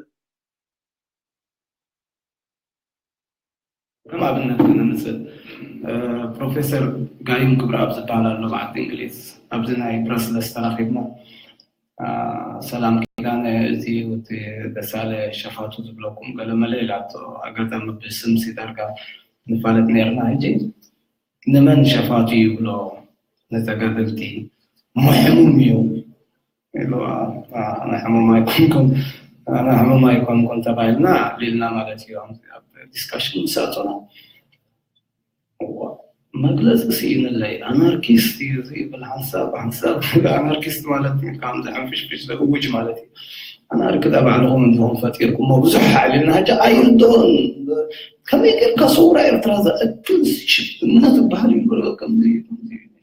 ከም ኣብነት ክነምጽእ፣ እ፣ ፕሮፌሰር ጋይም ክብረኣብ ዝበሃል ኣሎ፣ በዓል እንግሊዝ፣ ኣብዚ ናይ ብራስለስ ተራኺብና፣ እ፣ ሰላም ኪዳነ፣ እዚ እቲ ደሳለ ሸፋቱ ዝብለኩም ገለመለ ኢላቶ፣ ኣጋጣሚ ብስም ሲ ዳርጋ ንፋለጥ ነርና። ሕጂ ንመን ሸፋቱ ይብሎ? ንተጋደልቲ። እሞ ሕሙም እዩ ኢሉ፣ ኣ-፣ ኣነ ሕሙም ኣይኮንኩን፣ ኣነ ሕሙም ኣይኮንኩን ተባሂልና ሊልና ማለት እዩ። ኣብ ዲስካሽን ምስ ኣቶና፣ እዋ፣ መግለጺ ስኢንለይ፣ ኣናርኪስት እዩ ዝብል ሓንሳብ፣ ሓንሳብ ኣናርኪስት ማለት እዩ፣ ከምዚ ሕንፍሽፍሽ ዘእውጅ ማለት እዩ። ኣናርኪ ዳ ባዕልኹም እንዲኹም ፈጢርኩሞ ብዙሕ ሓይልና፣ ሕጂ ኣይርድኦን። ከመይ ጌርካ ሰውራ ኤርትራ ዘእክል ሽፍትነት ዝበሃል ይብሎ ከምዚ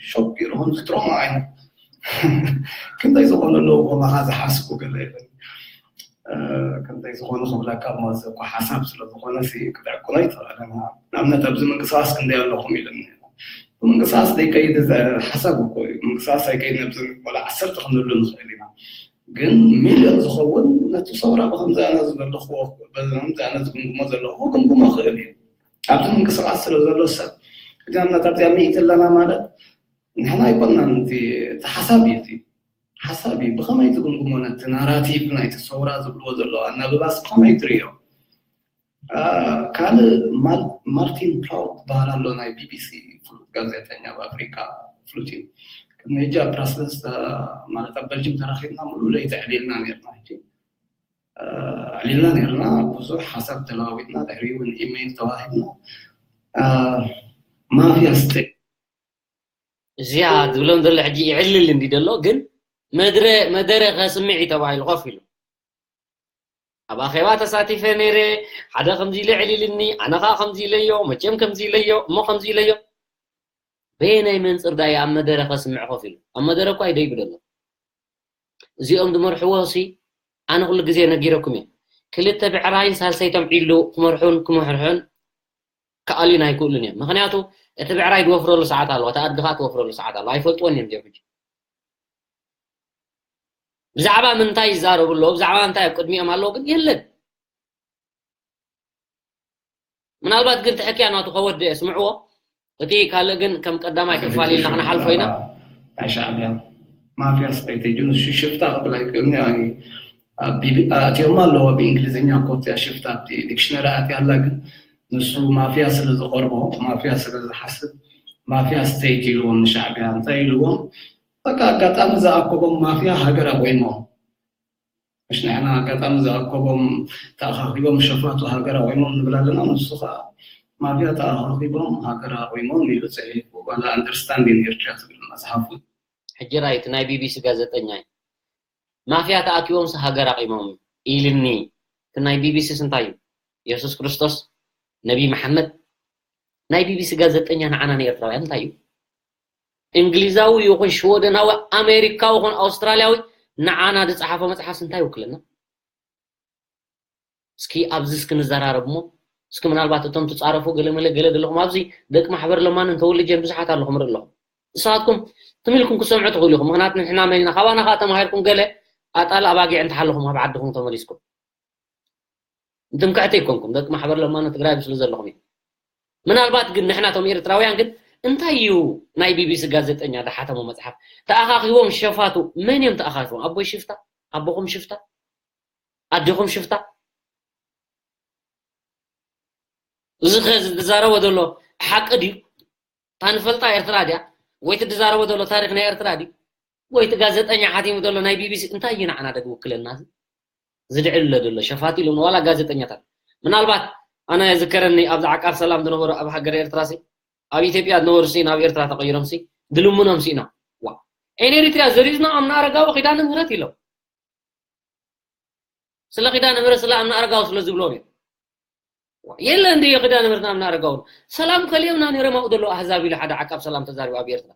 ሾክ ገይሩ ከምዚ ትሮማ ዓይነት ክንደይ ዝኾነ ኣለዎ ከማኻ ዝሓስቡ ገለ የለን። ከምታይ ዝኾነ ክብለካ እሞ እዚ እኮ ሓሳብ ስለ ዝኾነ ሲ ክተዕቅኖ ይትኽእል። ንኣብነት ኣብዚ ምንቅስቃስ ክንደይ ኣለኹም ኢሉኒ። ብምንቅስቃስ ዘይከይድ እዚ ሓሳብ እኮ እዩ። ምንቅስቃስ ኣይከይድ ነብዚ ወላ ዓሰርተ ክንህሉ ንኽእል ኢና። ግን ሚልዮን ዝኸውን ነቲ ሰውራ ብከምዚ ኣነ ዝገለኽዎ ብከምዚ ኣነ ዝግምግሞ ዘለኹ ክግምግሞ ክእል እዩ። ኣብዚ ምንቅስቃስ ስለ ዘሎ ሰብ እዚኣ ኣብዚኣ ሚእቲ ኣለና ማለት ንሕና ኣይኮናን። እቲ ሓሳብ እዩ እቲ ሓሳብ እዩ። ብኸመይ ትግምግሞ ነቲ ናራቲቭ ናይቲ ሰውራ ዝብልዎ ዘለዉ ኣናብባስ ብኸመይ ትርእዮ? ካልእ ማርቲን ፕላውት ዝበሃል ኣሎ ናይ ቢቢሲ ፍሉጥ ጋዜጠኛ ኣብ ኣፍሪካ ፍሉጥ እዩ። ቅድሚ ሕጂ ኣብ ብራስለስ ማለት ኣብ በልጅም ተራኺብና ሙሉእ ለይቲ ዕሊልና ነርና። ሕጂ ዕሊልና ነርና ብዙሕ ሓሳብ ተለዋዊጥና ድሕሪኡ እውን ኢሜይል ተዋሂብና። ማፍያ ስተ እዚኣ ዝብሎም ዘሎ ሕጂ ይዕልል እንዲ ዘሎ ግን መድረ መደረ ከስምዕ እዩ ተባሂሉ ኮፍ ኢሉ ኣብ ኣኼባ ተሳቲፈ ነይረ ሓደ ከምዚ ኢለ ዕሊልኒ ኣነ ከዓ ከምዚ ኢለዮ መቸም ከምዚ ኢለዮ እሞ ከምዚ ኢለዮ በየናይ መንፅር ዳየ ኣብ መደረ ከስምዕ ኮፍ ኢሉ ኣብ መደረ እኳ ይደይቡ ዘሎ እዚኦም ዝመርሕዎ ሲ ኣነ ኩሉ ግዜ ነጊረኩም እየ ክልተ ብዕራይን ሳልሰይቶም ዒሉ ክመርሑን ክምሕርሑን ክኣልዩን ኣይክእሉን እዮም ምክንያቱ እቲ ብዕራይ ዝወፍረሉ ሰዓት ኣለዎ እቲ ኣድጊ ከዓ ትወፍረሉ ሰዓት ኣለዎ ኣይፈልጥዎን እዮም ዚኦም ሕጂ ብዛዕባ ምንታይ ይዛረቡ ኣለዉ ብዛዕባ እንታይ ኣብ ቅድሚኦም ኣለዉ ግን የለን ምናልባት ግን ትሕክያ ናቱ ከወድእ ስምዕዎ እቲ ካልእ ግን ከም ቀዳማይ ክፋል ኢልና ክንሓልፎ ኢና ናይ ሻዕብያ ማፍያ ስጠይተ ጅኑ ሽፍታ ክብል ኣይክእልኒ ኣትዮም ኣለዎ ብእንግሊዝኛ ኮት እያ ሽፍታ ኣብቲ ዲክሽነሪ ኣትያ ኣላ ግን ንሱ ማፍያ ስለ ዝቐርቦ ማፍያ ስለ ዝሓስብ ማፍያ ስቴት ኢልዎም ንሻዕብያ እንታይ ኢልዎም በቃ ኣጋጣሚ ዝኣከቦም ማፍያ ሃገር ኣቆይሞም ምሽ ንሕና ኣጋጣሚ ዝኣከቦም ተኣኻኺቦም ሸፋቱ ሃገር ኣቆይሞም ንብል ኣለና ንሱ ከዓ ማፍያ ተኣኻኺቦም ሃገር ኣቆይሞም ኢሉ ፅሒፉ ዋላ ኣንደርስታንዲንግ ኤርትራ ትብል መፅሓፉ ሕጂ ራይ እቲ ናይ ቢቢሲ ጋዜጠኛ እዩ ማፍያ ተኣኪቦምስ ሃገር ኣቂሞም ኢልኒ እቲ ናይ ቢቢሲስ እንታይ እዩ የሱስ ክርስቶስ ነቢ መሓመድ ናይ ቢቢሲ ጋዜጠኛ ንዓና ንኤርትራውያን እንታይ እዩ እንግሊዛዊ ይኹን ሽወደናዊ ኣሜሪካዊ ይኹን ኣውስትራልያዊ ንዓና ዝፀሓፎ መፅሓፍስ እንታይ ይውክልና እስኪ ኣብዚ እስኪ ንዘራረብ እሞ እስኪ ምናልባት እቶም ትፃረፉ ገለመለ ገለ ዘለኹም ኣብዚ ደቂ ማሕበር ለማንን ተወልጀን ብዙሓት ኣለኹም ርኢ ኣለኹም ንስኻትኩም ትም ኢልኩም ክሰምዑ ትኽእሉ ኢኹም ምክንያቱ ንሕና መን ኢና ካባና ከዓ ተማሂርኩም ገለ ኣጣል ኣባጊዕ እንተሓለኹም ኣብ ዓድኹም ተመሊስኩም ንትምክሕቲ ኣይኮንኩም ደቂ ማሕበር ለማኖ ትግራይ ስለ ዘለኹም እዩ ምናልባት ግን ንሕና ቶም ኤርትራውያን ግን እንታይ እዩ ናይ ቢቢሲ ጋዜጠኛ ዝሓተሞ መፅሓፍ ተኣኻኺቦም ሸፋቱ መን እዮም ተኣኻኺቦም ኣቦይ ሽፍታ ኣቦኹም ሽፍታ ኣዴኹም ሽፍታ እዚ ከ ዝዛረቦ ዘሎ ሓቂ ድዩ እታ ንፈልጣ ኤርትራ ድያ ወይ ትዛረቦ ዘሎ ታሪክ ናይ ኤርትራ ድዩ ወይ እቲ ጋዜጠኛ ሓቲሙ ዘሎ ናይ ቢቢሲ እንታይ እዩ ንዓና ደግ ውክልና ዝድዕል ኣሎ ዘሎ ሸፋት ኢሎም ዋላ ጋዜጠኛታት ምናልባት ኣነ ዝከረኒ ኣብዚ ዓቃብ ሰላም ዝነበሩ ኣብ ሃገር ኤርትራ ሲ ኣብ ኢትዮጵያ ዝነበሩ ሲ ናብ ኤርትራ ተቀይሮም ሲ ድልምኖም ሲ ኢና ዋ ኤን ኤሪትሪያ ዘሪዝና ኣምና ኣረጋዊ ኪዳነ ምህረት ኢሎም ስለ ኪዳነ ምህረት ስለ ኣምና ኣረጋዊ ስለ ዝብሎም እዮም የለ እንድዮ ክዳ ነበርና ምናረጋውን ሰላም ከልዮምና ነይሮም ኣብኡ ዘለዉ ኣህዛብ ኢሉ ሓደ ዓቃብ ሰላም ተዛሪቡ ኣብ ኤርትራ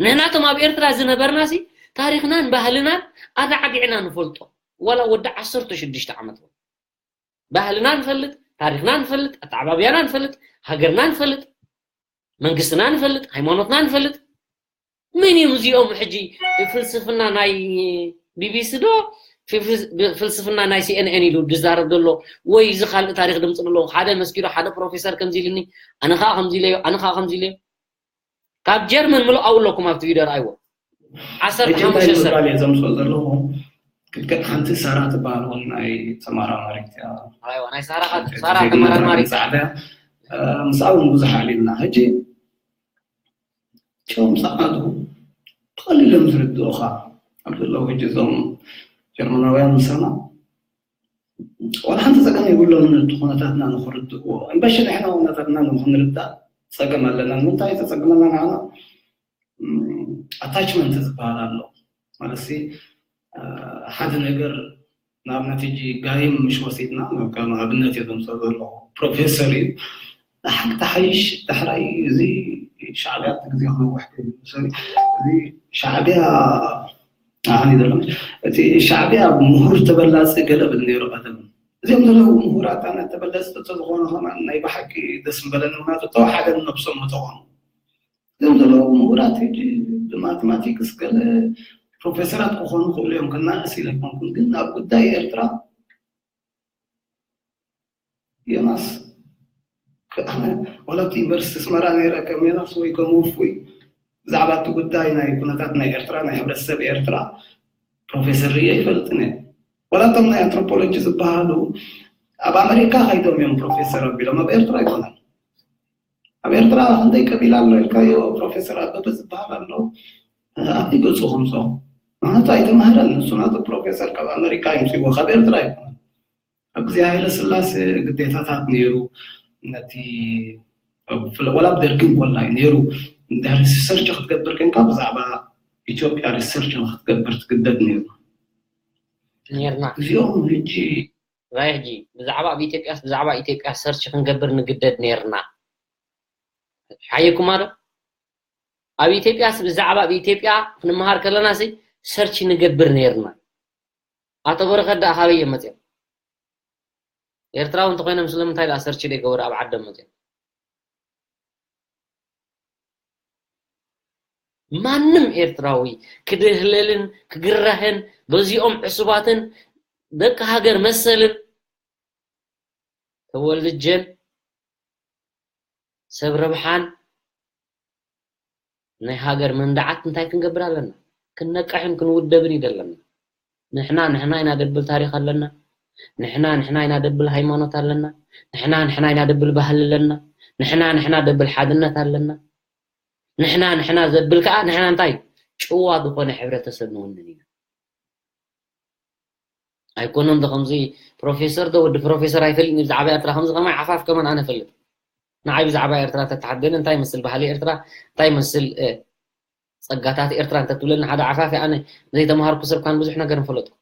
ንሕናቶም ኣብ ኤርትራ ዝነበርና ሲ ታሪክናን ባህልናን ኣረዓጊዕና ንፈልጦ ዋላ ወዲ ዓሰርተ ሽዱሽተ ዓመት ባህልና ንፈልጥ ታሪክና ንፈልጥ ኣተዓባብያና ንፈልጥ ሃገርና ንፈልጥ መንግስትና ንፈልጥ ሃይማኖትና ንፈልጥ መን እዮም እዚኦም ሕጂ ፍልስፍና ናይ ቢቢሲ ዶ ፍልስፍና ናይ ሲኤንኤን ኢሉ ዝዛረብ ዘሎ ወይ እዚ ካልእ ታሪክ ድምፂ ኣሎ ሓደ መስጊዶ ሓደ ፕሮፌሰር ከምዚ ኢልኒ ኣነ ከዓ ከምዚ ኢለዮ ኣነ ከዓ ከምዚ ኢለዮ ካብ ጀርመን ምልእ ኣው ኣለኩም ኣብቲ ቪድዮ ረኣይዎ ዓሰርተ ሓሙሽተ ሰብ ምባል እየ ዘምፅኦ ዘለኹ ክትገጥ ሓንቲ ሳራ ትበሃል እውን ናይ ተመራማሪት እያ ናይ ሳራ ሳራ ተመራማሪት ፃዕዳ ምስኣ እውን ብዙሕ ኣዕሊልና ሕጂ እቶም ፃዓዱ ብቐሊሎም ዝርድኡኻ ኣብ ዘለዉ ሕጂ እዞም ጀርመናውያን ምሳና ዋላ ሓንቲ ፀገም የብሎምን እቲ ኩነታትና ንክርድእዎ እምበሺ ንሕና ኩነታትና ንክንርዳእ ፀገም ኣለና ንምንታይ ተፀግመና ንዓና ኣታችመንት ዝበሃል ኣሎ ማለት ሓደ ነገር ንኣብነት ሕጂ ጋይም ምሽ ወሲድና ከም ኣብነት እየ ዘምፅኦ ዘለኹ። ፕሮፌሰር እዩ። ንሓንቲ ሓይሽ ዳሕራይ እዚ ሻዕብያ እቲ ግዜ ክነውሕ እዚ ሻዕብያ ኣኒ ዘሎ እቲ ሻዕብያ ምሁር ተበላፂ ገለ ብል ነይሩ ቀደም። እዚኦም ዘለዉ ምሁራት ኣነ ተበለፅቲ እንተዝኾኑ ከማን ናይ ብሓቂ ደስ ምበለኒ። ምክንያቱ ተወሓደ ነብሶም ምተኾኑ እዞም ዘለዉ ምሁራት ሕጂ ብማቴማቲክስ ገለ ፕሮፌሰራት ክኾኑ ክእሉ እዮም። ከናእስ ኢለ ኣይኮንኩን፣ ግን ኣብ ጉዳይ ኤርትራ ዮናስ ከ- ኣነ ዋላ ኣብቲ ዩኒቨርሲቲ ኣስመራ ነይረ ከም ዮናስ ወይ ከም ውፉይ ብዛዕባ እቲ ጉዳይ ናይ ኩነታት ናይ ኤርትራ ናይ ሕብረተሰብ ኤርትራ ፕሮፌሰር ርየ ይፈልጥን እየ። ዋላ እቶም ናይ ኣንትሮፖሎጂ ዝበሃሉ ኣብ ኣመሪካ ከይዶም እዮም ፕሮፌሰር ኣቢሎም፣ ኣብ ኤርትራ ኣይኮነን። ኣብ ኤርትራ ክንደይ ቀቢላ ኣሎ ኢልካዮ ፕሮፌሰር ኣበበ ዝበሃል ኣሎ ኣብቲ ገፁ ከምሶ ምክንያቱ ኣይተማህረን ንሱ ናቱ ፕሮፌሰር ካብ ኣመሪካ ይምፅዎ ካብ ኤርትራ ኣይኮነን። ኣብ ግዜ ሃይለ ስላሴ ግዴታታት ነይሩ ነቲ ወላ ኣብ ደርግን ኮላይ ነይሩ። እንድሕር ሪሰርች ክትገብር ኮንካ ብዛዕባ ኢትዮጵያ ሪሰርች ንክትገብር ትግደድ ነይሩ። ነርና እዚኦም ሕጂ ራይ ሕጂ ብዛዕባ ኣብ ኢትዮጵያስ ብዛዕባ ኢትዮጵያ ሰርች ክንገብር ንግደድ ነርና። ሓየኩማ ዶ? ኣብ ኢትዮጵያስ ብዛዕባ ኣብ ኢትዮጵያ ክንመሃር ከለና ሲ ሰርች ንገብር ነርና። ኣቶ በረኸት ደኣ ካበይ እዮም መፅኦም? ኤርትራዊ እንተኮይኖም ስለምንታይ ደኣ ሰርች ደይገበሩ ኣብ ዓዶም መፅኦም? ማንም ኤርትራዊ ክድህለልን ክግራህን በዚኦም ዕሱባትን ደቂ ሃገር መሰልን ተወልጀን ሰብ ረብሓን ናይ ሃገር መንዳዓት እንታይ ክንገብር ኣለና? ክነቃሕን ክንውደብን እዩ ዘለና። ንሕና ንሕና ኢና ደብል ታሪኽ ኣለና። ንሕና ንሕና ኢና ደብል ሃይማኖት ኣለና። ንሕና ንሕና ኢና ደብል ባህሊ ኣለና። ንሕና ንሕና ደብል ሓድነት ኣለና። ንሕና ንሕና ዘብል ከዓ ንሕና እንታይ ጭዋ ዝኾነ ሕብረተሰብ ንውንን ኢና። ኣይኮነን ዶ ከምዚ ፕሮፌሰር ዶ ወዲ ፕሮፌሰር ኣይፈልጥን ብዛዕባ ኤርትራ ከምዚ ከማይ ዓፋፍ ከመን ኣነ ፈልጥ ንዓይ ብዛዕባ ኤርትራ ተተሓደን እንታይ መስል ባህሊ ኤርትራ እንታይ መስል እ፣ ጸጋታት ኤርትራ እንተትብለኒ ሓደ ዓፋፍ ኣነ ዘይተማሃርኩ ሰብ ካን ብዙሕ ነገር ንፈለጥኩ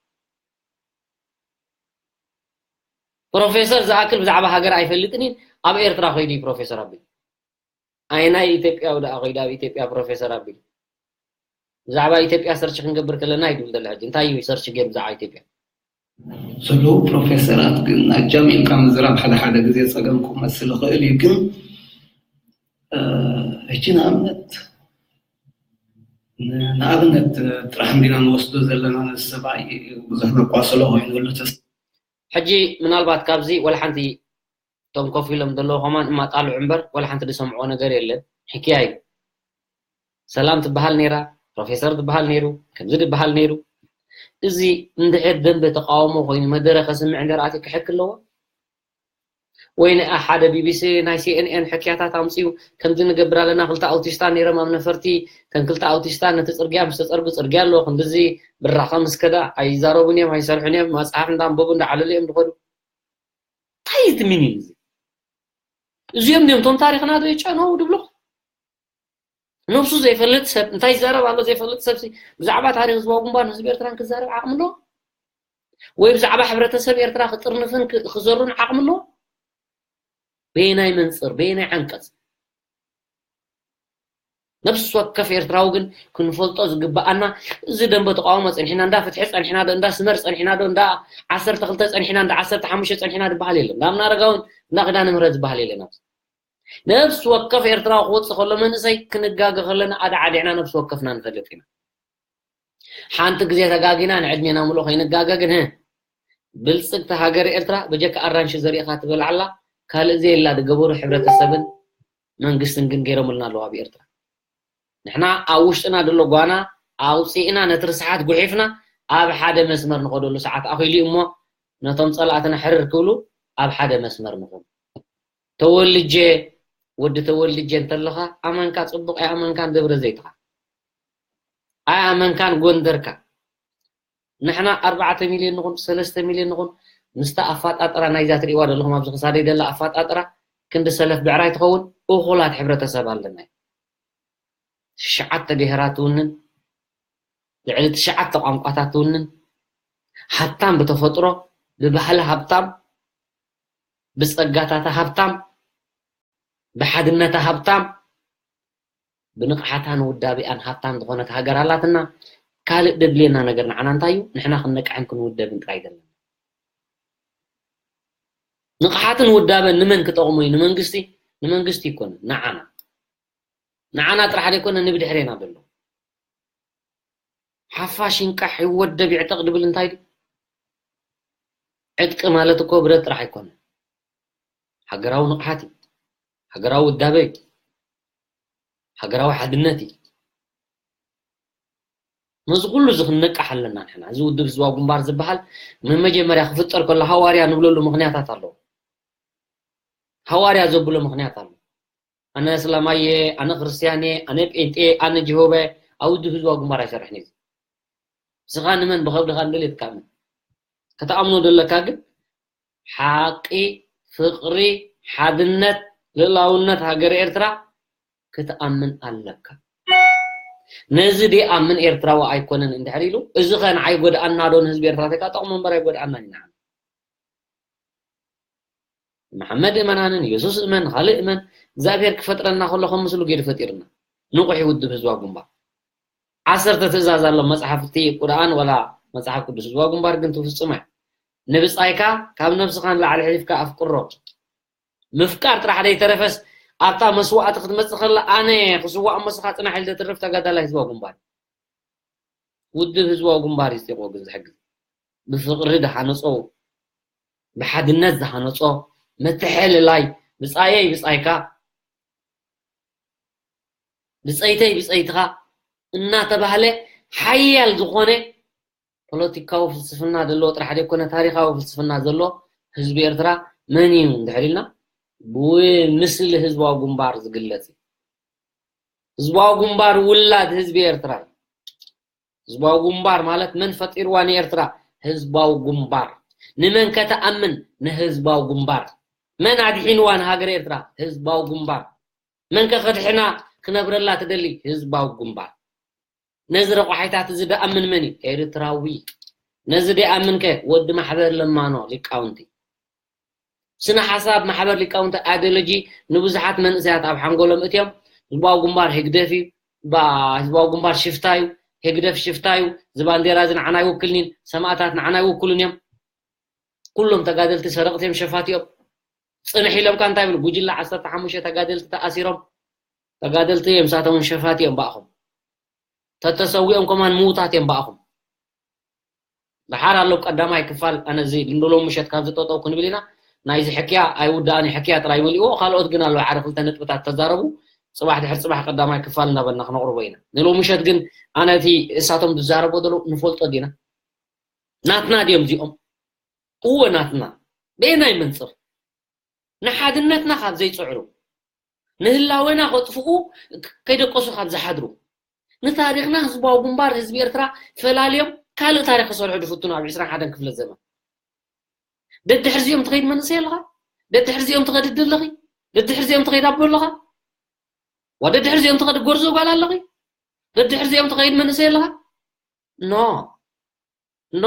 ፕሮፌሰር ዝኣክል ብዛዕባ ሃገር ኣይፈልጥን እዩ ኣብ ኤርትራ ኮይዱ እዩ ፕሮፌሰር ኣቢል ኣይናይ ኢትዮጵያዊ ደኣ ኮይዱ ኣብ ኢትዮጵያ ፕሮፌሰር ኣቢል ብዛዕባ ኢትዮጵያ ሰርች ክንገብር ከለና ይድብል ዘሎ ሕጂ እንታይ እዩ ሰርች ገይሩ ብዛዕባ ኢትዮጵያ ዘለዉ ፕሮፌሰራት ግን ኣጃሚልካ ምዝራብ ሓደ ሓደ ግዜ ፀገም ክመስል ይኽእል እዩ ግን ሕጂ ንኣብነት ንኣብነት ጥራሕ እንዲና ንወስዶ ዘለና ነዚ ሰብኣይ ብዙሕ መቋሰሎ ኮይኑሉ ተስ ሕጂ ምናልባት ካብዚ ወላ ሓንቲ እቶም ኮፍ ኢሎም ዘለዉ ከማን እማጣልዑ እምበር ወላ ሓንቲ ዝሰምዕዎ ነገር የለን ሕክያ እዩ ሰላም ትበሃል ነይራ ፕሮፌሰር ትበሃል ነይሩ ከምዚ ትበሃል ነይሩ እዚ እንድሕር ደንበ ተቃውሞ ኮይኑ መደረ ከስምዕ እንድሕር ኣትዩ ክሕክ ኣለዎ ወይ ንኣ ሓደ ቢቢሲ ናይ ሲኤንኤን ሕክያታት ኣምፅኡ ከምዚ ንገብር ኣለና ክልተ ኣውቲስታ ነይሮም ኣብ ነፈርቲ ተን ክልተ ኣውቲስታ ነቲ ፅርግያ ምስ ተፀርጉ ፅርግያ ኣለዎ ክንድዚ ብራኸ ምስ ከዳ ኣይዛረቡን እዮም ኣይሰርሑን እዮም መፅሓፍ እንዳንበቡ እንዳዓለሉ እዮም ዝኸዱ እንታይ እዩ እቲ ሚኒንግ እዚ እዚኦም ድዮም እቶም ታሪክና ዶ የጨነው ድብሎ ነብሱ ዘይፈልጥ ሰብ እንታይ ይዛረብ ኣሎ ዘይፈልጥ ሰብ ብዛዕባ ታሪክ ዝባው ግንባር ንህዝቢ ኤርትራን ክዛረብ ዓቕሚ ኣሎ ወይ ብዛዕባ ሕብረተሰብ ኤርትራ ክጥርንፍን ክዘሩን ዓቕሚ ኣሎ በየናይ መንፅር በየናይ ዓንቀፅ ነብሲ ወከፍ ኤርትራዊ ግን ክንፈልጦ ዝግበኣና እዚ ደንበ ተቃውሞ ፀኒሕና እንዳ ፍትሒ ፀኒሕና ዶ እንዳ ስመር ፀኒሕና ዶ እንዳ ዓሰርተ ክልተ ፀኒሕና እንዳ ዓሰርተ ሓሙሽተ ፀኒሕና ዝበሃል የለን እንዳ ምናረጋውን እንዳ ክዳነ ምህረት ዝበሃል የለን ኣብዚ ነብሲ ወከፍ ኤርትራዊ ክወፅእ ከሎ መንእሰይ ክንጋገ ከለና ኣድዓዲዕና ነብሲ ወከፍና ንፈልጥ ኢና ሓንቲ ግዜ ተጋጊና ንዕድሜና ምሉእ ከይንጋገ ግን ብልፅግቲ ሃገር ኤርትራ ብጀካ ኣራንሺ ዘሪእካ ትበልዓላ ካልእ ዘየላ ዝገበሩ ሕብረተሰብን መንግስትን ግን ገይሮምልና ኣለዉ ኣብ ኤርትራ ንሕና ኣብ ውሽጥና ዘሎ ጓና ኣውፅእና ነቲ ርስሓት ጉሒፍና ኣብ ሓደ መስመር ንኸደሉ ሰዓት ኣኺሉ እዩ እሞ ነቶም ፀላእትና ሕርር ክብሉ ኣብ ሓደ መስመር ንኹን ተወልጀ ወዲ ተወልጀ እንተለኻ ኣመንካ ፅቡቕ ኣይኣመንካን ደብረ ዘይትኻ ኣይኣመንካን ጎንደርካ ንሕና ኣርባዕተ ሚልዮን ንኹን ሰለስተ ሚልዮን ንኹን ምስታ ኣፋጣጥራ ናይዛ ትሪእዋ ዘለኹም ኣብዚ ክሳደይ ዘላ ኣፋጣጥራ ክንዲ ሰለፍ ብዕራይ ትኸውን እኹላት ሕብረተሰብ ኣለና ትሽዓተ ብሄራት ትውንን ልዕሊ ትሽዓተ ቋንቋታት ትውንን ሃብታም ብተፈጥሮ፣ ብባህሊ ሃብታም፣ ብጸጋታታ ሃብታም፣ ብሓድነታ ሃብታም፣ ብንቕሓታን ውዳቤኣን ሃብታም ዝኾነት ሃገር ኣላትና። ካልእ ደድልየና ነገር ንዓና እንታይ እዩ? ንሕና ክንነቅሕን ክንውደብን ጥራይ ዘለና። ንቕሓትን ውዳበን ንመን ክጠቕሙ እዩ? ንመንግስቲ? ንመንግስቲ ይኮነ፣ ንዓና። ንዓና ጥራሕ ዘይኮነ ንብድሕሬና ዘሎ። ሓፋሽ ይንቃሕ፣ ይወደብ፣ ይዕጠቕ ድብል እንታይ ድዩ? ዕጥቂ ማለት እኮ ብረት ጥራሕ ኣይኮነ። ሃገራዊ ንቕሓት እዩ። ሃገራዊ ውዳበ እዩ። ሃገራዊ ሓድነት እዩ። ነዚ ኩሉ እዚ ክንነቃሕ ኣለና ንሕና። እዚ ውድብ ህዝባዊ ግንባር ዝበሃል መመጀመርያ ክፍጠር ከሎ ሃዋርያ ንብለሉ ምኽንያታት ኣለዎ። ሃዋርያ ዘብሎ ምኽንያት ኣሎ። ኣነ እስላማየ፣ ኣነ ክርስትያንየ፣ ኣነ ጴንጤ፣ ኣነ ጅሆበ፣ ኣብ ውድብ ህዝባዊ ግንባር ኣይሰርሕን እዩ። ንስኻ ንመን ብኸብድኻ እንደልየ ትካምን። ከተኣምኖ ዘለካ ግን ሓቂ፣ ፍቕሪ፣ ሓድነት፣ ልእላውነት ሃገር ኤርትራ ክትኣምን ኣለካ። ነዚ ደይኣምን ኤርትራዊ ኣይኮነን እንድሕር ኢሉ፣ እዚ ኸ ንዓይ ጎድኣና ዶ ንህዝቢ ኤርትራ? ተካ ጠቕሙ እምበር ኣይጎድኣናን ኢና። መሓመድ እመናንን የሱስ እመን፣ ካልእ እመን፣ እግዚኣብሔር ክፈጥረና ከሎ ከም ምስሉ ገይሩ ፈጢርና። ንቑሕ ውድብ ህዝባዊ ግንባር። ዓሰርተ ትእዛዝ ኣሎ መጽሓፍቲ ቁርኣን ወላ መጽሓፍ ቅዱስ። ህዝባዊ ግንባር ግን ትፍጽሞ እያ። ንብጻይካ ካብ ነብስኻ ንላዕሊ ኣሕሊፍካ ኣፍቅሮ። ምፍቃር ጥራሕ ደይተረፈስ ኣብታ መስዋእቲ ክትመጽእ ከላ ኣነ ክስዋእ እሞ ንስኻ ጽናሕ ኢሉ ዘትርፍ ተጋዳላይ ህዝባዊ ግንባር። ውድብ ህዝባዊ ግንባር እዩ ስጢቕዎ ግን ዝሕግዝ። ብፍቕሪ ዝሃነጾ፣ ብሓድነት ዝሃነጾ፣ ምትሕልላይ፣ ብጻየይ ብጻይካ፣ ብጸይተይ ብጸይትኻ እናተባህለ ሓያል ዝኾነ ፖለቲካዊ ፍልስፍና ዘለዎ ጥራሕ ዘይኮነ ታሪኻዊ ፍልስፍና ዘለዎ ህዝቢ ኤርትራ መን እዩ እንድሕር ኢልና፣ ብምስሊ ህዝባዊ ግንባር ዝግለጽ እዩ። ህዝባዊ ግንባር ውላድ ህዝቢ ኤርትራ እዩ። ህዝባዊ ግንባር ማለት መን ፈጢርዋ ንኤርትራ? ህዝባዊ ግንባር። ንመን ከተኣምን? ንህዝባዊ ግንባር። መን ኣድሒንዋ ንሃገር ኤርትራ? ህዝባዊ ግንባር። መን ከ ከድሕና ክነብረላ ትደሊ? ህዝባዊ ግንባር። ነዚ ረቋሒታት እዚ ደኣምን መን እዩ? ኤርትራዊ። ነዚ ደኣምን ከ ወዲ ማሕበር ለማኖ ሊቃውንቲ። ስነ ሓሳብ ማሕበር ሊቃውንቲ ኣይዲዮሎጂ ንብዙሓት መንእሰያት ኣብ ሓንጎሎም እትዮም ህዝባዊ ግንባር ህግደፍ እዩ፣ ባ-፣ ህዝባዊ ግንባር ሽፍታ እዩ፣ ህግደፍ ሽፍታ እዩ፣ እዚ ባንዴራ እዚ ንዓና ኣይውክልኒን፣ ሰማእታት ንዓና ኣይውክሉን እዮም። ኩሎም ተጋደልቲ ሰረቕቲ እዮም፣ ሸፋቲ እዮም። ጽንሕ ኢሎም ከ እንታይ ይብሉ? ጉጅለ ዓሰርተ ሓሙሽተ ተጋደልቲ ተኣሲሮም፣ ተጋደልቲ እዮም፣ ንሳቶም እውን ሸፋቲ እዮም ብኣኹም። ተተሰዊኦም ከማን ምዉታት እዮም ብኣኹም። ደሓር ኣሎ ቀዳማይ ክፋል፣ ኣነ እዚ ንሎም ምሸት ካብ ዝጠጠው ክንብል ኢና። ናይዚ ሕክያ ኣይውዳእን እዩ፣ ሕክያ ጥራይ መሊእዎ። ካልኦት ግን ኣለዉ፣ ሓደ ክልተ ነጥብታት ተዛረቡ። ጽባሕ ድሕሪ ጽባሕ ቀዳማይ ክፋል እናበልና ክነቕርቦ ኢና። ንሎም ምሸት ግን ኣነ እቲ እሳቶም ዝዛረቦ ዘለዉ ንፈልጦ ዲና? ናትና ድዮም እዚኦም? እወ ናትና። በየናይ መንጽር? ንሓድነትና ካብ ዘይጽዕሩ፣ ንህላዌና ከጥፍኡ ከይደቀሱ ካብ ዝሓድሩ፣ ንታሪኽና ህዝባዊ ግንባር ህዝቢ ኤርትራ ፈላልዮም ካልእ ታሪኽ ክሰርሑ ዝፍትኑ ኣብ ዕስራን ሓደን ክፍለ ዘመን። ደድሕር እዚኦም ትኸይድ መንእሰይ ኣለኻ? ደድሕር እዚኦም ትኸድ ኣደ ኣለኺ? ደድሕር እዚኦም ትኸይድ ኣቦ ኣለኻ? ዋ ደድሕር እዚኦም ትኸድ ጎርዞ ጓል ኣለኺ? ደድሕር እዚኦም ትኸይድ መንእሰይ ኣለኻ? ኖ። ኖ።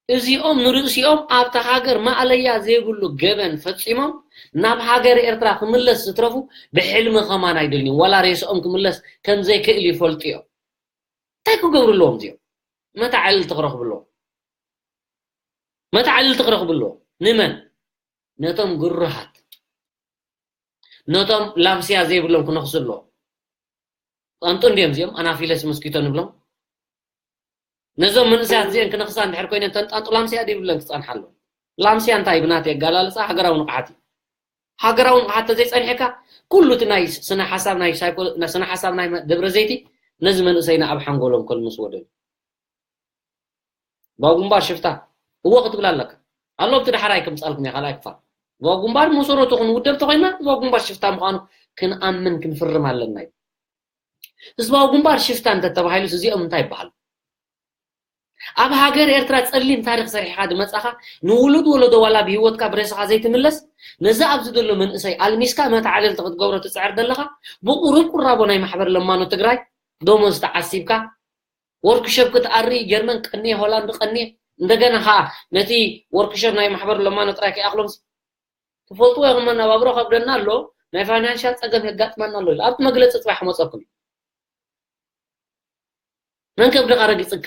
እዚኦም ንርእሲኦም ኣብታ ሃገር ማእለያ ዘይብሉ ገበን ፈጺሞም ናብ ሃገር ኤርትራ ክምለስ ዝትረፉ ብሕልሚ ከማን ኣይደልዩን። ዋላ ሬስኦም ክምለስ ከም ዘይክእል ይፈልጡ እዮም። እንታይ ክገብሩ ኣለዎም እዚኦም? መታዕልልቲ ክረኽቡ ኣለዎም። መታዕልልቲ ክረኽቡ ኣለዎም። ንመን? ነቶም ግሩሃት። ነቶም ላምስያ ዘይብሎም ክነኽሱ ኣለዎም። ጣንጡ እንድዮም እዚኦም፣ ኣናፊለስ ሞስኪቶ ንብሎም። ነዞም መንእሰያት እዚአን ክነኽሳ እንድሕር ኮይነን፣ ተን ጣንጡ ላምስያ ዘይብለን ክጸንሓ ኣለዎ። ላምስያ እንታይ ብናተይ ኣገላልጻ ሃገራዊ ንቕሓት እዩ። ሃገራዊ ንቕሓት ተዘይጸኒሕካ፣ ኩሉ እቲ ናይ ስነ ሓሳብ ናይ ሳይኮ-፣ ናይ ስነ ሓሳብ ናይ መ-፣ ደብረ ዘይቲ ነዚ መንእሰይና ኣብ ሓንጎሎም ከልምስዎ ደልዩ። ህዝባዊ ግንባር ሽፍታ እዎ ክትብል ኣለካ። ኣሎ ኣብቲ ዳሕራይ ከምጻልኩም እየ፣ ካልኣይ ክፋል። ህዝባዊ ግንባር መሰረቱ ክንውደብ ተኾይንና፣ ህዝባዊ ግንባር ሽፍታ ምዃኑ ክንኣምን ክንፍርም ኣለና እዩ። ህዝባዊ ግንባር ሽፍታ እንተተባሂሉስ እዚኦም እንታይ ይበሃሉ? ኣብ ሃገር ኤርትራ ጸሊም ታሪኽ ሰሪሕኻ ዝመጻኻ፣ ንውሉድ ወለዶ ዋላ ብህይወትካ ብሬሳኻ ዘይትምለስ፣ ነዚ ኣብዚ ዘሎ መንእሰይ ኣልሚስካ መተዓለልቲ ክትገብሮ ትጽዕር ዘለኻ፣ ብቁሩብ ቁራቦ ናይ ማሕበር ለማኖ ትግራይ ደሞዝ ተዓሲብካ፣ ወርክሾፕ ክትኣሪ ጀርመን ቀንየ፣ ሆላንድ ቀንየ። እንደገና ኸዓ ነቲ ወርክሾፕ ናይ ማሕበር ለማኖ ጥራይ ከይኣኽሎም ትፈልጥዎ ኢኹም፣ መነባብሮ ከብደና ኣሎ፣ ናይ ፋይናንሻል ጸገም የጋጥመና ኣሎ ኢሉ ኣብቲ መግለጺ ጽባሕ ክመጸኩም እዩ። መን ከብድኻ ረጊጽካ?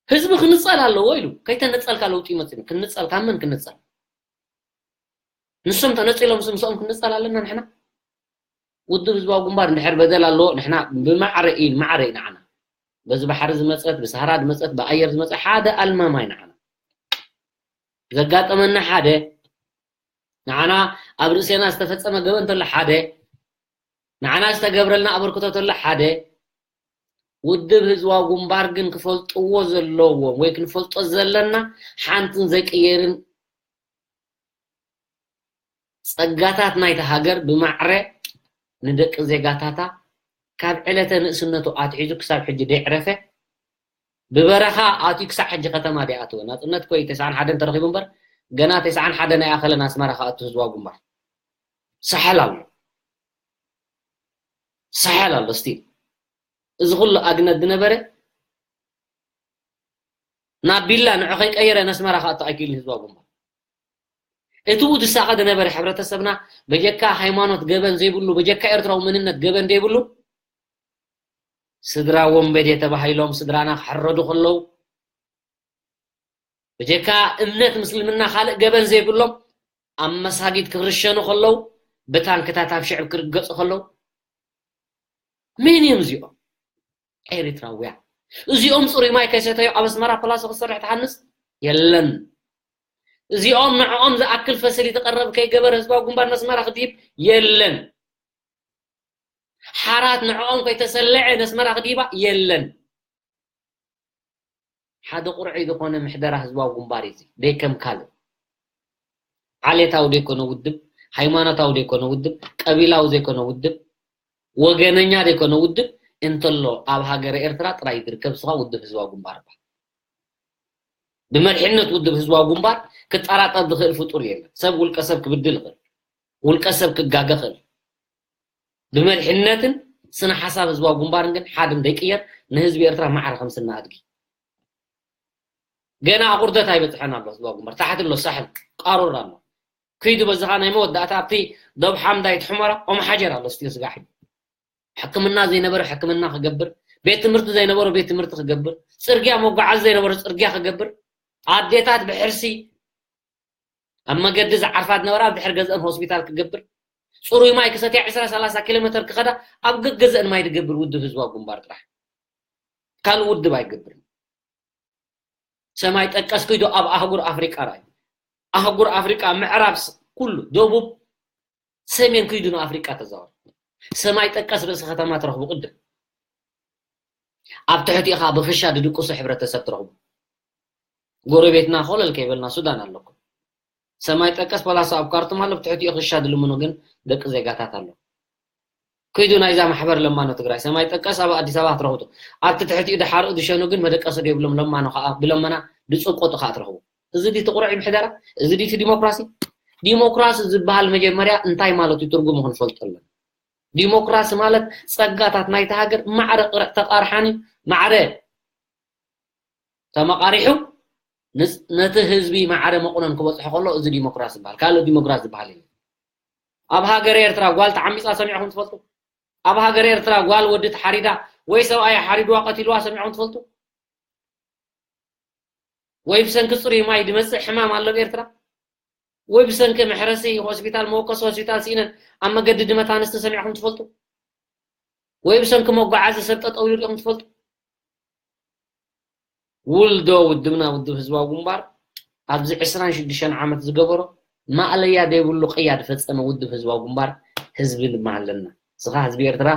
ህዝቢ ክንጸል ኣለዎ ኢሉ። ከይተነጸልካ ለውጢ ይመጽእ። ክንጸል፣ ካብ መን ክንጸል? ንሶም ተነጺሎም ምስኦም ክንጸል ኣለና ንሕና? ውድብ ህዝባዊ ግንባር እንድሕር በደል ኣለዎ፣ ንሕና ብማዕረ እዩ፣ ማዕረ እዩ ንዓና። በዚ ባሕሪ ዝመጸት፣ ብሰሃራ ዝመጸት፣ ብኣየር ዝመጸት ሓደ ኣልማማይ ንዓና። ዘጋጠመና ሓደ፣ ንዓና ኣብ ርእሴና ዝተፈጸመ ገበን እንተሎ ሓደ፣ ንዓና ዝተገብረልና ኣበርክቶ እንተሎ ሓደ፣ ውድብ ህዝባዊ ግንባር ግን ክፈልጥዎ ዘለዎም ወይ ክንፈልጦ ዘለና ሓንትን ዘይቅየርን ጸጋታት ናይታ ሃገር ብማዕረ ንደቂ ዜጋታታ ካብ ዕለተ ንእስነቱ ኣትሒዙ ክሳብ ሕጂ ደይዕረፈ ብበረኻ ኣትዩ ክሳዕ ሕጂ ከተማ ደይኣተወ። ናጽነት ኮይ ተስዓን ሓደን ተረኺቡ እምበር፣ ገና ተስዓን ሓደን ኣይኣኸለን ኣስመራ ክኣቱ ህዝባዊ ግንባር። ሳሕል ኣሎ። ሳሕል ኣሎ ስቲል። እዚ ኩሉ ኣግነት ዝነበረ ናብ ቢላ ንዑ ከይቀየረ ነስመራ ክኣቱ ኣይክእልን ህዝባዊ ግንባር። እቲ ዝሳቐ ዝነበረ ሕብረተሰብና በጀካ ሃይማኖት ገበን ዘይብሉ፣ በጀካ ኤርትራዊ መንነት ገበን ዘይብሉ፣ ስድራ ወንበዴ ተባሂሎም ስድራና ክሕረዱ ከለዉ፣ በጀካ እምነት ምስልምና ካልእ ገበን ዘይብሎም ኣብ መሳጊድ ክርሸኑ ከለዉ፣ ብታንክታት ኣብ ሽዕብ ክርገጹ ከለዉ፣ መን እዮም እዚኦም? ኤሪትራውያን። እዚኦም ጽሩይ ማይ ከይሰተዩ ኣብ ኣስመራ ፕላሶ ክሰርሕ ትሃንጽ? የለን። እዚኦም ንዕኦም ዝኣክል ፈሲሊቲ ቀረብ ከይገበረ ህዝባዊ ግንባር ነስመራ ክድይብ? የለን። ሓራት ንዕኦም ከይተሰለዐ ነስመራ ክድይባ? የለን። ሓደ ቁርዒ ዝኾነ ምሕደራ ህዝባዊ ግንባር እዩ እዚ። ደይከም ካልእ። ዓሌታዊ ዘይኮነ ውድብ፣ ሃይማኖታዊ ዘይኮነ ውድብ፣ ቀቢላዊ ዘይኮነ ውድብ፣ ወገነኛ ዘይኮነ ውድብ እንተሎ ኣብ ሃገረ ኤርትራ ጥራይ ዝርከብ ስኻ ውድብ ህዝባዊ ግንባር ይበሃል። ብመሪሕነት ውድብ ህዝባዊ ግንባር ክጠራጠር ዝኽእል ፍጡር የለን። ሰብ ውልቀ ሰብ ክብድል ይኽእል። ውልቀ ሰብ ክጋገ ይኽእል። ብመሪሕነትን ስነ ሓሳብ ህዝባዊ ግንባርን ግን ሓደ እንደይቅየር ንህዝቢ ኤርትራ ማዕረ ከም ስነ ኣድጊ። ገና ኣቑርደት ኣይበጽሐን ኣሎ ህዝባዊ ግንባር። ታሕቲ ኣሎ ሳሕል፣ ቃሩር ኣሎ። ክይዱ በዝኻ ናይ መወዳእታ ኣብቲ ዶብ ሓምዳይት ሑመራ ኦም ሓጀር ኣሎ ስቲል ስጋሕ። ሕክምና ዘይነበረ ሕክምና ክገብር፣ ቤት ትምህርቲ ዘይነበሮ ቤት ትምህርቲ ክገብር፣ ጽርግያ መጓዓዚ ዘይነበሮ ጽርግያ ክገብር፣ ኣዴታት ብሕርሲ ኣብ መገዲ ዝዓርፋ ዝነበራ ኣብ ድሕሪ ገዝአን ሆስፒታል ክገብር፣ ጽሩይ ማይ ክሰትያ ዕስራ ሰላሳ ኪሎ ሜተር ክኸዳ ኣብ ገገዝአን ማይ ዝገብር ውድብ ህዝባዊ ግንባር ጥራሕ። ካልእ ውድብ ኣይገብርን። ሰማይ ጠቀስ ክይዶ ኣብ ኣህጉር ኣፍሪቃ ርኣዩ። ኣህጉር ኣፍሪቃ ምዕራብ ስ-፣ ኩሉ ደቡብ ሰሜን ክይዱ ንኣፍሪቃ ተዛወር። ሰማይ ጠቀስ ርእሲ ከተማ ትረኽቡ ቅድም። ኣብ ትሕቲ ኢኻ ብኽሻ ድድቅሱ ሕብረተሰብ ትረኽቡ። ጎረቤትና ኮለል ከይበልና ሱዳን ኣለኩም። ሰማይ ጠቀስ ፖላሳ ኣብ ካርቱም ኣሎ፣ ብትሕቲኡ ክሻ ድልምኑ ግን ደቂ ዜጋታት ኣሎ። ክይዱ ናይዛ ማሕበር ለማኖ ትግራይ ሰማይ ጠቀስ ኣብ ኣዲስ ኣበባ ትረኽቡ። ኣብቲ ትሕቲኡ ድሓርኡ ድሸኑ ግን መደቀሲ ዶ የብሎም፣ ለማኖ ከዓ ብለመና ድፅንቆጡ ከዓ ትረኽቡ። እዚ ድዩ እቲ ቁሩዕ ምሕደራ? እዚ ድዩ እቲ ዲሞክራሲ? ዲሞክራሲ ዝበሃል መጀመርያ እንታይ ማለት እዩ ትርጉሙ ክንፈልጦ ኣለና። ዲሞክራሲ ማለት ጸጋታት ናይቲ ሃገር ማዕረ ቅርዕ ተቃርሓኒ ማዕረ ተመቃሪሑ ንስ-፣ ነቲ ህዝቢ ማዕረ መቑነን ክበጽሖ ከሎ እዚ ዲሞክራሲ ይበሃል። ካልእ ዲሞክራሲ ዝበሃል የለን። ኣብ ሃገረ ኤርትራ ጓል ተዓሚጻ ሰሚዕኹም ትፈልጡ? ኣብ ሃገረ ኤርትራ ጓል ወዲ ተሓሪዳ ወይ ሰብኣይ ሓሪድዋ ቀቲልዋ ሰሚዕኹም ትፈልጡ? ወይ ብሰንኪ ጽሩይ ማይ ድመጽእ ሕማም ኣሎ ኣብ ኤርትራ? ወይ ብሰንኪ መሕረሲ ሆስፒታል መወከሲ ሆስፒታል ስኢነን ኣብ መገዲ ድመት ኣንስቲ ሰሚዕኹም ትፈልጡ? ወይ ብሰንኪ መጓዓዚ ሰብ ጠጠው ኢሉ ርኢኹም ትፈልጡ? ውልዶ ውድብና ውድብ ህዝባዊ ግንባር ኣብዚ ዕስራን ሽዱሽተን ዓመት ዝገበሮ ማእለያ ዘይብሉ ቅያ ዝፈጸመ ውድብ ህዝባዊ ግንባር ህዝቢ ድማ ኣለና። እስኻ ህዝቢ ኤርትራ፣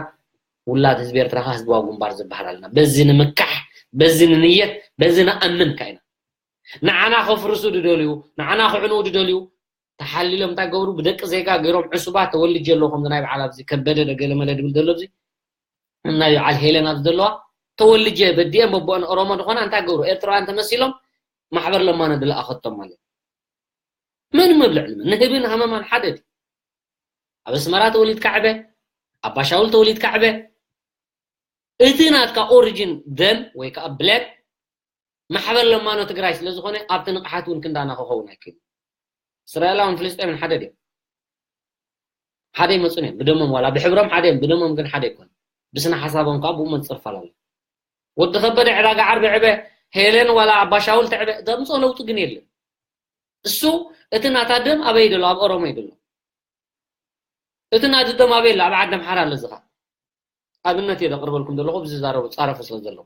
ውላድ ህዝቢ ኤርትራ ኸዓ ህዝባዊ ግንባር ዝበሃል ኣለና። በዚ ንምካሕ፣ በዚ ንንየት፣ በዚ ንኣምን ካይና። ንዓና ከፍርሱ ድደልዩ፣ ንዓና ክዕንዉ ድደልዩ፣ ተሓሊሎም እንታይ ገብሩ? ብደቂ ዜጋ ገይሮም ዕሱባት ተወልጀ ኣለኹም። ናይ በዓል ኣብዚ ከበደ ዶ ገለ መለ ድብል ዘሎ ኣብዚ ናይ በዓል ሄለን ኣብዚ ዘለዋ ተወልጀ በዲኤም በቦአን ኦሮሞ ዝኾና እንታይ ገብሩ? ኤርትራውያን ተመሲሎም ማሕበር ለማኖ ድለኣኸቶም ማለት። ምንም ኣብ ልዕሊ ምን? ንህብን ሃመማን ሓደ ድዩ? ኣብ ኣስመራ ተወሊድካ ዕበ፣ ኣብ ባሻውል ተወሊድካ ዕበ፣ እቲ ናትካ ኦሪጅን ደም ወይ ከዓ ብለድ ማሕበር ለማኖ ትግራይ ስለ ዝኾነ ኣብቲ ንቕሓት እውን ክንዳና ክኸውን ኣይክእል። እስራኤላውን ፍልስጤምን ሓደ ድዮም? ሓደ ይመፁን እዮም ብደሞም፣ ዋላ ብሕብሮም ሓደ እዮም ብደሞም ግን ሓደ ይኮን። ብስነ ሓሳቦም ከዓ ብኡ መንፅር ፈላለ። ወዲ ከበደ ዕዳጋ ዓርቢ ዕበ፣ ሄለን ዋላ ኣባሻውል ትዕበ፣ ዘምፅኦ ለውጢ ግን የለን። እሱ እቲ ናታ ደም ኣበይ ደሎ? ኣብ ኦሮሞ እዩ ደሎ። እቲ ናዲ ደም ኣበይ ኣሎ? ኣብ ዓዲ ኣምሓራ ኣሎ። ዝኻ ኣብነት እየ ዘቕርበልኩም ዘለኹ ብዝዛረቡ ፃረፉ ስለ ዘለኹ።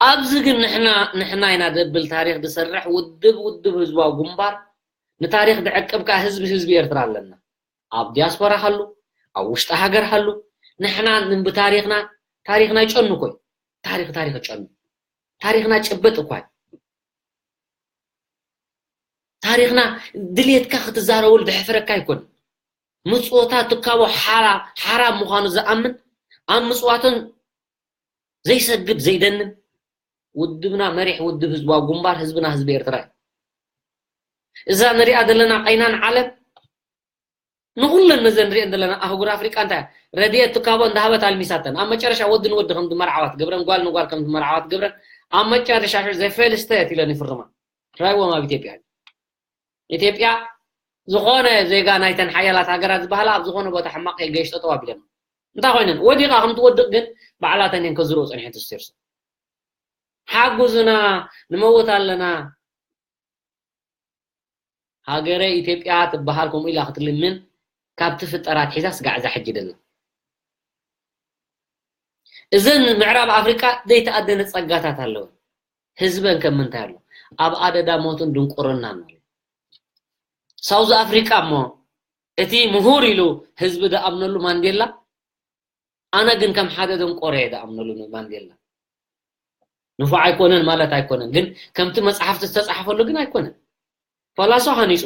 ኣብዚ ግን ንሕና ንሕና ኢና ደብል ታሪኽ ዝሰርሕ ውድብ ውድብ ህዝባዊ ግንባር ንታሪኽ ድዕቅብ ከዓ ህዝቢ ህዝቢ ኤርትራ ኣለና። ኣብ ዲያስፖራ ሃሉ ኣብ ውሽጢ ሃገር ሃሉ ንሕና ብታሪኽና ታሪኽና ጨኑ ኮይ ታሪኽ ታሪኽ ጨኑ ታሪኽና ጭበጥ እኳ ታሪኽና ድልየትካ ክትዛረበሉ ድሕፍረካ ኣይኮን። ምጽወታ ትካቦ ሓራ ሓራ ምዃኑ ዝኣምን ኣብ ምጽዋቶን ዘይሰግድ ዘይደንን ውድብና መሪሕ ውድብ ህዝባዊ ግንባር ህዝብና ህዝቢ ኤርትራ እዩ። እዛ ንሪኣ ዘለና ቀይናን ዓለም ንኹለን ነዘን ንሪአን ዘለና ኣህጉር ኣፍሪቃ እንታይ ረድኤት ትካቦ እንዳሃበት ኣልሚሳተን ኣብ መጨረሻ ወዲ ንወዲ ከም ዝመርዓዋ ትገብረን ጓል ንጓል ከም ዝመርዓዋ ትገብረን ኣብ መጨረሻ ዘፌል ስተት ኢለን ይፍርማ። ራይዎም ኣብ ኢትዮጵያ ኢትዮጵያ ዝኾነ ዜጋ ናይተን ሓያላት ሃገራት ዝበሃላ ኣብ ዝኾነ ቦታ ሕማቕ ገይሽ ጠጠው ኣቢለን እንታይ ኮይነን ወዲቓ ከም ትወድቕ ግን ባዕላተን እየን ከዝርኡ ፀኒሐን ተስቴርሱ ሓጉዙና ንመውት ኣለና። ሃገረ ኢትዮጵያ ትበሃል ከምኡ ኢላ ክትልምን ካብ ትፍጠር ኣትሒዛ ስጋዕ እዛ ሕጂ ደላ እዘን ምዕራብ ኣፍሪቃ ዘይተኣደነ ጸጋታት ኣለወን። ህዝበን ከም ምንታይ ኣሎ ኣብ ኣደዳ ሞትን ድንቁርናን ኣሎ። ሳውዝ ኣፍሪቃ እሞ እቲ ምሁር ኢሉ ህዝቢ ዝኣምነሉ ማንዴላ ኣነ ግን ከም ሓደ ደንቆሮ እየ ዝኣምነሉ ንማንዴላ። ንፉዕ ኣይኮነን ማለት ኣይኮነን፣ ግን ከምቲ መጽሓፍቲ ዝተጻሕፈሉ ግን ኣይኮነን። ፈላሶ ሃኒጹ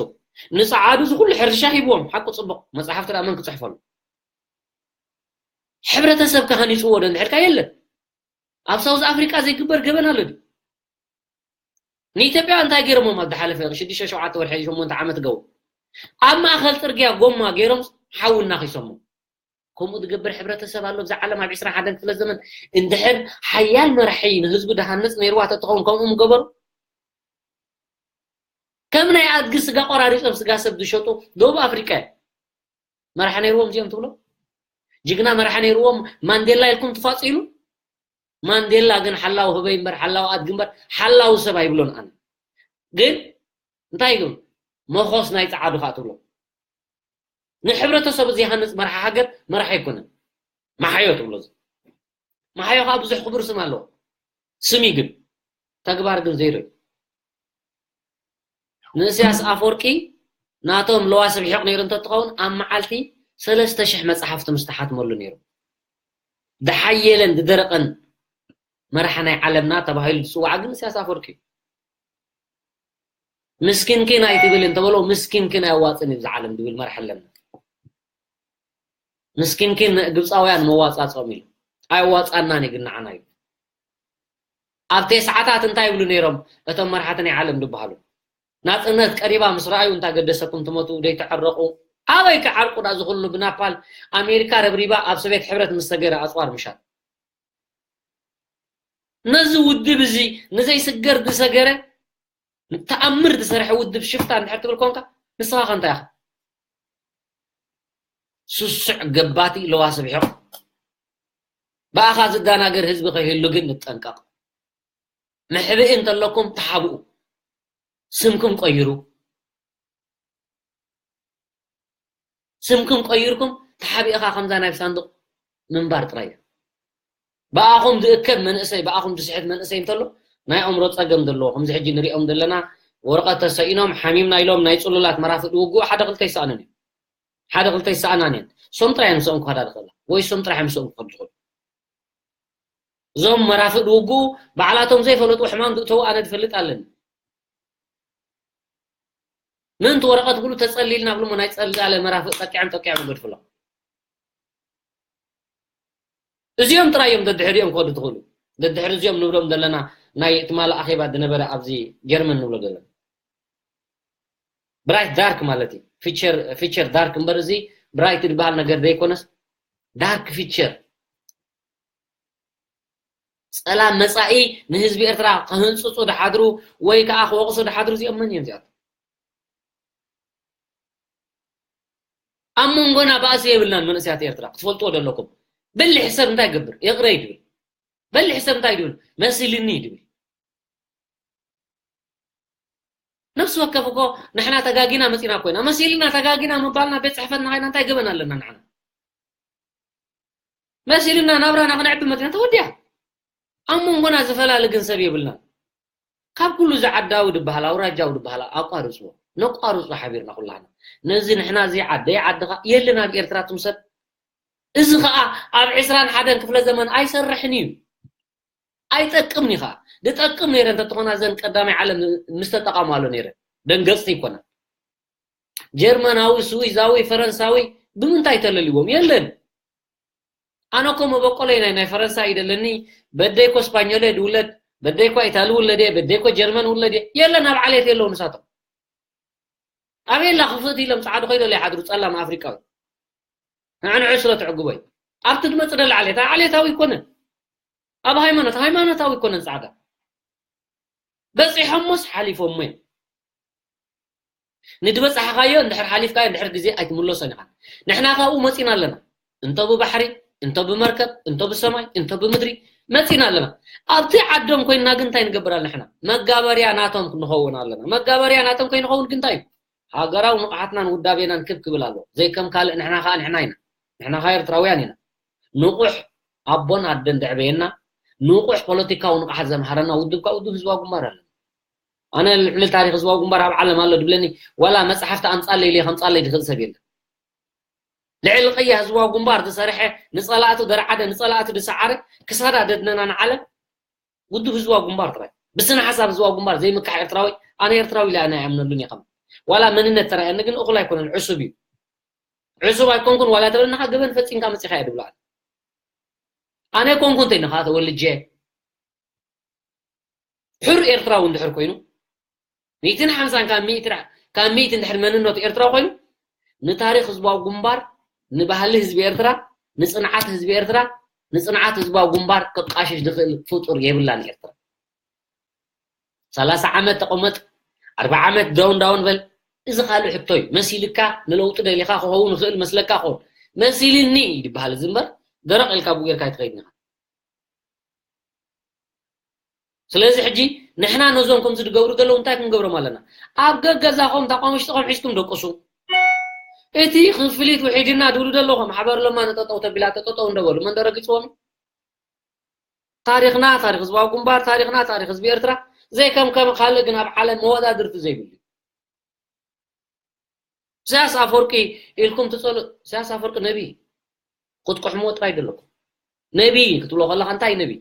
ንጸዓዱ እዚ ኩሉ ሕርሻ ሂብዎም፣ ሓቁ ጽቡቕ መጽሓፍቲ ደኣ መን ክጽሕፈሉ? ሕብረተሰብ ከሃኒጽዎ ዶ እንድሕርካ የለን። ኣብ ሳውዝ ኣፍሪቃ ዘይግበር ገበን ኣሎ ድዩ? ንኢትዮጵያ እንታይ ገይሮሞም ኣብ ዝሓለፈ ሽዱሽተ ሸውዓተ ወርሒ ሸሞንተ ዓመት ገቡ ኣብ ማእኸል ጽርግያ ጎማ ገይሮም ሓዊ እናኺሶሞ ከምኡ ዝገብር ሕብረተሰብ ኣሎ ኣብዚ ዓለም ኣብ ዕስራን ሓደን ክፍለ ዘመን እንድሕር ሓያል መራሒ ንህዝቡ ድሃንፅ ነይርዋ ተትኸውን ከምኡ ምገበሩ ከም ናይ ኣድጊ ስጋ ቆራሪፆም ስጋ ሰብ ዝሸጡ ደቡብ ኣፍሪቃ እዮም መራሒ ነይርዎም እዚኦም ትብሎ ጅግና መራሒ ነይርዎም ማንዴላ ኢልኩም ትፋፂሉ ማንዴላ ግን ሓላው ህበይ እምበር ሓላው ኣድጊ እምበር ሓላው ሰብ ኣይብሎን ኣነ ግን እንታይ ግን መኾስ ናይ ፀዓዱ ከዓ ትብሎ ንሕብረተሰቡ ዘይሃንፅ መራሒ ሃገር መራሒ ኣይኮነን መሓዮ ትብሎ እዚ መሓዮ ከዓ ብዙሕ ክቡር ስም ኣለዎ ስም ግን ተግባር ግን ዘይሮ ንእስያስ ኣፈወርቂ ናቶም ለዋስብ ሕቕ ነይሩ እንተትኸውን ኣብ መዓልቲ ሰለስተ ሽሕ መፅሓፍቲ ምስተሓትመሉ ነይሩ ዝሓየለን ዝደረቐን መራሒ ናይ ዓለምና ተባሂሉ ዝፅዋዕ ግን እሳያስ ኣፈወርቂ ምስኪንኪን ኣይትብል እንተበሎ ምስኪንኪን ኣያዋፅን እዩ ዝዓለም ዝብል መርሒ ኣለና ምስኪንኪን ግብፃውያን መዋፃፅኦም ኢሉ ኣያዋፃናን እዩ ግናዓና እዩ ኣብ ቴስዓታት እንታይ ይብሉ ነይሮም እቶም መርሓቲ ናይ ዓለም ዝበሃሉ ናፅነት ቀሪባ ምስ ረኣዩ እንታ ገደሰኩም ትመቱ ዘይተዐረቁ ኣበይ ክዓርቁ ዳ ዝኽሉ ብናፓል ኣሜሪካ ረብሪባ ኣብ ሰቤት ሕብረት ምስ ሰገረ ኣፅዋር ምሻል ነዚ ውድብ እዚ ንዘይስገር ዝሰገረ ተኣምር ዝሰርሐ ውድብ ሽፍታ እንድሕር ትብል ኮንካ ንስኻ ከ እንታይ ኢኻ ስሱዕ ገባቲ ለዋስብ ሕቕ ብኣኻ ዝዳናገር ህዝቢ ከይህሉ ግን ንጠንቀቕ መሕብኢ እንተለኩም ተሓብኡ ስምኩም ቀይሩ ስምኩም ቀይርኩም ተሓቢእኻ ከምዛ ናይ ሳንዱቕ ምንባር ጥራይ እዩ። ብኣኹም ዝእከብ መንእሰይ ብኣኹም ዝስሕት መንእሰይ እንተሎ ናይ ኣእምሮ ጸገም ዘለዎ ከምዚ ሕጂ ንሪኦም ዘለና ወረቐት ተሰኢኖም ሓሚምና ኢሎም ናይ ጽሉላት መራፍእ ዝውግኡ ሓደ ክልተ ይሰኣንን እዮም። ሓደ ክልተ ይሰኣናን እየን። ሶም ጥራይ እዮም ምስኦም ክኸዳ ዝኽእላ ወይ ሶም ጥራይ እዮም ምስኦም ክኸዱ ዝኽእሉ። እዞም መራፍእ ዝውግኡ ባዕላቶም ዘይፈለጡ ሕማም ዝእተዉ ኣነ ዝፈልጥ ኣለኒ። ምእንቲ ወረቐት ብሉ ተጸሊልና ብሉ ናይ ጸላለ መራፍእ ጠቂዖም ጠቂዖም ይገድፍሎም። እዚኦም ጥራይ እዮም ደድሕሪኦም ክኸዱ ትኽእሉ። ደድሕሪ እዚኦም ንብሎም ዘለና ናይ ትማሊ ኣኼባ ዝነበረ ኣብዚ ጀርመን ንብሎ ዘለና። ብራይት ዳርክ ማለት እዩ። ፊቸር ፊቸር ዳርክ እምበር እዚ ብራይት ዝበሃል ነገር ዘይኮነስ ዳርክ ፊቸር ጸላም መጻኢ ንህዝቢ ኤርትራ ክህንጽጹ ድሓድሩ ወይ ከኣ ክወቕሱ ድሓድሩ እዚኦም መን እዮም እዚኣቶም? ኣብ መንጎና ባእሲ የብልናን። መንእሰያት ኤርትራ ክትፈልጥዎ ዘለኩም፣ በሊሕ ሰብ እንታይ ይገብር? ይቕረ እዩ ድብል። በሊሕ ሰብ እንታይ ድብል? መሲልኒ እዩ ድብል። ነፍሲ ወከፍ እኮ ንሕና ተጋጊና መጺና ኮይና፣ መሲልና ተጋጊና ምባልና ቤት ጽሕፈትና ኸይና እንታይ ገበን ኣለና ንሕና? መሲልና ናብራና ክነዕቢ መጺና ተወዲኣ። ኣብ መንጎና ዝፈላሊ ግን ሰብ የብልናን። ካብ ኩሉ እዚ ዓዳዊ ድበሃል፣ ኣውራጃዊ ድበሃል ኣቋርጽዎ። ነቋርጾ ሓቢርና ኩላህና። ነዚ ንሕና እዚ ዓደይ ዓድኻ የለን ኣብ ኤርትራ ትምሰል። እዚ ኸኣ ኣብ ዕስራን ሓደን ክፍለ ዘመን ኣይሰርሕን እዩ። ኣይጠቅምን እዩ ኸኣ። ዝጠቅም ነይረ እንተትኾና እዘን ቀዳማይ ዓለም ምስ ተጠቐማሉ ነይረ። ደንገጽቲ ይኮና። ጀርመናዊ፣ ስዊዛዊ፣ ፈረንሳዊ ብምንታይ ተለልዎም? የለን። ኣነ እኮ መበቆለይ ናይ፣ ናይ ፈረንሳ እዩ ደለኒ። በደይ እኮ ስፓኞል እየ ድውለድ፣ በደይ እኮ ኢታሊ ውለድ እየ፣ በደይ እኮ ጀርመን ውለድ እየ። የለን፣ ኣብ ዓሌት የለዉ ንሳቶም። ኣበየላ ክፍእቲ ኢሎም ጻዕዱ ከይደሉ ይሓድሩ፣ ጸላም ኣፍሪቃዊ። ንዕንዑ ስለ ትዕግቦ እዩ። ኣብቲ ድመጽእ ደላ ዓሌት፣ ዓሌታዊ ኣይኮነን። ኣብ ሃይማኖት፣ ሃይማኖታዊ ኣይኮነን ጻዕዳ። በጺሖሞስ ሓሊፎሞ እዮም። ንድበጻሕኻዮ እንድሕር ሓሊፍካዮ እንድሕር ግዜ ኣይትምለሶን ኢኻ። ንሕና ካብኡ መጺና ኣለና። እንቶ ብባሕሪ፣ እንቶ ብመርከብ፣ እንቶ ብሰማይ፣ እንቶ ብምድሪ መጺና ኣለና። ኣብቲ ዓዶም ኮይንና ግን እንታይ ንገብር ኣለና ንሕና? መጋበርያ ናቶም ክንኸውን ኣለና። መጋበርያ ናቶም ከይንኸውን ግን እንታይ እዩ? ሃገራዊ ንቕሓትናን ውዳቤናን ክብ ክብል ኣለዎ። ዘይከም ካልእ ንሕና ኸኣ ንሕና ኢና። ንሕና ኸኣ ኤርትራውያን ኢና። ንቑሕ ኣቦን ኣደን ዘዕበየና፣ ንቑሕ ፖለቲካዊ ንቕሓት ዘምሃረና ውድብ ከኣ ውድብ ህዝባዊ ግንባር ኣለና። ኣነ ልዕሊ ታሪኽ ህዝባዊ ግንባር ኣብ ዓለም ኣሎ ድብለኒ፣ ዋላ መጽሓፍቲ ኣምጻለይ ኢለ ከምጻለይ ዝኽእል ሰብ የለን። ልዕሊ ቅያ ህዝባዊ ግንባር ዝሰርሐ፣ ንጸላእቱ ደርዓደ፣ ንጸላእቱ ዝሰዓረ፣ ክሳዳ ደድነና ንዓለም ውድብ ህዝባዊ ግንባር ጥራይ። ብስነ ሓሳብ ህዝባዊ ግንባር ዘይምካሕ ኤርትራዊ፣ ኣነ ኤርትራዊ ኢለ ኣነ ኣይኣምነሉን እየ። ከም ዋላ መንነት ተራእየኒ ግን እኹል ኣይኮነን፣ ዕሱብ እዩ። ዕሱብ ኣይኮንኩን ዋላ ተበልና ኸኣ ገበን ፈጺምካ መጺኻ እየ ድብሎ ኣነ። ኣነ ኮንኩ እንተ ኢልኒ ኸኣ ተወልጀ፣ ሕር ኤርትራዊ እንድሕር ኮይኑ፣ ሚእትን ሓምሳን ካብ ሚእቲ ራ-፣ ካብ ሚእቲ እንድሕር መንነቱ ኤርትራዊ ኮይኑ፣ ንታሪኽ ህዝባዊ ግንባር፣ ንባህሊ ህዝቢ ኤርትራ፣ ንጽንዓት ህዝቢ ኤርትራ፣ ንጽንዓት ህዝባዊ ግንባር ከቃሽሽ ዝኽእል ፍጡር የብላን ኤርትራ። ሰላሳ ዓመት ተቐመጥ፣ ኣርብዓ ዓመት ዳውን ዳውን በል፣ እዚ ካልእ ሕቶ እዩ። መሲልካ ንለውጢ ደሊኻ ክኸውን ይኽእል መስለካ ክኸውን። መሲልኒ እዩ ዝበሃል እዚ እምበር፣ ደረቕ ኢልካ ብኡ ጌርካ ኣይትኸይድን ኢኻ። ስለዚ ሕጂ ንሕና ነዞም ከምዚ ዝገብሩ ዘለዉ እንታይ ክንገብሮም ኣለና? ኣብ ገገዛኹም ተቋም ውሽጥኹም ሒዝኩም ደቅሱ። እቲ ክፍሊት ውሒድና ድብሉ ዘለኹም ማሕበር ለማ ንጠጠው ተቢላ ተጠጠው እንደበሉ መን ደረጊጽዎም? ታሪኽና፣ ታሪኽ ህዝባዊ ግንባር፣ ታሪኽና፣ ታሪኽ ህዝቢ ኤርትራ ዘይከም ከም ካልእ ግን ኣብ ዓለም መወዳድርቲ ዘይብሉ። ኢሳያስ ኣፈወርቂ ኢልኩም ትጸሉ-፣ ኢሳያስ ኣፈወርቂ ነቢ ክትቆሕምዎ ጥራይ ደለኩም። ነቢ ክትብሎ ከለኻ እንታይ ነቢ?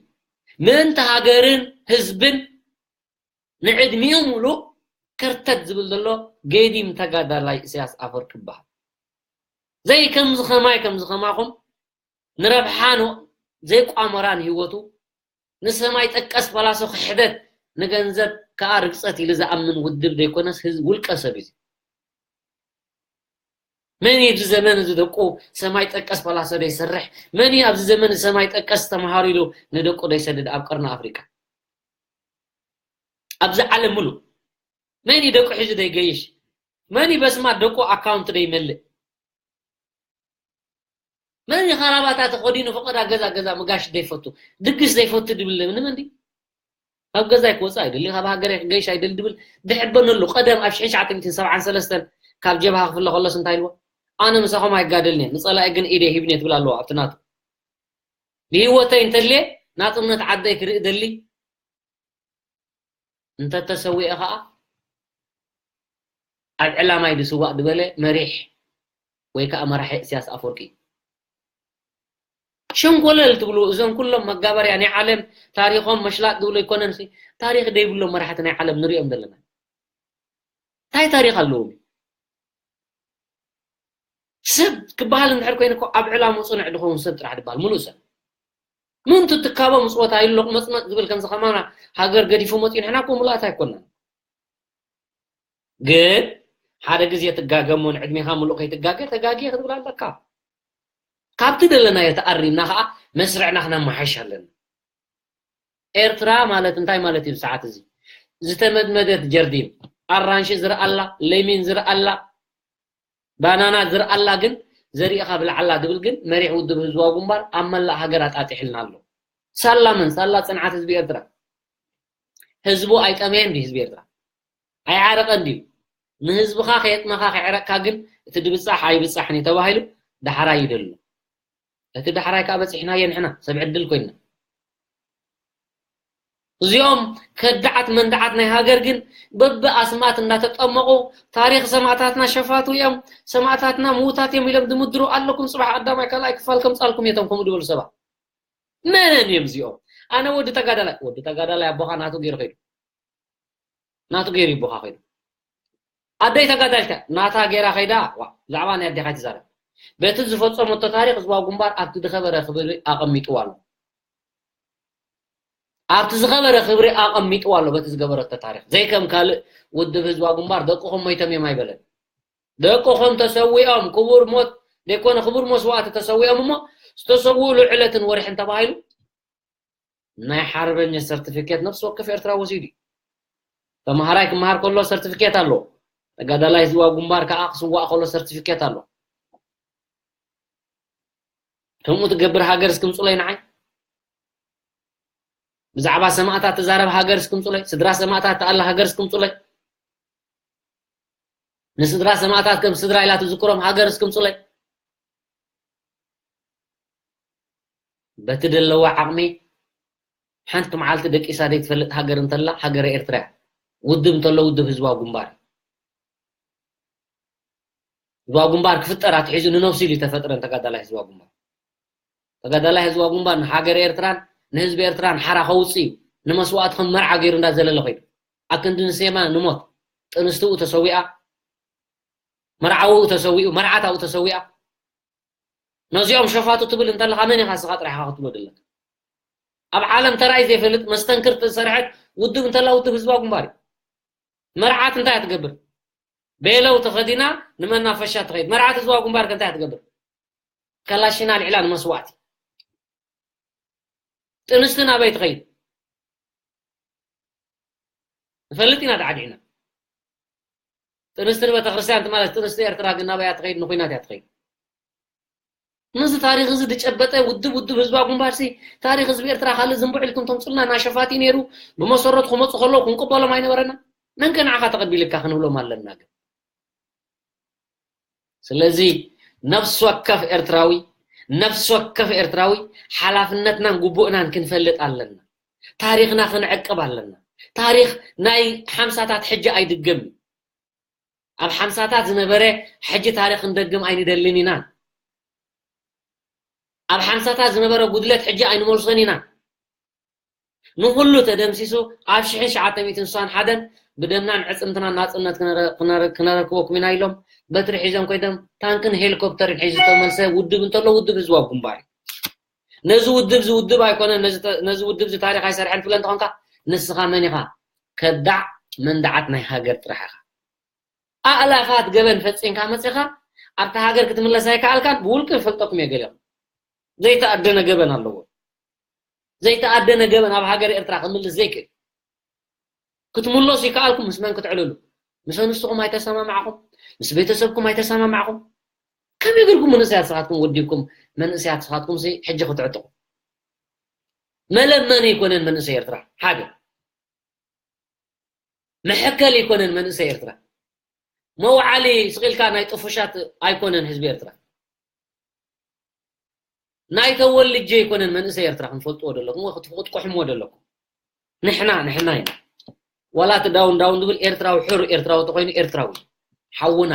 ምእንቲ ሃገርን ህዝብን ንዕድሚኡ ሙሉእ ከርተት ዝብል ዘሎ ገዲም ተጋዳላይ ኢሳያስ ኣፈወርቂ ይበሃል። ዘይ ከምዚ ኸማይ ከምዚ ኸማኹም ንረብሓ ን-፣ ዘይቋመራ ንህይወቱ ንሰማይ ጠቀስ ፈላሶ ክሕደት ንገንዘብ ከኣ ርግጸት ኢሉ ዝኣምን ውድብ ዘይኮነስ ህዝብ ውልቀ ሰብ እዩ። መን እዩ ኣብዚ ዘመን እዚ ደቁ ሰማይ ጠቀስ ፈላሶ ዘይሰርሕ? መን እዩ ኣብዚ ዘመን እዚ ሰማይ ጠቀስ ተምሃሩ ኢሉ ንደቁ ዘይሰድድ ኣብ ቀርኒ ኣፍሪቃ? ኣብዚ ዓለም ሙሉእ መን እዩ ደቁ ሒዙ ዘይገይሽ? መን እዩ በስማት ደቁ ኣካውንት ዘይመልእ? መን እዩ ኻራባታ ተኸዲኑ ፈቐዳ ገዛ ገዛ ምጋሽ ዘይፈቱ? ድግስ ዘይፈቱ ድብል ንምንዲ? ካብ ገዛይ ክወጽእ ኣይደሊ፣ ካብ ሃገረይ ክገይሽ ኣይደሊ ድብል ድሕበነሉ። ቀደም ኣብ ሽሕን ትሽዓተ ሚእትን ሰብዓን ሰለስተን ካብ ጀብሃ ክፍለ ከሎስ እንታይ ኢልዎ? ኣነ ምሳኹም ኣይጋደልን እየ፣ ንጸላኢ ግን ኢደይ ሂብኒ እየ ትብል ኣለዎ ኣብቲ ናቱ። ብህይወተይ እንተልየ ናጽነት ዓደይ ክርኢ ደሊ፣ እንተተሰዊአ ኸኣ ኣብ ዕላማይ ዝስዋእ ዝበለ መሪሕ ወይ ከኣ መራሒ ኢሳያስ ኣፈወርቂ። ሸንኮለል ትብሉ፣ እዞም ኩሎም መጋበርያ ናይ ዓለም ታሪኾም መሽላጥ ዝብሉ ኣይኮነን ሲ፣ ታሪኽ ዘይብሎም መራሕቲ ናይ ዓለም ንሪኦም ዘለና። እንታይ ታሪኽ ኣለዎም? ሰብ ክበሃል እንድሕር ኮይኑ እኮ ኣብ ዕላምኡ ጽኑዕ ዝኸውን ሰብ ጥራሕ ዝበሃል፣ ምሉእ ሰብ። ምንቱ ትካቦ ምጽወታ ኢሉ ሎቕመጽመጽ ዝብል ከምዚ ከማና ሃገር ገዲፉ መጺኡ፣ ንሕና እኮ ምሉኣት ኣይኮናን። ግን ሓደ ግዜ ትጋገ እሞ ንዕድሜኻ ምሉእ ከይትጋገ ተጋግየ ክትብል ኣለካ። ካብቲ ዘለናዮ ተኣሪምና ኸኣ መስርዕና ክነመሓይሽ ኣለና። ኤርትራ ማለት እንታይ ማለት እዩ? ሰዓት እዚ ዝተመድመደት ጀርዲን፣ ኣራንሺ ዝረኣላ፣ ለሚን ዝረኣላ፣ ባናና ዝረኣላ፣ ግን ዘሪእኻ ብልዓላ ድብል ግን መሪሕ ውድብ ህዝባዊ ግንባር ኣብ መላእ ሃገር ኣጣጢሕልና ኣሎ። ሳላ መን? ሳላ ጽንዓት ህዝቢ ኤርትራ። ህዝቡ ኣይጠመየን ድዩ? ህዝቢ ኤርትራ ኣይዓረቐን ድዩ? ንህዝብኻ ከየጥመኻ ከየዕረቕካ ግን እቲ ድብጻሕ ኣይብጻሕን እዩ ተባሂሉ ዳሕራይ ይደሎ። እቲ ዳሕራይ ከኣ በጺሕናዮ ንሕና ሰብ ዕድል ኮይንና። እዚኦም ከዳዓት መንዳዓት ናይ ሃገር ግን በብኣስማት እንዳተጠመቑ ታሪኽ ሰማእታትና ሸፋቱ እዮም፣ ሰማእታትና ምዉታት እዮም ኢሎም ድምድሩ ኣለኩም። ጽባሕ ቀዳማይ ካልኣይ ክፋል ከምጻልኩም እየ እቶም ከምኡ ድበሉ ሰባት። መነን እዮም እዚኦም? ኣነ ወዲ ተጋዳላይ፣ ወዲ ተጋዳላይ ኣቦኻ ናቱ ገይሩ ከይዱ። ናቱ ገይሩ ይቦኻ ከይዱ። ኣደይ ተጋዳልካ ናታ ገይራ ከይዳ፣ ዋ፣ ብዛዕባ ናይ ኣዴኻ ትዛረብ። በቲ ዝፈጸመቶ ታሪኽ ህዝባዊ ግንባር ኣብቲ ዝኸበረ ክብሪ ኣቐሚጥዋ ኣሎ። ኣብቲ ዝኸበረ ክብሪ ኣቐሚጥዋ ኣሎ በቲ ዝገበረቶ ታሪኽ። ዘይከም ካልእ ውድብ ህዝባዊ ግንባር ደቅኹም ሞይቶም እዮም ኣይበለን። ደቅኹም ተሰዊኦም ክቡር ሞት ዘይኮነ ክቡር መስዋእቲ ተሰዊኦም እሞ ዝተሰውእሉ ዕለትን ወርሕን ተባሂሉ ናይ ሓርበኛ ሰርቲፊኬት ነፍሲ ወከፍ ኤርትራ ወሲዱ እዩ። ተምሃራይ ክመሃር ከሎ ሰርቲፊኬት ኣሎ። ተጋዳላይ ህዝባዊ ግንባር ከዓ ክስዋእ ከሎ ሰርቲፊኬት ኣሎ። ከምኡ ትገብር ሃገር እስክምፅለይ ንዓይ ብዛዕባ ሰማእታት ተዛረብ ሃገር እስክምፅለይ ስድራ ሰማእታት ተኣላ ሃገር እስክምፅለይ ንስድራ ሰማእታት ከም ስድራ ኢላ ትዝክሮም ሃገር እስክምፅለይ በቲ ደለዋ ዓቕሚ ሓንቲ መዓልቲ ደቂሳ ዘይትፈልጥ ሃገር እንተላ ሃገረ ኤርትራ እያ። ውድብ እንተሎ ውድብ ህዝባዊ ግንባር እዩ። ህዝባዊ ግንባር ክፍጠር ኣትሒዙ ንነብሱ ኢሉ ተፈጥረን ተጋዳላይ ህዝባዊ ግንባር ተጋዳላይ ህዝባዊ ግንባር ንሃገር ኤርትራን ንህዝቢ ኤርትራን ሓራ ከውፅእ እዩ። ንመስዋእቲ ከም መርዓ ገይሩ እንዳዘለለ ከይዱ ኣክንዲ ንሴማ ንሞት ጥንስትኡ ተሰዊኣ መርዓውኡ ተሰዊኡ መርዓታኡ ተሰዊኣ ነዚኦም ሸፋቱ ትብል እንተለካ መን ኢኻ ስኻ ጥራሕ ኢኻ ክትብሎ ደለካ ኣብ ዓለም ተራይ ዘይፈልጥ መስተንክር ተሰርሐት ውድብ እንተላ ውድብ ህዝባዊ ግንባር እዩ መርዓት እንታይ ትገብር ቤለው ተኸዲና ንመናፈሻ ትኸይድ መርዓት ህዝባዊ ግንባር ከ እንታይ ትገብር ከላሽና ልዕላ ንመስዋእቲ ጥንስቲ ናበይ ትኸይድ ንፈልጥ ኢና ተዓዲዕና ጥንስቲ ንቤተክርስትያን ማለት ጥንስቲ ኤርትራ ግን ናበይ እያ ትኸይድ ንኩናት እያ ትኸይድ ምስዚ ታሪኽ እዚ ዝጨበጠ ውድብ ውድብ ህዝባዊ ግንባር ሲ ታሪኽ ህዝቢ ኤርትራ ካልእ ዝንቡዕ ኢልኩም ተምፅልና ናሸፋት እዩ ነይሩ ብመሰረቱ ክመፁ ከለዉ ክንቅበሎም ኣይነበረና መን ከ ንዓኻ ተቐቢልካ ክንብሎም ኣለና ግን ስለዚ ነፍሲ ወከፍ ኤርትራዊ ነፍሲ ወከፍ ኤርትራዊ ሓላፍነትናን ግቡእናን ክንፈልጥ ኣለና ታሪኽና ክንዕቅብ ኣለና ታሪኽ ናይ ሓምሳታት ሕጂ ኣይድገም ኣብ ሓምሳታት ዝነበረ ሕጂ ታሪኽ ክንደግም ኣይንደልን ኢና ኣብ ሓምሳታት ዝነበረ ጉድለት ሕጂ ኣይንመልሶን ኢና ንኹሉ ተደምሲሱ ኣብ ሽሕን ሸዓተ ሚእትን ስሳን ሓደን ብደምናን ዕፅምትናን ናፅነት ክነረክበኩም ኢና ኢሎም በትሪ ሒዞም ኮይዶም ታንክን ሄሊኮፕተርን ሒዙ ዝተመልሰ ውድብ እንተሎ ውድብ ህዝባዊ ግንባር እዩ ነዚ ውድብ ዚ ውድብ ኣይኮነን ነዚ ውድብ ዚ ታሪኽ ኣይሰርሐን ትብለ እንተኾንካ ንስኻ መን ኢኻ ከዳዕ መንዳዓት ናይ ሃገር ጥራሕ ኢኻ ኣእላፋት ገበን ፈፂምካ መፂኻ ኣብታ ሃገር ክትምለስ ኣይከኣልካን ብውልቂ ይፈልጠኩም እየ ገሊኹም ዘይተኣደነ ገበን ኣለዎ ዘይተኣደነ ገበን ኣብ ሃገር ኤርትራ ክምልስ ዘይክእል ክትምለሱ ይከኣልኩም ምስ መን ክትዕልሉ ምስ ኣንስትኹም ኣይተሰማማዕኹም ምስ ቤተሰብኩም ኣይተሰማማዕኹም ከመይ ጌርኩም መንእሰያት ስኻትኩም ወዲብኩም መንእሰያት ስኻትኩም ሕጂ ክትዕጥቑ መለመኒ ኣይኮነን መንእሰይ ኤርትራ ሓደ መሐከል ኣይኮነን መንእሰይ ኤርትራ መውዓሊ ስቂልካ ናይ ጥፉሻት ኣይኮነን ህዝቢ ኤርትራ ናይ ተወልጀ ኣይኮነን መንእሰይ ኤርትራ ክንፈልጥዎ ደለኩም ወይ ክትቁሕምዎ ደለኩም ንሕና ንሕና ኢና ዋላ እቲ ዳውን ዳውን ዝብል ኤርትራዊ ሕር ኤርትራዊ ተኮይኑ ኤርትራዊ ሓውና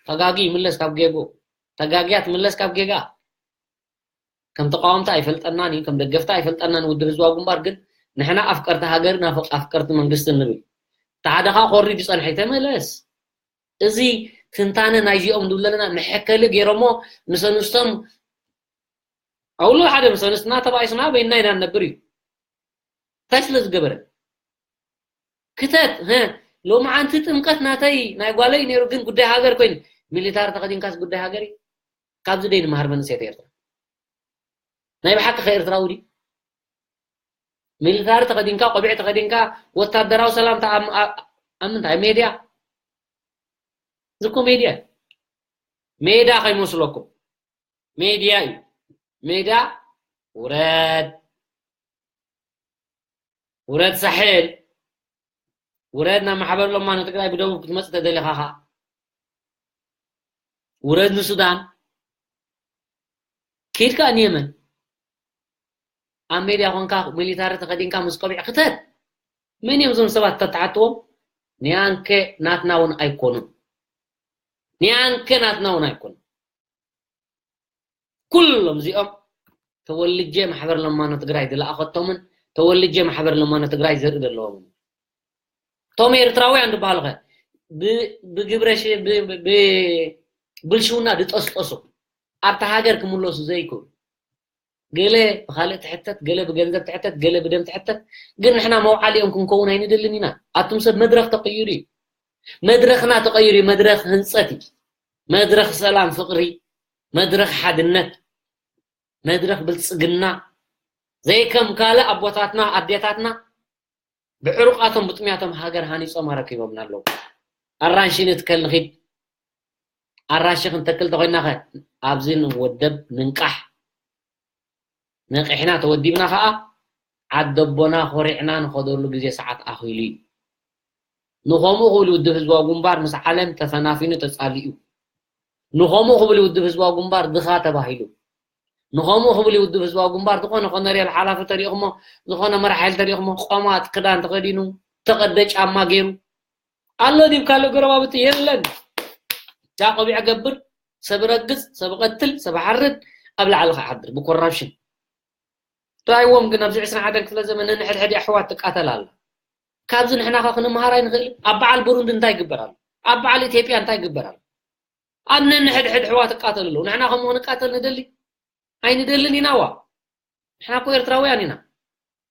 ተጋጊ ይምለስ ካብ ጌጉ ተጋጊያ ትምለስ ካብ ጌጋ ከም ተቃወምቲ ኣይፈልጠናን እዩ ከም ደገፍቲ ኣይፈልጠናን ውድብ ህዝባዊ ግንባር ግን ንሕና ኣፍቀርቲ ሃገርን ኣፍቀርቲ መንግስትን ንብል ተሓደኻ ኮሪ ዝፀንሐ ተመለስ እዚ ትንታነ ናይዚኦም ንብል ዘለና መሐከሊ ገይሮሞ ምስ ኣንስቶም ኣውሎ ሓደ ምስ ኣንስትና ተባኢስና በይና ኢና ንነብር እዩ እንታይ ስለ ዝገበረ ክተት ሎመዓንቲ ጥምቀት ናተይ ናይ ጓለይ ነይሩ ግን ጉዳይ ሃገር ኮይኑ ሚሊታር ተኸዲንካስ ጉዳይ ሃገር እዩ ካብዚ ደይ ንመሃር መንእሰያት ኤርትራ ናይ ብሓቂ ከ ኤርትራዊ ድዩ ሚሊታሪ ተኸዲንካ፣ ቆቢዕ ተኸዲንካ፣ ወታደራዊ ሰላምታ ኣብ፣ ኣብ፣ ኣብ ምንታይ? ሜድያ? እዚ እኮ ሜድያ። ሜዳ ከይመስለኩም። ሜድያ እዩ። ሜዳ ውረድ። ውረድ ሳሕል። ውረድ ናብ ማሕበር ለማኖ ትግራይ ብደቡብ ክትመጽእ ተደሊኻ ኸኣ። ውረድ ንሱዳን። ኪድ ከኣ ንየመን። ኣብ ሜድያ ኮንካ ሚሊታሪ ተኸዲንካ ምስ ቆቢዕ ክተት። መን እዮም እዞም ሰባት ተተሓትዎም? ኒያንከ ናትና እውን ኣይኮኑን። ኒያንከ ናትና እውን ኣይኮኑን። ኩሎም እዚኦም ተወልጀ ማሕበር ለማኖ ትግራይ ዝለኣኸቶምን ተወልጀ ማሕበር ለማኖ ትግራይ ዘርኢ ዘለዎም። እቶም ኤርትራውያን ዝበሃሉ ኸ ብ-፣ ብግብረ ሽ-፣ ብ-፣ ብ-፣ ብልሽውና ዝጠስጠሱ ኣብታ ሃገር ክምለሱ ዘይክእሉ፣ ገለ ብኻልእ ትሕተት፣ ገለ ብገንዘብ ትሕተት፣ ገለ ብደም ትሕተት፣ ግን ንሕና መውዓሊኦም ክንከውን ኣይንደልን ኢና። ኣቱም ሰብ መድረኽ ተቐይሩ እዩ። መድረኽና ተቐይሩ እዩ። መድረኽ ህንፀት እዩ። መድረኽ ሰላም ፍቕሪ፣ መድረኽ ሓድነት፣ መድረኽ ብልፅግና፣ ዘይከም ካልእ ኣቦታትና ኣዴታትና ብዕሩቃቶም ብጥምያቶም ሃገር ሃኒጾም ኣረኪቦምና ኣለዉ። ኣራንሺ ንትከል ንኺድ፣ ኣራንሺ ክንተክል ተኾይንና ኸ ኣብዚ ንወደብ፣ ንንቃሕ። ነቂሕና ተወዲብና ኸኣ ዓደቦና ኮሪዕና ንኸደሉ ግዜ ሰዓት ኣኺሉ እዩ። ንኸምኡ ክብል ውድብ ህዝባዊ ግንባር ምስ ዓለም ተፈናፊኑ ተጻሊኡ። ንኸምኡ ክብል ውድብ ህዝባዊ ግንባር ድኻ ተባሂሉ። ንኸምኡ ክብል ውድብ ህዝባዊ ግንባር ዝኾነ ኮነሬል ሓላፊ ተሪእኹሞ፣ ዝኾነ መራሕ ሓይሊ ተሪእኹሞ፣ ቆማጥ ክዳን ተኸዲኑ፣ ተቐደ ጫማ ገይሩ ኣሎ ድዩ ካልእ ጎረባብቲ? የለን። ዳ ቆቢዕ ገብር፣ ሰብ ረግጽ፣ ሰብ ቀትል፣ ሰብ ሓርድ፣ ኣብ ላዕሊ ክሓድር ብኮራፕሽን። ራይዎም ግን ኣብዚ ዕስራን ሓደን ክፍለ ዘመን ነንሕድሕድ ኣሕዋት ትቃተል ኣላ። ካብዚ ንሕና ኸ ክንመሃር ኣይንኽእል? ኣብ በዓል ብሩንዲ እንታይ ይግበር ኣሎ? ኣብ በዓል ኢትዮጵያ እንታይ ይግበር ኣሎ? ኣብ ነንሕድሕድ ኣሕዋት ትቃተሉ ኣለዉ። ንሕና ከምኡ ክንቃተል ንደሊ? ኣይንደልን ኢና ዋ። ንሕና እኮ ኤርትራውያን ኢና።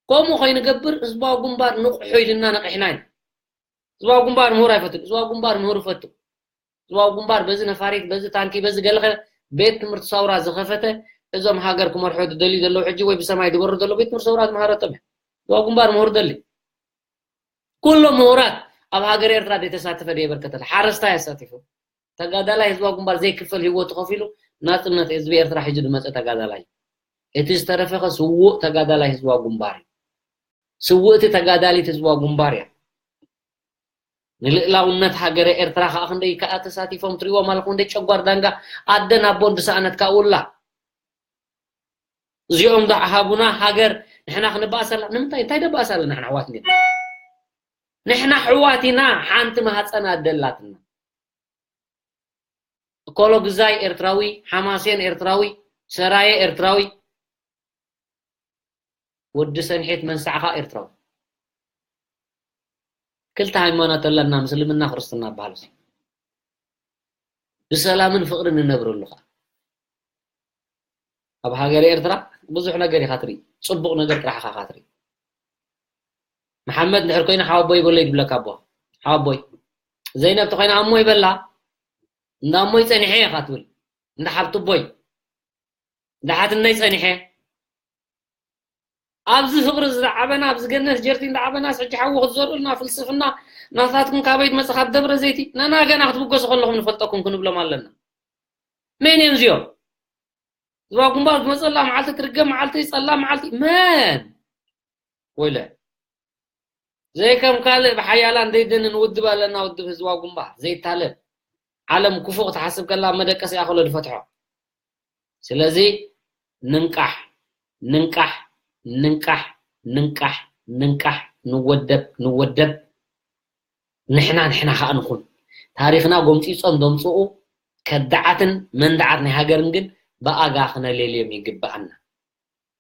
ከምኡ ከይንገብር ህዝባዊ ግንባር ንቑሑ ኢልና ነቒሕና ኢና። ህዝባዊ ግንባር ምሁር ኣይፈቱን። ህዝባዊ ግንባር ምሁር ይፈቱ። ህዝባዊ ግንባር በዚ ነፋሪት፣ በዚ ታንኪ፣ በዚ ገለኸ ቤት ትምህርቲ ሰውራ ዝኸፈተ እዞም ሃገር ክመርሑ ዝደልዩ ዘለዉ ሕጂ ወይ ብሰማይ ዝበሩ ዘለዉ ቤት ትምህርቲ ሰውራ ዝመሃረቶም እዮም። ህዝባዊ ግንባር ምሁር ደሊ። ኩሎም ምሁራት ኣብ ሃገር ኤርትራ ዘይተሳተፈ ዘይበርከተለ ሓረስታይ ኣሳቲፉ። ተጋዳላይ ህዝባዊ ግንባር ዘይክፈል ህይወቱ ከፊሉ ናጽነት ህዝቢ ኤርትራ ሒዙ ዝመጸ ተጋዳላይ እዩ። እቲ ዝተረፈ ኸ ስዉእ ተጋዳላይ ህዝባዊ ግንባር እዩ። ስውእቲ ተጋዳሊት ህዝባዊ ግንባር እያ። ንልእላውነት ሃገረ ኤርትራ ኸኣ ክንደይ ከኣ ተሳቲፎም ትሪእዎም ኣለኹም። ክንደይ ጨጓር ዳንጋ ኣደን ኣቦን ዝሰኣነት ካውላ። እዚኦም ዶ ሃቡና ሃገር ንሕና ክንበኣሰላ? ንምንታይ? እንታይ ደበኣሳለ? ንሕና ኣሕዋት እንዲና። ንሕና ኣሕዋት ኢና። ሓንቲ ማህፀን ኣደላትና። እኮሎ ግዛይ ኤርትራዊ፣ ሓማሴን ኤርትራዊ፣ ሰራየ ኤርትራዊ፣ ወዲ ሰንሒት መንሳዕኻ ኤርትራዊ። ክልተ ሃይማኖት ኣለና፣ ምስልምና ክርስትና በሃልሲ። ብሰላምን ፍቕርን ንነብረሉ ኸኣ። ኣብ ሃገር ኤርትራ ብዙሕ ነገር ኢኻ ትርኢ። ጽቡቕ ነገር ጥራሕ ኢኻ ትርኢ። መሓመድ እንድሕር ኮይና ሓወቦይ በለይ ትብለካ ኣቦ። ሓወቦይ። ዘይነብ ተኾይና ኣሞ ይበላ። እንዳ ኣሞይ ጸኒሐ ኢኻ ትብል። እንዳ ሓብትቦይ። እንዳ ሓትነይ ጸኒሐ። ኣብዚ ፍቕሪ ዝዓበና፣ ኣብዚ ገነት ጀርቲ እንዳዓበናስ ሕጂ ሓዊ ክትዘርእልና ፍልስፍና ናታትኩም ካበይ ትመጽእ ካብ ደብረ ዘይቲ? ነና ገና ክትብገሱ ከለኹም ንፈልጠኩም ክንብሎም ኣለና። መን እዮም እዚኦም? ዝባ ግንባር ዝመጸላ መዓልቲ ትርገም መዓልቲ ጸላ መዓልቲ መን? ወይለ። ዘይከም ካልእ ብሓያላን ዘይደንን ውድብ ኣለና፣ ውድብ ህዝባዊ ግንባር። ዘይታለል። ዓለም ክፉእ ክትሓስብ ከላ መደቀሲ እያ ከሎ ዝፈትሖ። ስለዚ ንንቃሕ፣ ንንቃሕ፣ ንንቃሕ፣ ንንቃሕ፣ ንንቃሕ፣ ንወደብ፣ ንወደብ። ንሕና፣ ንሕና ከኣ ንኹን። ታሪኽና ጎምጺጾም ዘምጽኡ ከዳዓትን መንዳዓት ናይ ሃገርን ግን ብኣጋ ክነሌልዮም ይግብኣና።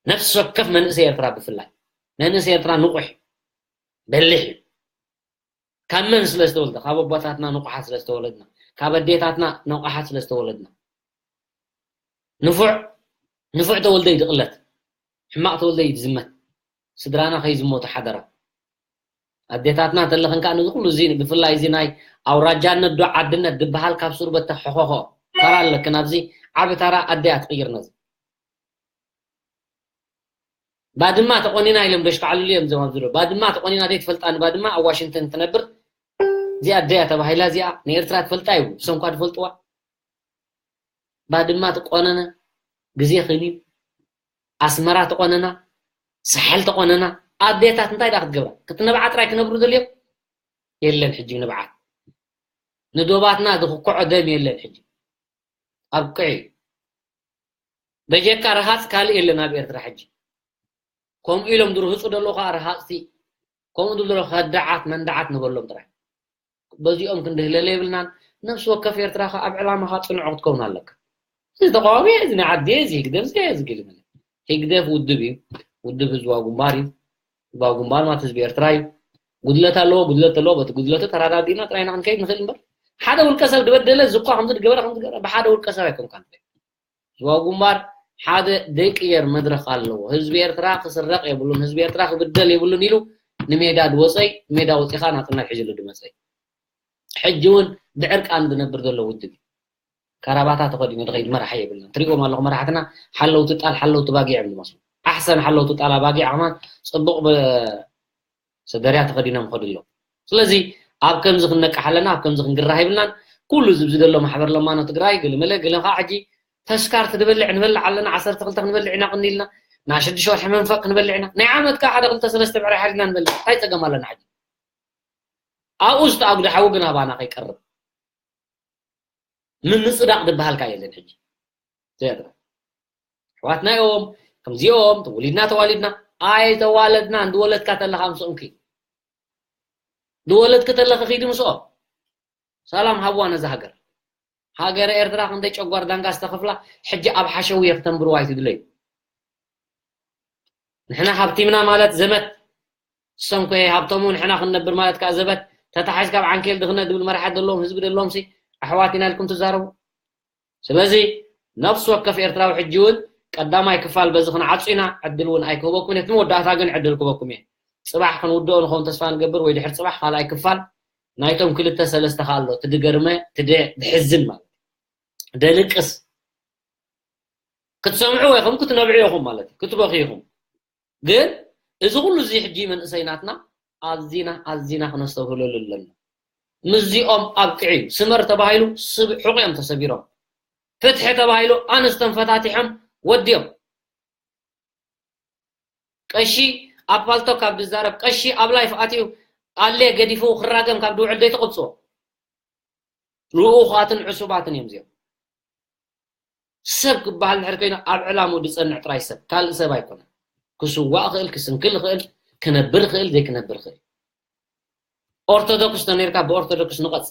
ነፍሲ ወከፍ መንእሰይ ኤርትራ ብፍላይ። መንእሰይ ኤርትራ ንቑሕ፣ በሊሕ እዩ። ካብ መን ስለ ዝተወልደ? ካብ ኣቦታትና ንቑሓት ስለ ዝተወለድና። ካብ ኣዴታትና ንቑሓት ስለ ዝተወለድና። ንፉዕ፣ ንፉዕ ተወልደ እዩ ዝቕለት። ሕማቕ ተወልደ እዩ ዝዝመት። ስድራና ከይዝመቱ ሓደራ። ኣዴታትና እንተለኽን ከኣ ነዚ ኩሉ እዚ ብፍላይ እዚ ናይ ኣውራጃነት ዶ ዓድነት ዝበሃል ካብ ስሩ በተኽ ሕኾኾ። ተራ ኣለክን ኣብዚ ዓቢ ተራ ኣደ እያ ትቕይር ነዚ። ባድማ ተቆኒና ኢሎም ደሽካዕልሉ እዮም እዞም ኣብዚ ዶ ባድማ ተቆኒና ደይ ትፈልጣ ንባድማ ኣብ ዋሽንግተን ትነብር እዚኣ ኣደያ ተባሂላ እዚኣ ንኤርትራ ትፈልጣ እዩ እሶም ኳ ትፈልጥዋ ባድማ ተቆነነ ግዜ ኽን እዩ ኣስመራ ተቆነና ሳሕል ተቆነና ኣዴታት እንታይ ዳ ክትገብራ ክትነብዓ ጥራይ ክነብሩ ደልዮም የለን ሕጂ ንብዓት ንዶባትና ዝኽክዖ ደም የለን ሕጂ ኣብቅዕ እዩ በጀካ ረሃፅ ካልእ የለን ኣብ ኤርትራ ሕጂ ከምኡ ኢሎም ዝርህፁ ደሎ ከዓ ረሃፅቲ ከምኡ ዝብሎ ከዳዓት መንዳዓት ንበሎም ጥራይ በዚኦም ክንድህለለ የብልናን ነፍሲ ወከፍ ኤርትራ ከዓ ኣብ ዕላማኻ ፅኑዕ ክትከውን ኣለካ እዚ ተቃዋሚ እዚ ናይ ዓዲ እዚ ህግደፍ እዚ እዚ ግልምል ህግደፍ ውድብ እዩ ውድብ ህዝባዊ ግንባር እዩ ህዝባዊ ግንባር ማለት ህዝቢ ኤርትራ እዩ ጉድለት ኣለዎ ጉድለት ኣለዎ በቲ ጉድለቱ ተራዳዲእና ጥራይና ክንከይድ ንኽእል እምበር ሓደ ውልቀ ሰብ ዝበደለ ዝኳ ከምዚ ዝገበረ ከምዚ ዝገበረ ብሓደ ውልቀ ሰብ ኣይኮንካ ንብል ህዝባዊ ግንባር ሓደ ዘይቅየር መድረኽ ኣለዎ ህዝቢ ኤርትራ ክስረቕ የብሉን ህዝቢ ኤርትራ ክብደል የብሉን ኢሉ ንሜዳ ድወፀይ ሜዳ ወፂኻ ናፅነት ሒዝሉ ድመፀይ ሕጂ እውን ብዕርቃን ዝነብር ዘሎ ውድብ እዩ ካራባታ ተኸዲኑ ዝኸይድ መራሒ የብልና ትሪእዎም ኣለኹ መራሕትና ሓለውቲ ጣል ሓለውቲ ባጊዕ እዮም ዝመስሉ ኣሕሰን ሓለውቲ ጣል ኣባጊዕ ከማን ፅቡቕ ሰደርያ ተኸዲኖም ይኸዱ ኣለዉ ስለዚ ኣብ ከምዚ ክንነቅሕ ኣለና ኣብ ከምዚ ክንግራህ የብልናን ኩሉ ዝብዚ ዘሎ ማሕበር ለማኖ ትግራይ ግልምለ ግለ ከዓ ሕጂ ተስካር ትድበልዕ ንበልዕ ኣለና ዓሰርተ ክልተ ክንበልዕ ኢና ቅኒልና ናይ ሽዱሽተ ወርሒ መንፈቅ ክንበልዕ ኢና ናይ ዓመት ከዓ ሓደ ክልተ ሰለስተ ብዕራይ ሓዲና ንበልዕ እንታይ ፀገም ኣለና ሕጂ ኣብኡ ዝተኣጉደ ሓዊ ግን ኣባና ከይቀርብ ምምፅዳቕ ዝበሃል ከ የለን ሕጂ ዘየድረ ኣሕዋትና እዮም ከምዚኦም ተወሊድና ተዋሊድና ኣይተዋለድናን ዝወለድካ ተለኻ ምስኦም ክይ ዝወለድክ ተለኺ ኺዲ ምስኦም ሰላም ሃብዋ ነዛ ሃገር ሃገረ ኤርትራ ክንደይ ጨጓር ዳንጋ ዝተኸፍላ ሕጂ ኣብ ሓሸውየ ክተንብርዋ ኣይትድለዩ ንሕና ሃብቲምና ማለት ዘመት ሰንኮ ሃብቶሙ ንሕና ክንነብር ማለት ከዓ ዘበት ተታሓዝ ካብ ዓንኬል ድኽነ ድብል መራሓት ዘለዎም ህዝቢ ዘለዎም ሲ ኣሕዋት ኢና ኢልኩም ትዛረቡ ስለዚ ነፍሲ ወከፍ ኤርትራዊ ሕጂ እውን ቀዳማይ ክፋል በዚ ክንዓጹ ኢና ዕድል እውን ኣይክህበኩም እቲ መወዳእታ ግን ዕድል ክህበኩም እየ ጽባሕ ክንውድኦ ንኸውን ተስፋ ንገብር ወይ ድሕር ጽባሕ ካልኣይ ክፋል ናይቶም ክልተ ሰለስተ ከ ኣሎ ትድገርመ ትደ ድሕዝን ማለት ደልቅስ ክትሰምዑ ኢኹም ክትነብዑ ኢኹም ማለት እዩ ክትበኺ ኢኹም ግን እዚ ኩሉ እዚ ሕጂ መንእሰይ ናትና ኣዚና ኣዚና ክነስተብህለሉ ኣለና ምዚኦም ኣብቅዕ እዩ ስመር ተባሂሉ ስብ ሕቑ እዮም ተሰቢሮም ፍትሒ ተባሂሉ ኣንስቶም ፈታቲሖም ወዲዮም ቀሺ ኣብ ፓልቶ ካብ ዝዛረብ ቀሺ ኣብ ላይፍ ኣትዩ ኣለ ገዲፉ ክራገም ካብ ዝውዕል ዘይተቆብፅዎ ልኡኻትን ዕሱባትን እዮም እዚኦም ሰብ ክበሃል ድሕር ኮይኑ ኣብ ዕላሙ ዝፀንዕ ጥራይ ሰብ ካልእ ሰብ ኣይኮነን ክስዋእ ክእል ክስንክል ክእል ክነብር ክእል ዘይክነብር ክእል ኦርቶዶክስ ተነርካ ብኦርቶዶክስ ንቐፅ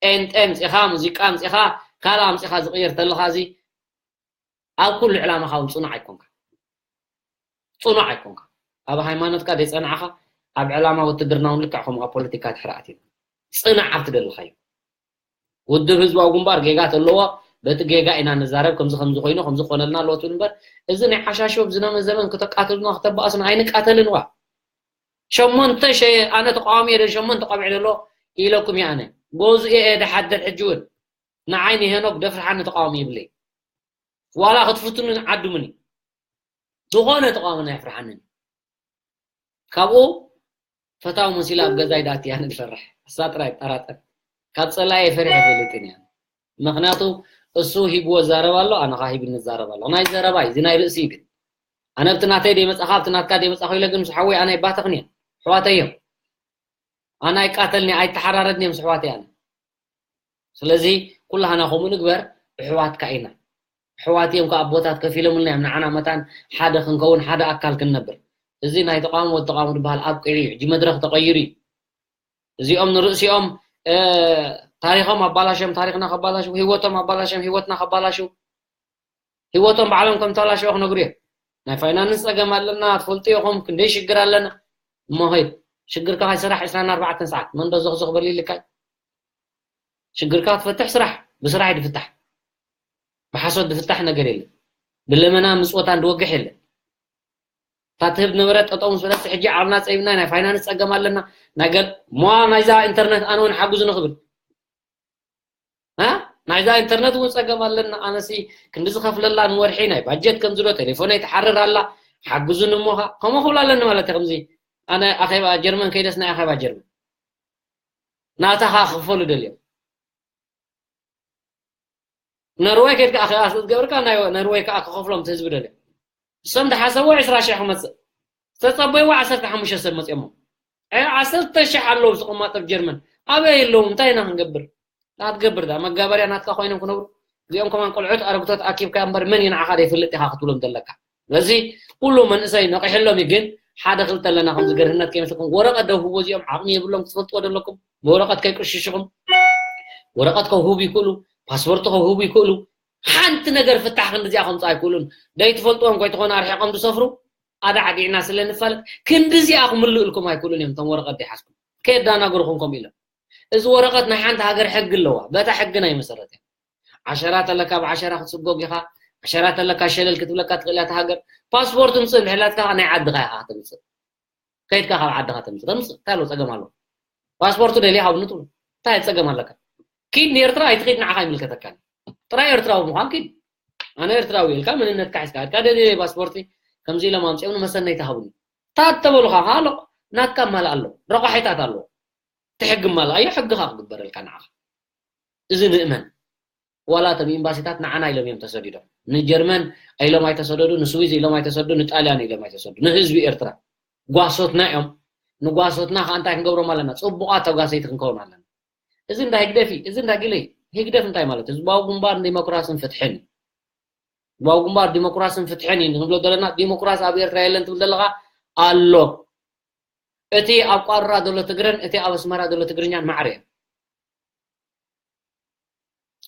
ጴንጤ ምፅኻ ሙዚቃ ምፅኻ ካልእ ኣምፅኻ ዝቕየር ተለኻ እዚ ኣብ ኩሉ ዕላማኻ እውን ፅኑዕ ኣይኮንካ ፅኑዕ ኣይኮንካ ኣብ ሃይማኖትካ ዘይፀናዕኻ ኣብ ዕላማ ውትድርና እውን ልክዕ ከምኡ ኣብ ፖለቲካ ድሕሪ ኣትዩ ፅናዕ ኣብቲ ደለኻዮ ውድብ ህዝባዊ ግንባር ጌጋ ተለዎ በቲ ጌጋ ኢና ንዛረብ ከምዚ ከምዚ ኮይኑ ከምዚ ክኾነልና ኣለዎ ትብል እምበር እዚ ናይ ሓሻሾ ብዝነመ ዘመን ክተቃትሉና ክተባእሱና ኣይንቃተልን ዋ ሸሞንተ ሸየ ኣነ ተቃዋሚ የደን ሸሞንተ ቆብዒ ደሎ ኢለኩም እየ ኣነ ጎዙ እየ ድሓድር ሕጂ እውን ንዓይ ንሄኖክ ደፍርሓኒ ተቃዋሚ ይብለይ ዋላ ክትፍትኑን ዓድሙኒ ዝኾነ ተቃዋሚ ናይ ፍርሓንን ካብኡ ፈታው መሲላ ኣብ ገዛይ ዳእቲ ኣነ ዝፈርሕ እሳ ጥራይ ጠራጠር ካብ ፀላየ ፈሪሐ ፈልጥን እያ ምክንያቱ እሱ ሂብዎ ዛረብ ኣሎ ኣነ ከዓ ሂብኒ ዛረብ ኣሎ ናይ ዘረባይ እዚ ናይ ርእሲ ግን ኣነ ብቲ ናተይ ደይመፃኻ ብቲ ናትካ ደይመፃኹ ኢለ ግን ምስ ሓወይ ኣነ ኣይባተኽን እየ ኣሕዋተይ እዮም ኣነ ኣይቃተልኒ ኣይተሓራረድን እዮም ኣሕዋተይ ኣነ ስለዚ ኩላህና ከምኡ ንግበር ኣሕዋትካ ኢና ኣሕዋት እዮም ከዓ ኣቦታት ከፊሎምልና እዮም ንዓና መታን ሓደ ክንከውን ሓደ ኣካል ክንነብር እዚ ናይ ተቃውሞ ወዲ ተቃውሞ ዝበሃል ኣብቂዑ እዩ ሕጂ መድረክ ተቀይሩ እዩ እዚኦም ንርእሲኦም ታሪኾም ኣባላሽዮም ታሪክና ከባላሽው ህይወቶም ኣባላሽዮም ህይወትና ከባላሽው ህይወቶም ባዕሎም ከም ተባላሽዎ ክነግሩ እዮም ናይ ፋይናንስ ፀገም ኣለና ትፈልጡ ኢኹም ክንደይ ሽግር ኣለና እሞ ኸይድ ሽግርካ ካይሰራሕ ዕስራን ኣርባዕተን ሰዓት መን ዶ ዘኽዘኽ በል ኢልካ ሽግርካ ትፈትሕ ስራሕ ብስራሕ ድፍታሕ ብሓሶት ድፍታሕ ነገር የለን ብለመና ምፅወታን ድወግሕ የለን እታ ትህብ ነበረት ጠጠው ምስ በለት ሕጂ ዓብና ፀቢብና ናይ ፋይናንስ ፀገም ኣለና ናይ ገል ሟ ናይዛ ኢንተርነት ኣነ እውን ሓግዙ ንክብል ናይዛ ኢንተርነት እውን ፀገም ኣለና ኣነሲ ክንዲ ዝኸፍለላ ንወርሒ ናይ ባጀት ከምዝሎ ቴሌፎነይ ትሓርር ኣላ ሓግዙኒ እሞ ኸዓ ከምኡ ክብል ኣለኒ ማለት እዩ። ከምዚ ኣነ ኣኼባ ጀርመን ከይደስ ናይ ኣኼባ ጀርመን ናታ ኸዓ ክኽፈሉ ደልዮም። ነርወይ ከይድካ ኣኼባ ስለ ዝገበርካ ናይ ነርወይ ከኣ ክኸፍሎም እቲ ህዝቢ ደልዮም። እሶም ዝሓሰብዎ ዕስራ ሽሕ ክመጽእ ዝተጸበይዎ ዓሰርተ ሓሙሽተ ሰብ መጽኦሞ። ዐ- ዓሰርተ ሽሕ ኣለዉ ዝቕማጥ ኣብ ጀርመን ኣበይ ኣለዉ እንታይ ኢና ክንገብር? ኣትገብር ዳ መጋበርያ ናትካ ኮይኖም ክነብሩ እዚኦም ከማን ቆልዑት ኣረግቶት ኣኪብካ እምበር መን እዩ ንዓኻ ዘይፈልጥ ኢኻ ክትብሎም ዘለካ። ስለዚ ኩሉ መንእሰይ ነቒሕሎም እዩ። ግን ሓደ ክልተ ኣለና ከምዚ ገርህነት ከይመስልኩም ወረቐት ደው ህቦ እዚኦም ዓቕሚ የብሎም ክትፈልጥዎ ዘለኩም። ብወረቐት ከይቅሽሽኹም ወረቐት ከውህቡ ይክእሉ፣ ፓስፖርት ከውህቡ ይክእሉ። ሓንቲ ነገር ፍታሕ ክንዲዚኣ ከምፅእ ኣይክእሉን። ደይትፈልጥዎም ኮይትኾኑ ኣርሒቆም ዝሰፍሩ ኣዳዕዲዕና ስለ ንፋለጥ ክንዲዚኣ ክምልእልኩም ኣይክእሉን እዮም። እቶም ወረቐት ደይሓዝኩም ከየዳናግሩኹም ከምኡ ኢሎም። እዚ ወረቐት ናይ ሓንቲ ሃገር ሕጊ ኣለዋ። በታ ሕጊ ናይ መሰረት እያ። ዓሸራ ተለካ ብዓሸራ ክትስጎግ ኢኻ። ዓሸራ ተለካ ሸለል ክትብለካ ትኽእል እያ እታ ሃገር። ፓስፖርት ምፅእ እንድሕላትካ ናይ ዓድኻ ኢኻ ክትምፅእ። ከይድካ ካብ ዓድኻ ተምፅእ ተምፅእ እንታይ ኣለዎ ፀገም ኣለዎ? ፓስፖርቱ ደልየ ሃብኒ ትብሎ እንታይ ፀገም ኣለካ? ኪድ ንኤርትራ ኣይትኺድ ንዓኻ ኣይምልከተካን። ጥራይ ኤርትራዊ ምዃን ኪድ። ኣነ ኤርትራዊ ኢልካ መንነትካ ሒዝካ ኢድካ ደልየ ፓስፖርቲ ከምዚ ኢሎም ኣምፅኦም ንመሰነይቲ ሃቡኒ። ታት ተበሉኻ ከዓ ኣሎ ናትካ ማልእ ኣሎ ረቋሒታት ኣለዎ። እቲ ሕጊ ማልኣዮ ሕግኻ ክግበረልካ ንዓኻ። እዚ ንእመን። ዋላ እቶም ኤምባሲታት ንዓና ኢሎም እዮም ተሰዲዶም። ንጀርመን ኢሎም ኣይተሰደዱ፣ ንስዊዝ ኢሎም ኣይተሰደዱ፣ ንጣልያን ኢሎም ኣይተሰዱ። ንህዝቢ ኤርትራ ጓሶትና እዮም። ንጓሶትና ከዓ እንታይ ክንገብሮም ኣለና? ፅቡቓት ተጓሰይቲ ክንከውን ኣለና። እዚ እንዳ ህግደፍ እዩ፣ እዚ እንዳ ግለ እዩ። ህግደፍ እንታይ ማለት እዩ? ህዝባዊ ግንባር ንዲሞክራስን ፍትሕን እዩ። ህዝባዊ ግንባር ዲሞክራስን ፍትሕን እዩ ንብሎ ዘለና። ዲሞክራሲ ኣብ ኤርትራ የለን ትብል ዘለኻ ኣሎ። እቲ ኣብ ቋራ ዘሎ ትግረን እቲ ኣብ ኣስመራ ዘሎ ትግርኛን ማዕረ እዮም።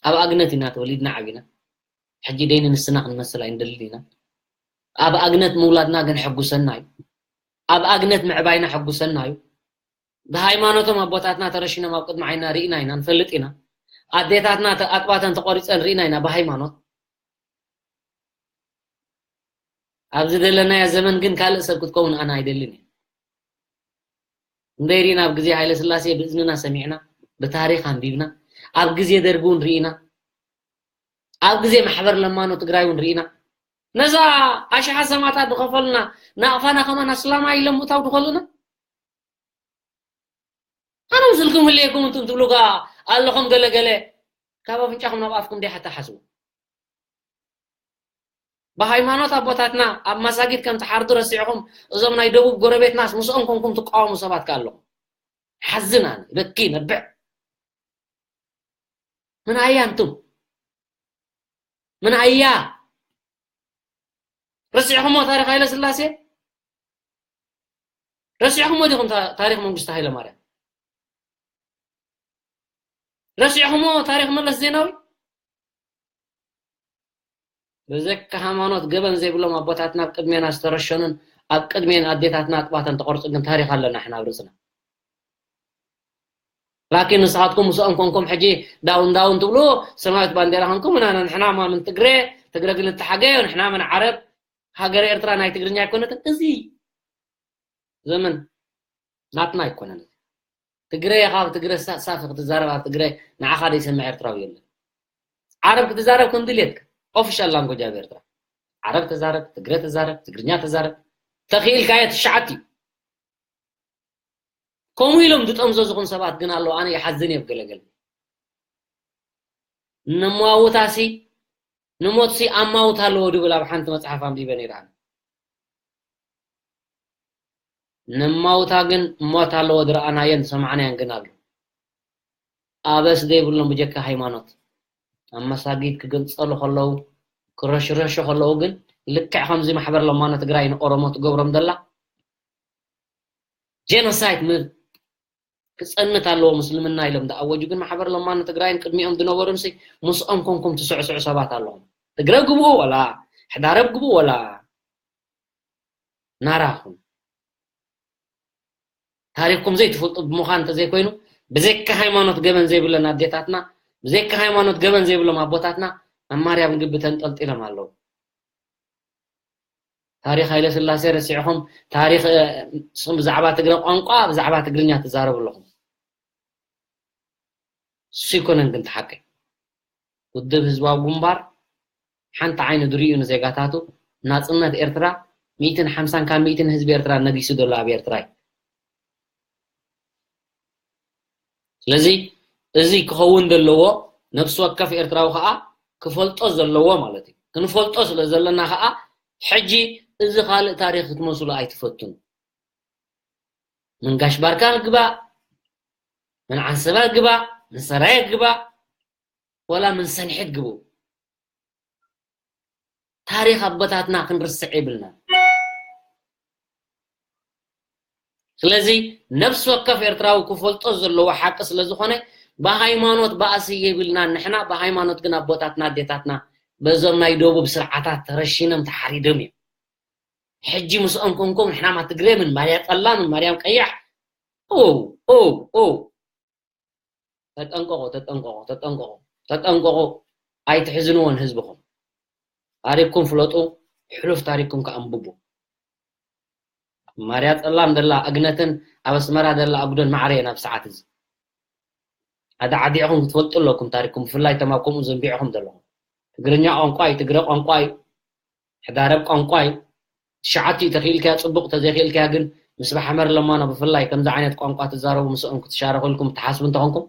ኣብ ኣግነት ኢና ተወሊድና ዓቢና። ሕጂ ደይኒ ንስና ክንመስል ኣይንደልን ኢና። ኣብ ኣግነት ምውላድና ግን ሕጉሰና እዩ። ኣብ ኣግነት ምዕባይና ሕጉሰና እዩ። ብሃይማኖቶም ኣቦታትና ተረሽኖም ኣብ ቅድሚ ዓይና ርኢና ኢና ንፈልጥ ኢና። ኣዴታትና ኣጥባተን ተቆሪፀን ርኢና ኢና ብሃይማኖት። ኣብዚ ዘለናዮ ዘመን ግን ካልእ ሰብ ክትከውን ኣነ ኣይደልን እየ። እንደ ሪና ኣብ ግዜ ሃይለ ስላሴ ብእዝንና ሰሚዕና ብታሪክ ኣንቢብና ኣብ ግዜ ደርጊ እውን ርኢና ኣብ ግዜ ማሕበር ለማኖ ትግራይ እውን ርኢና ነዛ ኣሽሓ ሰማታት ዝኸፈሉና ናቕፋና ከማን ኣስላማይ ኢሎም ምእታው ዝኸሉና ኣነ ምስልኩም ህልየኩም እንትን ትብሉ ጋ ኣለኹም ገለገለ ካብ ኣፍንጫኹም ናብ ኣፍኩም ደይ ሓታ ሓስቡ ብሃይማኖት ኣቦታትና ኣብ መሳጊድ ከም ትሓርዱ ረሲዕኹም እዞም ናይ ደቡብ ጎረቤትናስ ምስኦም ኮንኩም ትቃወሙ ሰባት ከ ኣለኹም ሓዝን ኣነ በኪ ነብዕ ምን ኣያ እንቱም ምን ኣያ ረሲዕኹሞ ታሪክ ሃይለ ስላሴ ረሲዕኹሞ ዲኹም ታሪክ መንግስቲ ሃይለ ማርያም ረሲዕኹሞ ታሪክ መለስ ዜናዊ ብዘካ ሃይማኖት ገበን ዘይብሎም ኣቦታትና ኣብ ቅድሜና ዝተረሸኑን ኣብ ቅድሜን ኣዴታትና ኣጥባተን ተቆርፁ ግን ታሪክ ኣለና ሕና ኣብ ርእስና ላኪን ንስኻትኩም ምስኦም ኮንኩም ሕጂ ዳውን ዳውን ትብሉ ሰማያዊት ባንዴራ ኮንኩም እና ንሕና ማምን ትግረ ትግረ ግን ንተሓገዮ ንሕና ምን ዓረብ ሃገረ ኤርትራ ናይ ትግርኛ ኣይኮነትን እዚ ዘመን ናትና ኣይኮነን ትግረ ካብ ትግረ ሳፊ ክትዛረብ ኣብ ትግረ ንዓኻ ደይሰምዕ ኤርትራዊ የለን ዓረብ ክትዛረብ ከም ድልየትካ ኦፊሻል ላንጎጅ ኣብ ኤርትራ ዓረብ ተዛረብ ትግረ ተዛረብ ትግርኛ ተዛረብ ተኽኢልካዮ ትሽዓት እዩ ከምኡ ኢሎም ዝጠምዘዙኹም ሰባት ግን ኣለዉ ኣነ ይሓዝን እየ ገለገለ ንመዋውታሲ ንሞትሲ ኣማውት ኣለዎ ድብል ኣብ ሓንቲ መፅሓፍ ኣንቢበ ነይረ ኣነ ንማውታ ግን ሞት ኣለዎ ዝረኣናየን ዝሰማዕናየን ግን ኣሎ ኣበስ ዘይብሎም ብጀካ ሃይማኖት ኣብ መሳጊድ ክግንፀሉ ከለዉ ክረሽረሹ ከለዉ ግን ልክዕ ከምዚ ማሕበር ለማኖ ትግራይ ንኦሮሞ ትገብሮም ዘላ ጀኖሳይድ ምብ ክፀንት ኣለዎ ምስልምና ኢሎም ዝኣወጁ ግን ማሕበር ለማኖ ትግራይን ቅድሚኦም ዝነበሩንሲ ምስኦም ኮንኩም ትስዕስዑ ሰባት ኣለኹም ትግረ ግብኡ ወላ ሕዳረብ ግብኡ ወላ ናራኹም ታሪክኩም ዘይትፈልጡ ብምዃን እንተዘይኮይኑ ብዘይካ ሃይማኖት ገበን ዘይብለን ኣዴታትና ብዘይካ ሃይማኖት ገበን ዘይብሎም ኣቦታትና ኣብ ማርያም ግቢ ተንጠልጢሎም ኣለዉ ታሪክ ሃይለስላሴ ረሲዕኹም ታሪክ ብዛዕባ ትግረ ቋንቋ ብዛዕባ ትግርኛ ትዛረቡ ኣለኹም እሱ ይኮነን ግን ተሓቂ ውድብ ህዝባዊ ግንባር ሓንቲ ዓይኑ ድርእዩ ንዜጋታቱ ናጽነት ኤርትራ ሚእትን ሓምሳን ካብ ሚእትን ህዝቢ ኤርትራ ነጊሱ ዘሎ ኣብ ኤርትራ እዩ። ስለዚ እዚ ክኸውን ዘለዎ፣ ነፍሲ ወከፍ ኤርትራዊ ከዓ ክፈልጦ ዘለዎ ማለት እዩ። ክንፈልጦ ስለ ዘለና ከዓ ሕጂ እዚ ካልእ ታሪኽ ክትመስሉ ኣይትፈትኑ። ምን ጋሽ ባርካ ግባእ፣ ምን ዓንሰባ ግባእ፣ ምን ሰራየ ግባእ፣ ወላ ምን ሰንሒት ግቡ። ታሪኽ ኣቦታትና ክንርስዕ የብልና። ስለዚ ነፍሲ ወከፍ ኤርትራዊ ክፈልጦ ዘለዎ ሓቂ ስለ ዝኾነ፣ ብሃይማኖት ባእሲ የብልናን። ንሕና ብሃይማኖት ግን ኣቦታትና ኣዴታትና በዞም ናይ ደቡብ ስርዓታት ተረሺኖም ተሓሪዶም እዮም። ሕጂ ምስኦም ኮንኩም ንሕና ማ ትግሬ ምን ማርያ ጠላ ምን ማርያም ቀያሕ። ኦ፣ ኦ፣ ኦ። ተጠንቀቑ፣ ተጠንቀቑ፣ ተጠንቀቑ፣ ተጠንቀቑ። ኣይትሕዝንዎ ንህዝብኹም። ታሪኽኩም ፍለጡ፣ ሕሉፍ ታሪኽኩም ከኣ ኣንብቡ። ማርያ ጸላም ደላ እግነትን ኣብ ኣስመራ ደላ ኣጉዶን ማዕረ እየን ኣብ ሰዓት እዚ። ኣዳዓዲዕኹም ክትፈልጡ ኣለኩም ታሪኽኩም፣ ብፍላይ እቶም ኣብ ከምኡ ዘንቢዕኹም ዘለኹም። ትግርኛ ቋንቋ እዩ፣ ትግረ ቋንቋ እዩ። ሕዳረብ ቋንቋ እዩ። ትሽዓቲኡ ተኽኢልካያ ጽቡቕ፣ ተዘይኽኢልካያ ግን ምስ ባሕመር ለማኖ ብፍላይ ከምዚ ዓይነት ቋንቋ ትዛረቡ ምስኦም ክትሻረኹ ኢልኩም ትሓስቡ እንተኾንኩም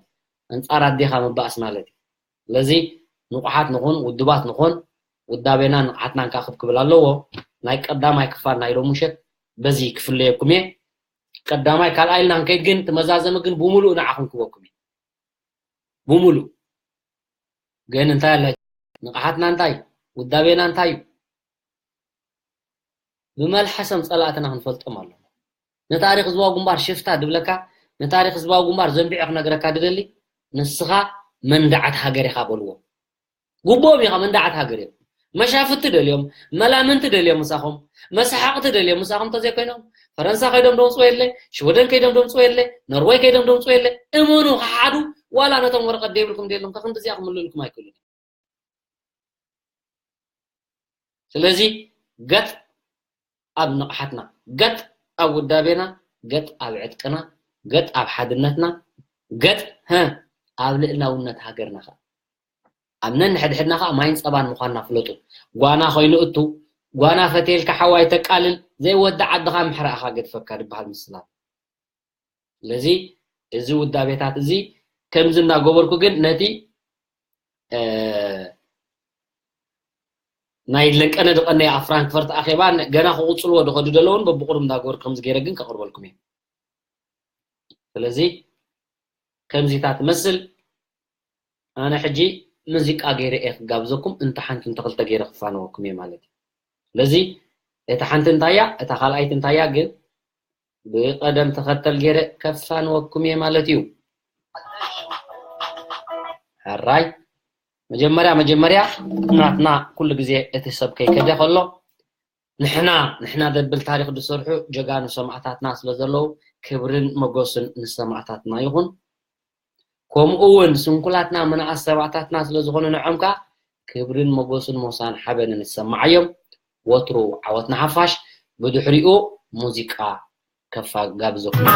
ኣንጻር ኣዴኻ ምባኣስ ማለት እዩ። ስለዚ ንቑሓት ንኹን፣ ውዱባት ንኹን፣ ውዳቤናን ንቕሓትናን ከኣ ክብ ክብል ኣለዎ። ናይ ቀዳማይ ክፋል ናይ ሎሚ ምሸት በዚ ክፍለየኩም እየ። ቀዳማይ ካልኣይ ኢልና ክንከይድ ግን እቲ መዛዘሚ ግን ብምሉኡ ንዓኹም ክበኩም እየ። ብምሉእ ግን እንታይ ኣለ? ንቕሓትና እንታይ እዩ? ውዳቤና እንታይ እዩ? ብመልሓሶም ጸላእትና ክንፈልጦም ኣለና። ንታሪኽ ህዝባዊ ግንባር ሽፍታ ድብለካ፣ ንታሪኽ ህዝባዊ ግንባር ዘንቢዑ ክነግረካ ድደሊ፣ ንስኻ መንዳዓት ሃገር ኢኻ በልዎ። ጉቦም ኢኻ መንዳዓት ሃገር እዮም። መሻፍቲ ደልዮም፣ መላምንቲ ደልዮም ምሳኹም፣ መሳሓቕቲ ደልዮም ምሳኹም እንተዘይኮይኖም፣ ፈረንሳ ከይዶም ደምፅዎ የለ፣ ሽወደን ከይዶም ደምፅዎ የለ፣ ኖርወይ ከይዶም ደምፅዎ የለ። እመኑ፣ ክሓዱ ዋላ ነቶም ወረቐት ደይብልኩም ደልዮም ከክንድዚኣ ክምልልኩም ኣይክእሉን። ስለዚ ገጥ ኣብ ንቕሓትና፣ ገጥ ኣብ ውዳቤና፣ ገጥ ኣብ ዕጥቅና፣ ገጥ ኣብ ሓድነትና፣ ገጥ፣ ሀ፣ ኣብ ልእላውነት ሃገርና ኸኣ። ኣብ ነንሕድሕድና ኸኣ ማይን ጸባን ምዃንና ፍለጡ። ጓና ኮይኑ እቱ፣ ጓና ፈትየልካ ሓዋይ ተቃልል፣ ዘይወዲ ዓድኻ ምሕራእኻ ገድፈካ ድበሃል ምስላ። ስለዚ እዚ ውዳቤታት እዚ ከምዚ እናገበርኩ ግን ነቲ፣ እ፣ ናይ ለንቀነ ድቐነየ ኣብ ፍራንክፈርት ኣኼባ ገና ክቕጽልዎ ድኸዱ ዘለውን በብቑሩብ እንዳገበርኩ ከምዚ ገይረ ግን ከቕርበልኩም እየ። ስለዚ ከምዚታት ትመስል ኣነ ሕጂ ሙዚቃ ገይረ እየ ክጋብዘኩም፣ እንተ ሓንቲ እንተ ክልተ ገይረ ክፋነወኩም እየ ማለት እዩ። ስለዚ እታ ሓንቲ እንታይ እያ፣ እታ ካልኣይቲ እንታይ እያ ግን ብቐደም ተኸተል ገይረ ከፋንወኩም እየ ማለት እዩ። ሕራይ፣ መጀመርያ መጀመርያ ናትና ኩሉ ግዜ እቲ ሰብ ከይከደ ከሎ ንሕና ንሕና ዘብል ታሪኽ ዝሰርሑ ጀጋኑ ሰማእታትና ስለ ዘለዉ ክብርን መጎስን ንሰማእታትና ይኹን። ከምኡ እውን ስንኩላትና መናእሰባታትና ስለ ዝኾኑ ንዖም ከኣ ክብርን መጎስን ሞሳን ሓበንን ይሰማዓዮም። ወትሩ ዓወት ንሓፋሽ። ብድሕሪኡ ሙዚቃ ከፋ ጋብዘኩም።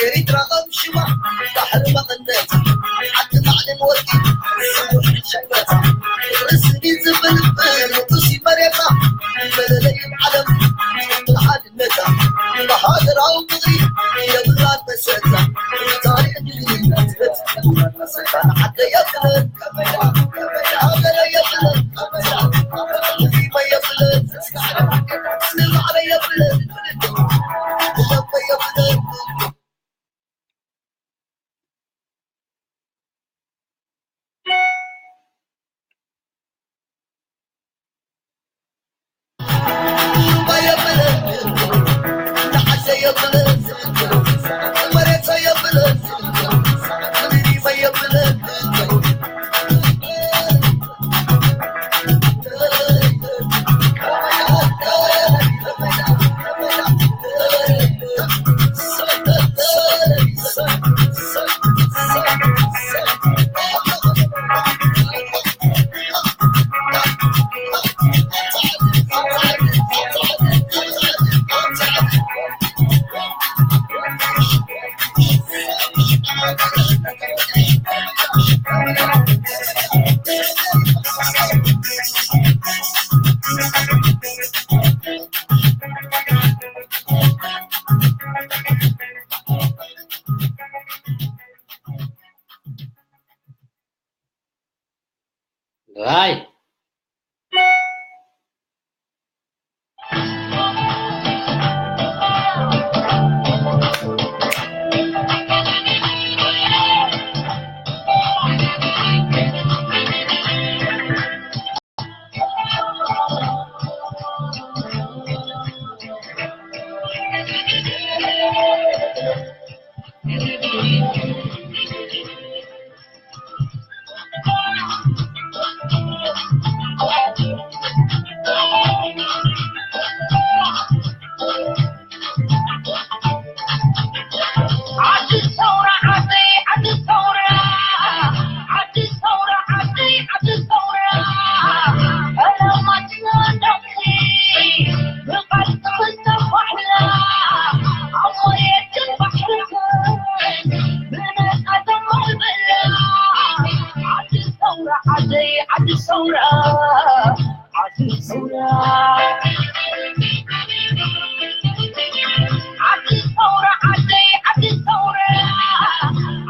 ኤሪትራ ከም ሽማ ባሕሪ መቐነት፣ ዓዲ ማዕድን ወርቂ፣ ስሙር ሸበታ፣ ፍቕሪ ስኒት ዝብል ንጉሲ መሬታ፣ መለለይ ዓለም፣ ጥንጥልሓ ነታ ብሃገራዊ ፍቕሪ የብላን መሰታ። ታሪኽ ድልነት መሰታ ንዓደይ የብለን ከበዳ፣ ሃገረይ የብለን ከበዳ፣ ሪመይ የብለን ንባዕለይ የብለን ንለመይ የብለን። Right. ዓዲ ሰውራ ዓደይ ዓዲ ሰውራ ዓዲ ሰውራ ዓደይ ዓዲ ሰውራ ፈለማ ጅናዳኺ ብቓል ክልተ ባሕላ ኣብ መሬትን ባሕርኽን ብነጻ ተማልበላ ዓዲ ሰውራ ዓደይ ዓዲ ሰውራ ዓዲ ሰውራ ዓዲ ሰውራ ዓደይ ዓዲ ሰውራ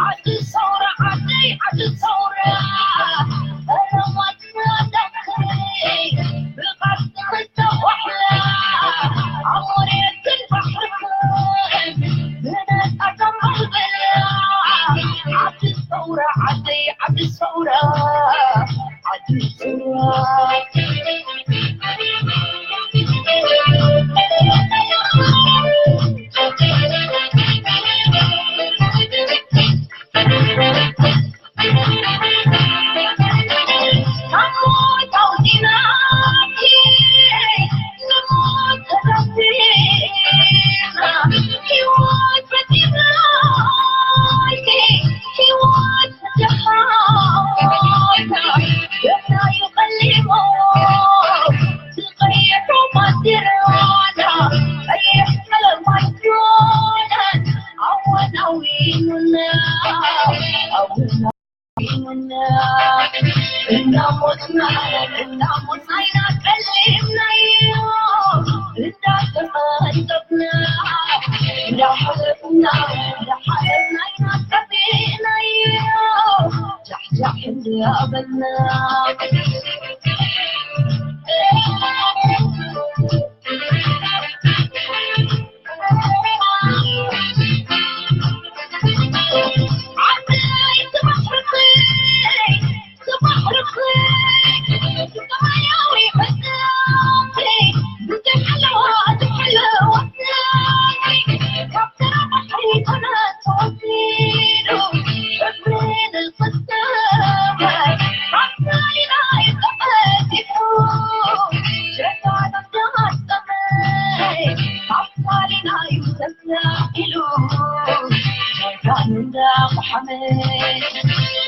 ዓዲ ሰውራ ዓደይ ዓዲ ሰውራ ፈለማ ጅናዳኺ ብቓል ክልተ ባሕላ ኣብ መሬትን ባሕርኽን ብነጻ ተማልበላ ዓዲ ሰውራ ዓደይ ዓዲ ሰውራ ዓዲ ሰውራ እናሞትና እናሞትና ኢና ቀሊምናዮ እንዳተቐንጠብና እንዳሓለፍና እንዳሓለፍና ኢና ቀሊምናዮ ጃሕጃሕ እንዳበልና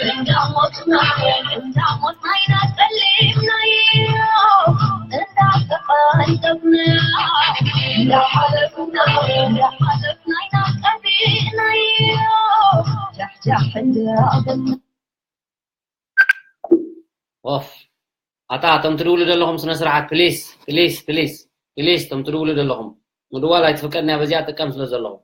እንዳሞትና እንዳሞትና ኢና ጸሊምናዮ እንዳተቐንጠብና እንዳሓለፍና እንዳሓለፍና ኢና ቀቢእናዮ ጃሕጃሕ እንዳበልና ኦፍ ኣታ እቶም ትድውሉ ዘለኹም ስነ ስርዓት ፕሊስ ፕሊስ ፕሊስ ፕሊስ እቶም ትድውሉ ዘለኹም ምድዋል ኣይትፍቀድና በዚኣ ጥቀም ስለ ዘለኹም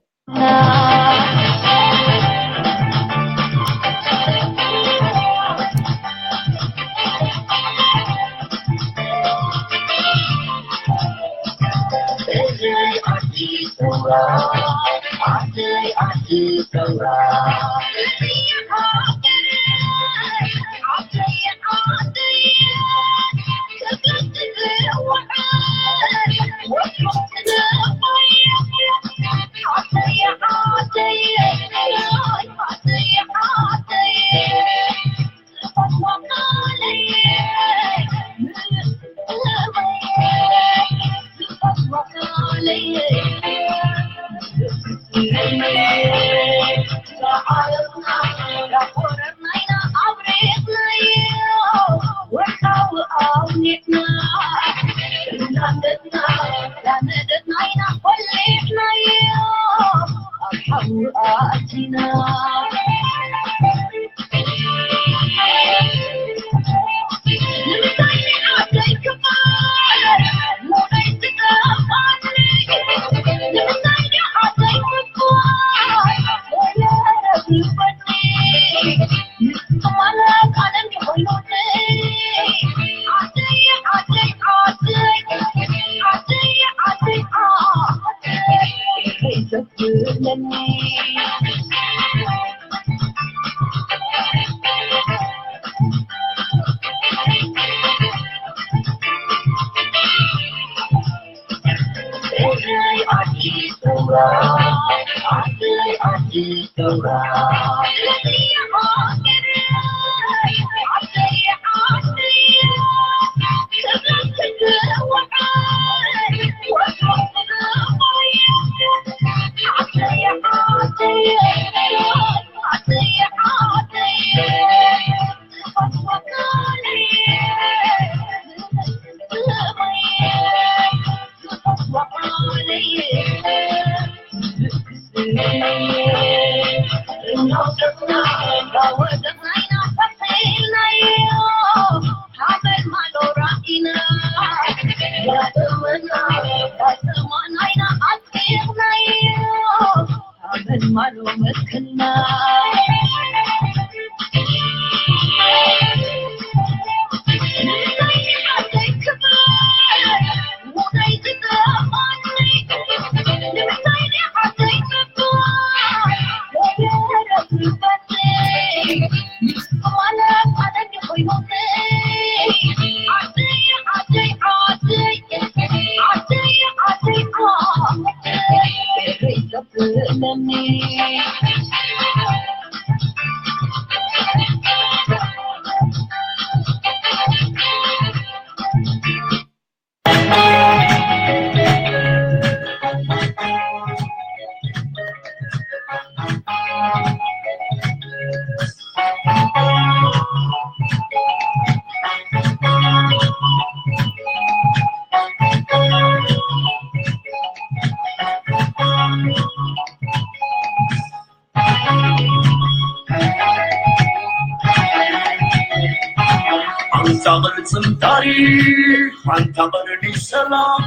ኣንታ ቅርጽን ታሪኽ ኣንታ ቅርኒ ሰላም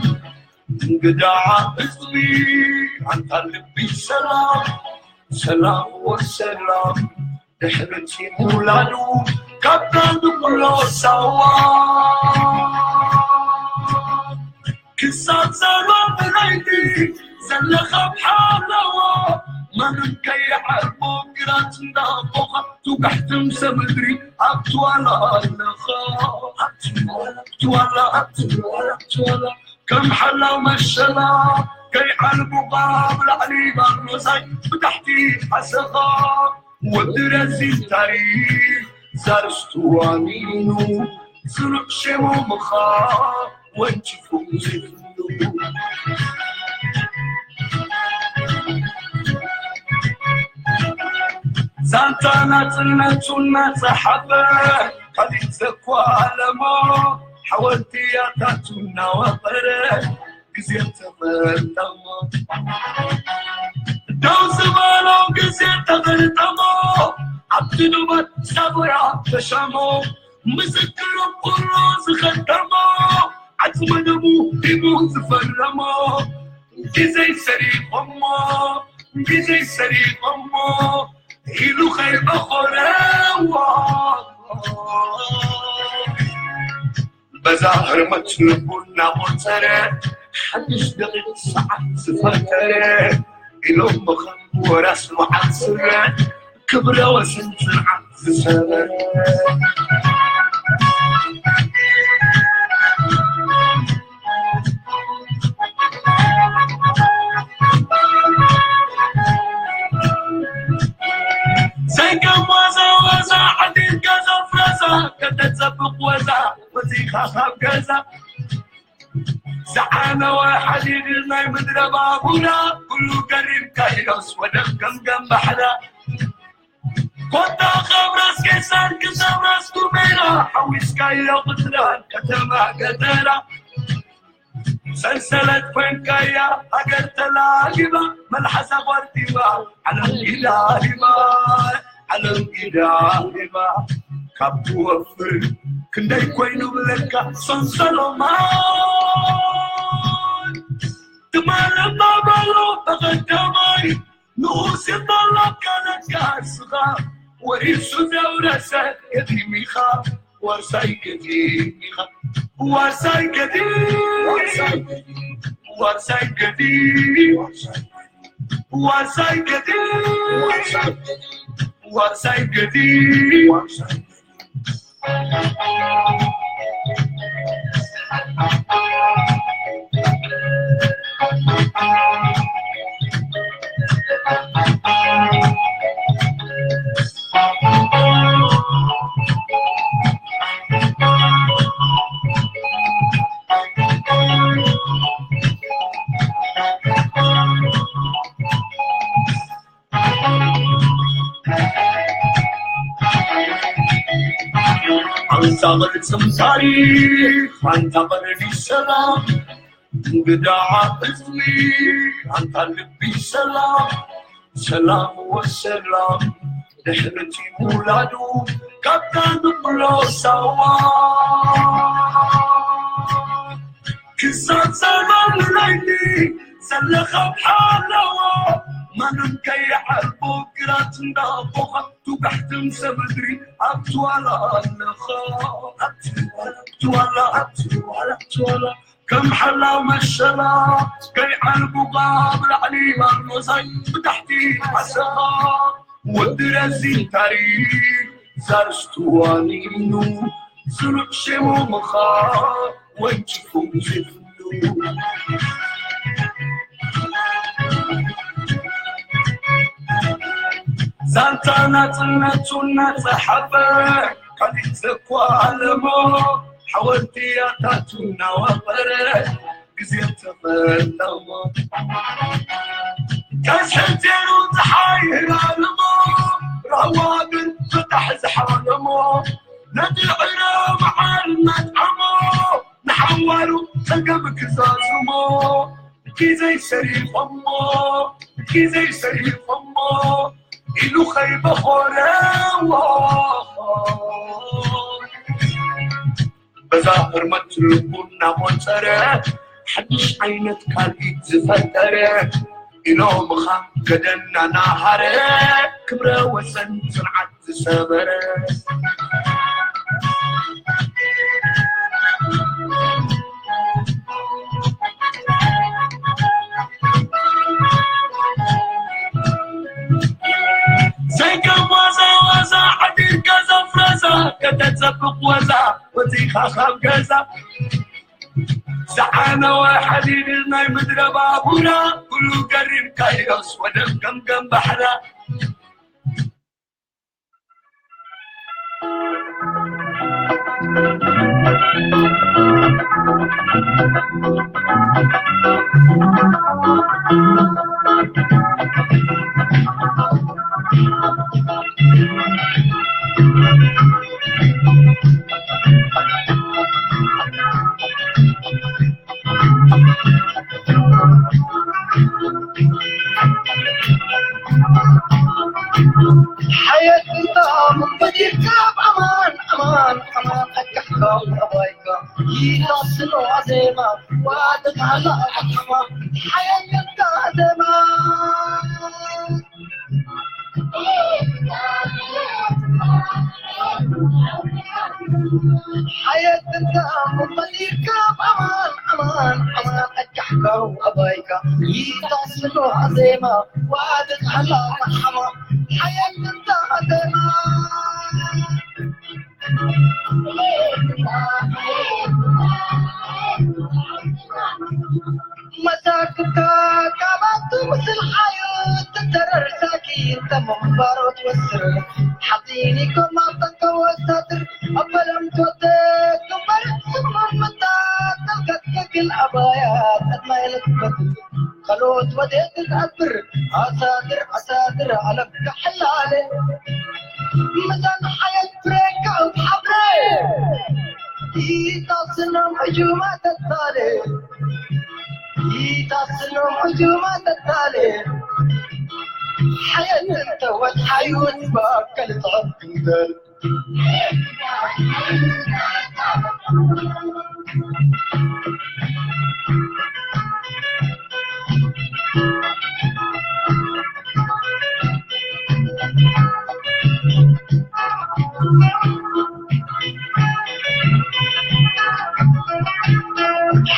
እንግዳ ህዝቢ ኣንታ ልቢ ሰላም ሰላም ወሰላም ድሕሪ እቲ ምውላዱ ካብ ናንዲ ኩሎ ሳዋ ክሳብ ዛባ ብለይቲ ዘለኻ ኣብ ሓለዋ ማንም ከይዓርቦ ግራት እንዳቦኻ ቱጋሕቲ ምሰ ምድሪ ኣብቲ ዋላ ኣለኻ ኣብቲ ዋላ ኣብቲ ዋላ ኣብቲ ዋላ ከም ሓላው መሸላ ከይዓልቡኻ ብላዕሊ ባርኖሳይ ብታሕቲ ሓሰኻ ወዲ ረዚን ታሪኽ ዛርስቱ ኣሚኑ ስሩዕ ሸሞምኻ ወንጭፉ ዝፍሉ እዛ ኣንታ ናጽነቱ እናጸሓፈ፣ ካሊእ ዘኳለሞ ሓወልቲ ያታቱ እናወቐረ፣ ግዜ ተፈልጠሞ። ደው ዝበሎ ግዜ ተፈልጠሞ፣ ኣብቲ ዱባት ሳቦያ ተሻሞ፣ ምስክሩ ኩሉ ዝኸተሞ፣ ዓጽመ ደሙ ሂቡ ዝፈረሞ፣ ግዜ ሰሪቆሞ፣ ግዜ ሰሪቆሞ፣ ኢሉ ከይበኾረዎ። በዛ ህርመት ልቡ እናቖጸረ፣ ሓድሽ ደቂቕ ሰዓት ዝፈጠረ፣ ኢሎም ምኽን ወራስ መዓል ስረ፣ ክብረ ወሰን ጽንዓት ዝሰበረ። ዘይከም ዋዛ ዋዛ ዓዲልካ ዘፍረዛ፣ ከተጸብቕ ወዛ ወጺኻ ካብ ገዛ። ዝዓነወ ሓዲድ ናይ ምድረ ባቡራ፣ ኩሉ ገሪምካዮስ ወደብ ገምገም ባሕራ። ኮታ ካብ ራስ ቄሳር ክሳብ ራስ ኩሜራ፣ ሓዊስካዮ ቁጽራን ከተማ ገጠራ። ሰንሰለት ኮይንካያ ሃገር ተላጊባ፣ መልሓሳ ቋርጢባ፣ ዓለም ኢዳ ሂባ፣ ዓለም ኢዳ ሂባ። ካብ ትወፍር ክንደይ ኮይኑ ብለካ ሰንሰሎማ፣ ትማለማ ባሎ ተቐዳማይ ንኡስ የማላካ ለካ እስኻ፣ ወሪሱ ዘውረሰ ገዲም ኢኻ፣ ዋርሳይ ገዲም ኢኻ፣ ዋርሳይ ገዲም፣ ዋርሳይ ገዲም፣ ዋርሳይ ገዲም፣ ዋርሳይ ገዲም። ኣንታ ቅርጽም ታሪኽ፣ ኣንታ ቅርኒ ሰላም፣ እንግዳ ህዝቢ፣ ኣንታ ልቢ ሰላም፣ ሰላም ወሰላም፣ ድሕርቲ ውላዱ ካብታ ንብሎ ሳዋ ክሳብ ሰላም ለይቲ ዘለኻ ሓለዋ፣ ማንም ከይዓርቦ ግራት እንዳቦኻ ቱጋሕ ትምሰ ምድሪ ኣብቲ ዋላ ኣለኻ፣ ኣብቲ ዋላ፣ ኣብቲ ዋላ፣ ኣብቲ ዋላ፣ ኣብቲ ዋላ፣ ከም ሓላው መሸላ ከይዓልቡኻ ብላዕሊ ባርኖሳይ ብታሕቲ ሓሰኻ ወዲ ረዚን ታሪኽ ዛርስቱ ዋኒኑ ስሩዕ ሸሞምኻ ወንጭፉ ዝፍሉ። ዛንታ ናጽነቱ እናጸሓፈ፣ ካሊእ ዘኳለሞ ሓወልቲ ያታቱ እናወቐረ፣ ግዜ ተፈለሞ። ቀስሕት ዜሩ ጸሓይ ህላለሞ፣ ራህዋ ግን ፍታሕ ዝሓለሞ፣ ነቲ ዕረ መዓር እናጥዓሞ፣ ንሓዋሩ ጸገም ክዛዝሞ፣ እቲ ዘይሰሪሖሞ፣ እቲ ዘይሰሪሖሞ፣ ኢሉ ከይበኾረዎ። በዛ ህርመት ልቡ እናቖጸረ፣ ሓድሽ ዓይነት ካልኢት ዝፈጠረ፣ ኢሎምኻ ገደና ናሃረ፣ ክብረ ወሰን ጽንዓት ዝሰበረ። ዘይከም ዋዛ ዋዛ ዓዲርካ ዘፍረዛ፣ ከተጸብቕ ወዛ ወጺኻ ካብ ገዛ። ዝዓነወ ሓዲድ ናይ ምድረ ባቡራ፣ ኩሉ ገሪምካዮስ ወደብ ገምገም ባሕራ። ይታስሎ ኣዜማ ዋድቅ ኣላ መሓማ ሓየት እንታ ኣዜማ መሳክታ ካባቱ ምስል ሓዩ ትተረርሳኪ ተመንባሮ ትወስር ሓፂኒ ኮማ ጠንቀ ወሳትር ኣበለም ትወደድ ግንባር ስምምታ ተልከትከክል ኣባያ ተድማይ ልትፈትል ካልኦት ወዴት ትነብር ኣሳድር ኣሳድር ዓለም ክሕላለ ምዛን ሓየት ብሬካ ሓብረ ይታስኖም ሕጁማ ተታለ ይታስኖም ሕጁማ ተታለ ሓየት እንተወት ሓዩት ባከል ትዕብ ክንደል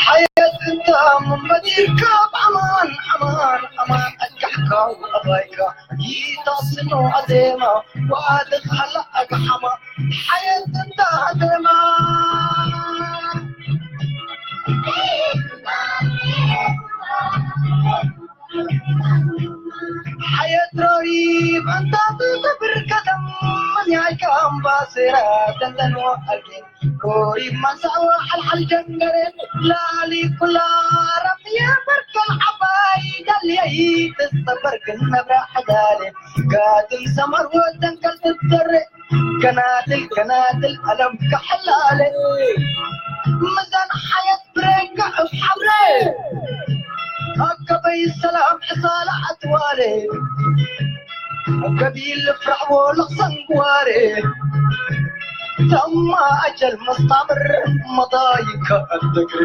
ሓየት እንታ ምንበዲርካ ብኣማን ኣማን ኣማን ኣጋሕካ ኣባይካ ይታስኖ ኣዜማ ዋድቅ ኣላ ኣግሓማ ሓየት እንታ ኣዜማ ሓየት ሮሪብ እንታ ትገብር ከተም ያይካ ኣምባሰራ ተንተንዋ ኣልጌ ሮሪብ ማንሳዋ ሓልሓል ጀንገረ ላሊ ኩላ ረምየ በርከል ዓባይ ዳልየይ ተስተበርክን ነብራ ሓዳለ ጋድም ሰመር ወተንከል ትደረ ከናድል ከናድል ኣለም ከሐላለ ምዛን ሓየት ብሬካ እፍ ሓብረ ኣከበይ ሰላም ሕሳላ ኣትዋለ ገቢል ፍራዕዎ ለኽሰንግዋረ ተማ ኣጀል መስታምር መዳይከ ኣደግሪ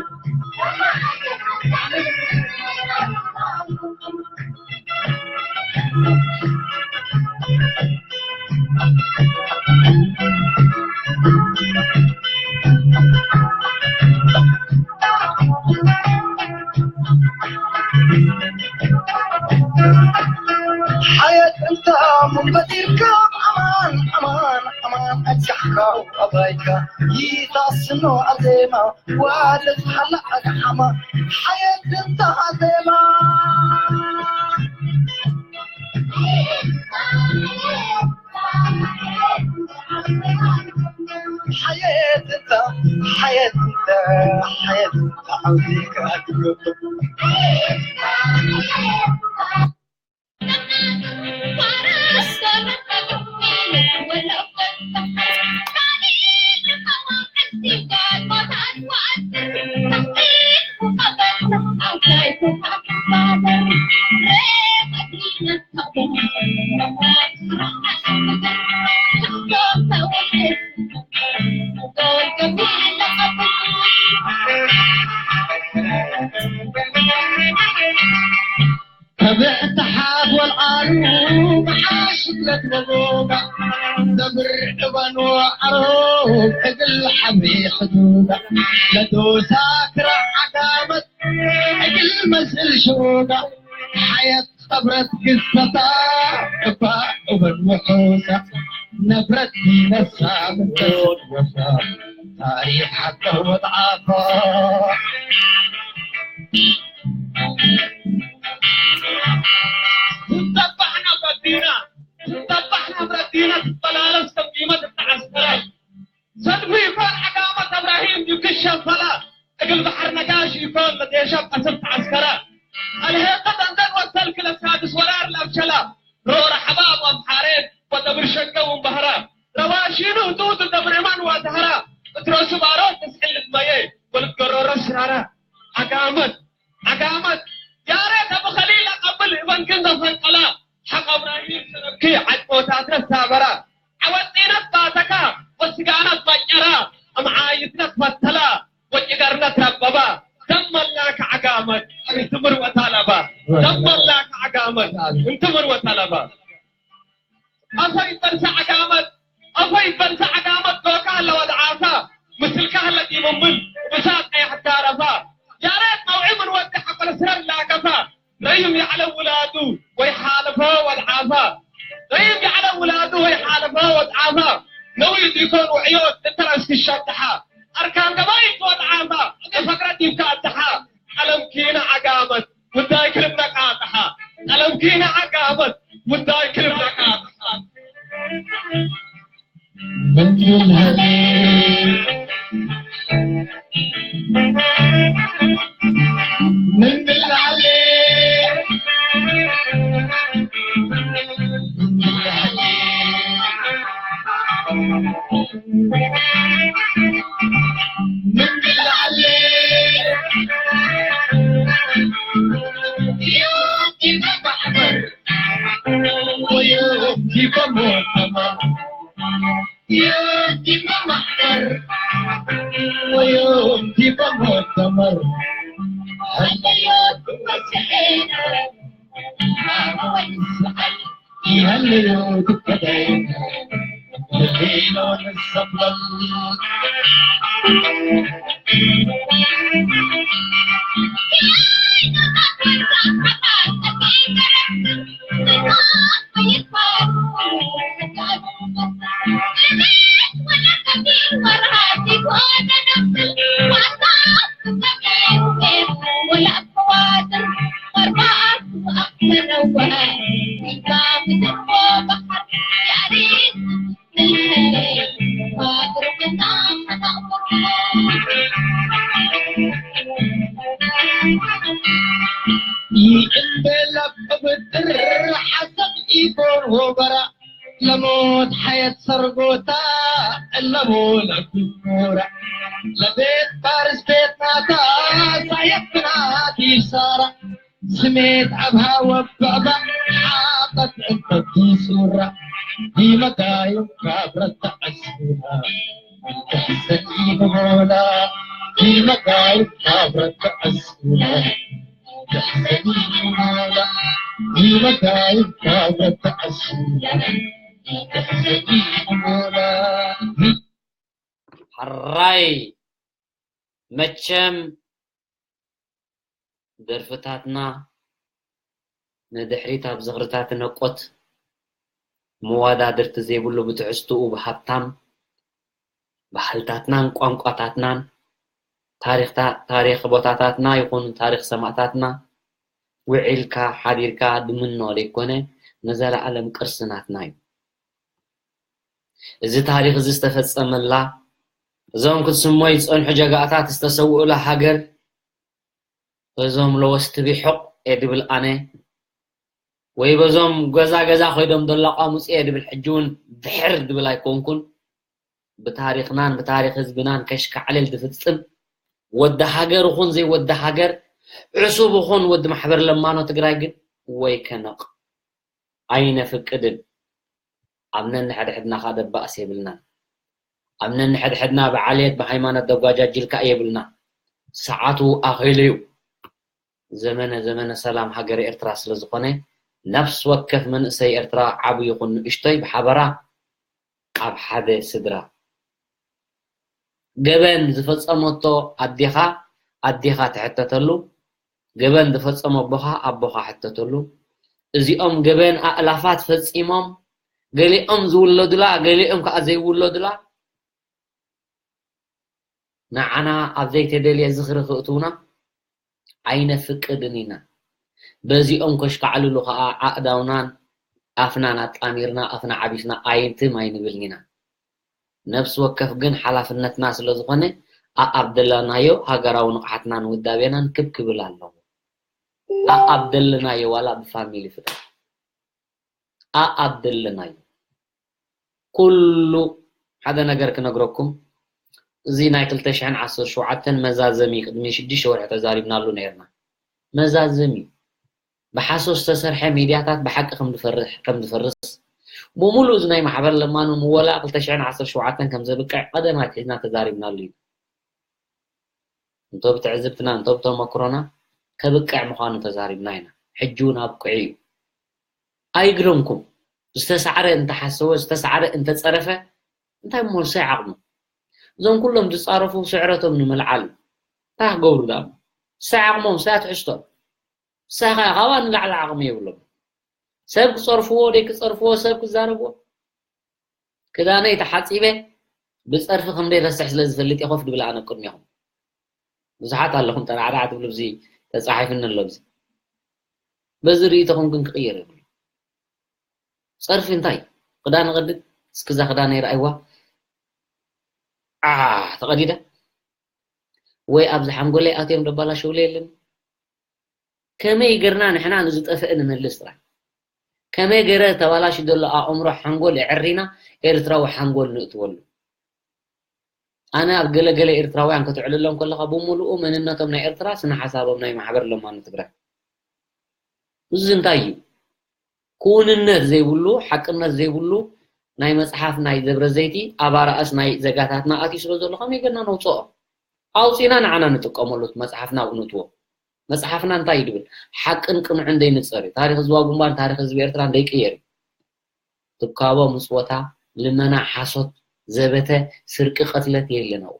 ሓየት እንተ ምንበዲርካ ኣማን ኣማን ኣማን ኣጃሕካ ኣባይካ ይታስኖ ኣዜማ ዋለት ሓላ ኣግሓማ ሓየት እንተ ኣዜማ ሓየት እንተ ሓየት እንተ ሓየት እንተ ዓውዲካ ትገብር ተብዕ ተሓት ወልዓሉ መዓሽ ለትበቦባ ደብር እባን ወዓሮ እግል ሓብሪ ሕዱዳ ለዶሳ ክራ ዓጋመት እግል መስል ሽሮዳ ሓየት ኸብረት ግዝፈታ እባ እበን ወሖሳ ነብረት ነሳ ምንተወሳ ታሪኽ ሓቀ ወጣዓፋ ትንጠባሕና በዲና ትንጠባሕና ብረዲና ትበላለስ ተቂመት እተዓስከራት ሰልፊ ይፋን ዓጋመት እብራሂም ይክሸፈላ እግል ባሕር ነጋሽ ይኮን ለዴሸብ ቀስብ ተዓስከራ ኣልሄቀት እንደን ወሰልክ ለሳድስ ወራር ለብሸላ ሮረ ሐባብ ወምሓሬብ ወደብር ሸገ ወምባህራ ረባሺኑ ህቱቱ ደብር እማን ዋዛህራ እትረሱ ባሮ ተስዕል ልትመየ ወልትገረሮ ሽራራ ዓጋመት ዓጋመት ያሬት አቡ ኸሊል አቀብል እበንክን ዘፈንቀላ ሐቅ እብራሂም ሰረብኪ ዓድቦታት ነሳበራ ዓወጢነት ባተካ ወስጋነት ባጨራ እምዓይትነት ፈተላ ወጭገርነት ረበባ ደመላክ ዓጋመት እንትምር ወታለባ ደመላክ ዓጋመት እንትምር ወታለባ ኣፈይ በልሳ ዓጋመት ኣፈይ በልሳ ዓጋመት ዶካ ኣለዋ ደዓሳ ምስልካ ህለ ዲምምል ብሳት ቀያሕታ ረፋ ያሬድ መውዒ ምን ወዲ ሓቆለ ስረር ላከፋ። ረዩም ያዕለ ውላዱ ወይ ሓለፈ ወድዓፋ። ረዩም ያዕለ ውላዱ ወይ ሓለፈ ወድዓፋ። ነዊት ይኮን ውዕዮ እተረስ ክሸጥሓ። ኣርካን ገባይ ወድዓፋ። እፈቅረት ይብካ ኣድሓ። ቀለም ኪነ ዓጋመት ውዳይ ክልብለቃ ኣድሓ። ቀለም ኪነ ዓጋመት ውዳይ ክልብለቃ ኣድሓ። ይእንደለብ ብድር ሓሰብ ኢኮን ሆበራ ለሞት ሓየት ሰርጎታ እለሞ ለኩራ ለቤት ፋርስ ቤት ናታ ሳየት ብናት ይሳራ ስሜት ኣብሃ ወበዕባ ሓቐት እበቲ ሱራ ዲመጋዩ ካብረት ተዓስራ ተሕሰኒ ብሞላ ዲመጋዩ ካብረት ተዓስራ ተሕሰኒ ብሞላ ዲመጋዩ ካብረት ተዓስራ ተሕሰኒ ብሞላ። ሕራይ መቸም ደርፍታትና ንድሕሪት ኣብ ዝኽርታት ነቆት መዋዳድርቲ ዘይብሉ ብትዕስትኡ ብሃብታም ባህልታትናን ቋንቋታትናን ታሪኽታ ታሪኽ ቦታታትና ይኹን ታሪኽ ሰማእታትና ውዒልካ ሓዲርካ ድምኖ ዘይኮነ ንዘለኣለም ቅርሲ ናትና እዩ። እዚ ታሪኽ እዚ ዝተፈጸመላ እዞም ክትስሞይ ዝጸንሑ ጀጋእታት ዝተሰውኡላ ሃገር በዞም ለወስቲ ቢሑቕ እየ ድብል ኣነ ወይ በዞም ገዛ ገዛ ኮይዶም ደላቋሙፅ እየ ድብል ሕጂ እውን ድሕር ድብል ኣይኮንኩን። ብታሪኽናን ብታሪኽ ህዝብናን ከሽካዕልል ዝፍጽም ወዲ ሃገር ይኹን ዘይወዲ ሃገር ዕሱብ ይኹን ወዲ ማሕበር ለማኖ ትግራይ ግን ወይ ከነቕ ኣይነፍቅድን። ኣብ ነንሕድሕድና ከዓ ደባእስ የብልናን። ኣብ ነንሕድሕድና ብዓልየት ብሃይማኖት ደጓጃጅልካ የብልና። ሰዓቱ ኣኺሉ እዩ። ዘመነ ዘመነ ሰላም ሃገረ ኤርትራ ስለ ዝኾነ ነፍስ ወከፍ መንእሰይ ኤርትራ ዓቢ ይኹን ንእሽቶይ ብሓበራ ኣብ ሓደ ስድራ ገበን ዝፈጸመቶ ኣዴኻ ኣዴኻ ትሕተተሉ፣ ገበን ዝፈጸመ ኣቦኻ ኣቦኻ ሕተተሉ። እዚኦም ገበን ኣእላፋት ፈጺሞም ገሊኦም ዝውለዱላ ገሊኦም ከዓ ዘይውለዱላ ንዓና ኣብ ዘይተደልየ ዝኽሪ ክእትውና ኣይነፍቅድን ኢና። በዚኦም ከሽካዕልሉ ከዓ ኣእዳውናን ኣፍናን ኣጣሚርና ኣፍና ዓቢስና ኣይንትም ኣይንብልን ኢና። ነፍሲ ወከፍ ግን ሓላፍነትና ስለ ዝኾነ ኣኣብ ደለናዮ ሃገራዊ ንቕሓትናን ውዳቤናን ክብ ክብል ኣለዎ። ኣኣብ ደለናዮ ዋላ ብፋሚሊ ፍጥረት ኣኣብ ደለናዮ ኩሉ ሓደ ነገር ክነግረኩም እዚ ናይ ክልተ ሽሕን ዓሰርተ ሸውዓተን መዛዘሚ ቅድሚ ሽዱሽተ ወርሒ ተዛሪብናሉ ነርና። መዛዘሚ ብሓሶት ዝተሰርሐ ሚድያታት ብሓቂ ከም ዝፈርስ ብሙሉእ እዚ ናይ ማሕበር ለማኑ ምወላ ክልተ ሽሕን ዓሰርተ ሸውዓተን ከም ዘብቅዕ ቀደም ኣትሒዝና ተዛሪብናሉ እዩ። እንቶ ብትዕዝብትና እንቶ ብተመክሮና ከብቅዕ ምዃኑ ተዛሪብና ኢና። ሕጂ እውን ኣብቅዑ እዩ። ኣይግረምኩም ዝተሳዕረ እንተሓሰወ ዝተሳዕረ እንተፀረፈ እንታይ መልሶ ይዓቕሙ? እዞም ኩሎም ዝፃረፉ ስዕረቶም ንምልዓል እንታይ ክገብሩ ዳሞ? ሳዕ ዓቕሞም ሳዕ ትሕዝቶ ሳኻ ካባ ንላዕሊ ዓቕሚ የብሎም። ሰብ ክጸርፍዎ ደይ ክጸርፍዎ ሰብ ክዛረብዎ ክዳነይ ተሓጺበ ብጸርፊ ከም ደይ ረስሕ ስለ ዝፈልጥ የኾፍ ድብል ኣነ ቅድሚኹም። ብዙሓት ኣለኹም ጠራዕራዕ ትብሉ ብዚ ተጻሒፍኒ ኣሎ ብዚ። በዚ ርእይቶኹም ግን ክቕየር የብሉ። ጸርፊ እንታይ? ክዳን ቐድድ እስክዛ ክዳነይ ረኣይዋ። ዓ ተቐዲደ ወይ ኣብዚ ሓንጎለይ ኣትዮም ደባላሸውለ የለን። ከመይ ገርና ንሕና ንዝጠፍእ ንመልስ ጥራሕ? ከመይ ገረ ተባላሽ ዘሎ ኣእምሮ ሓንጎል ኣዕሪና ኤርትራዊ ሓንጎል ንእትወሉ? ኣነ ኣብ ገለገለ ኤርትራውያን ክትዕልሎም ከለኻ ብምሉኡ መንነቶም ናይ ኤርትራ ስነ ሓሳቦም ናይ ማሕበር ለማኑ ትግራይ። እዚ እንታይ እዩ? ክውንነት ዘይብሉ ሓቅነት ዘይብሉ ናይ መጽሓፍ ናይ ደብረ ዘይቲ ኣባራእስ ናይ ዘጋታትና ኣትዩ ስለ ዘሎ ከመይ ገርና ነውፅኦ? ኣውፂና ንዓና ንጥቀመሉ መፅሓፍና ኣውንትዎ። መፅሓፍና እንታይ እዩ ድብል? ሓቅን ቅኑዕን ደይንፀር እዩ። ታሪክ ህዝባዊ ግንባር ታሪክ ህዝቢ ኤርትራ እንደይቅየር እዩ። ትካቦ ምፅወታ ልመና ሓሶት ዘበተ ስርቂ ቀትለት የለን ኣብኡ።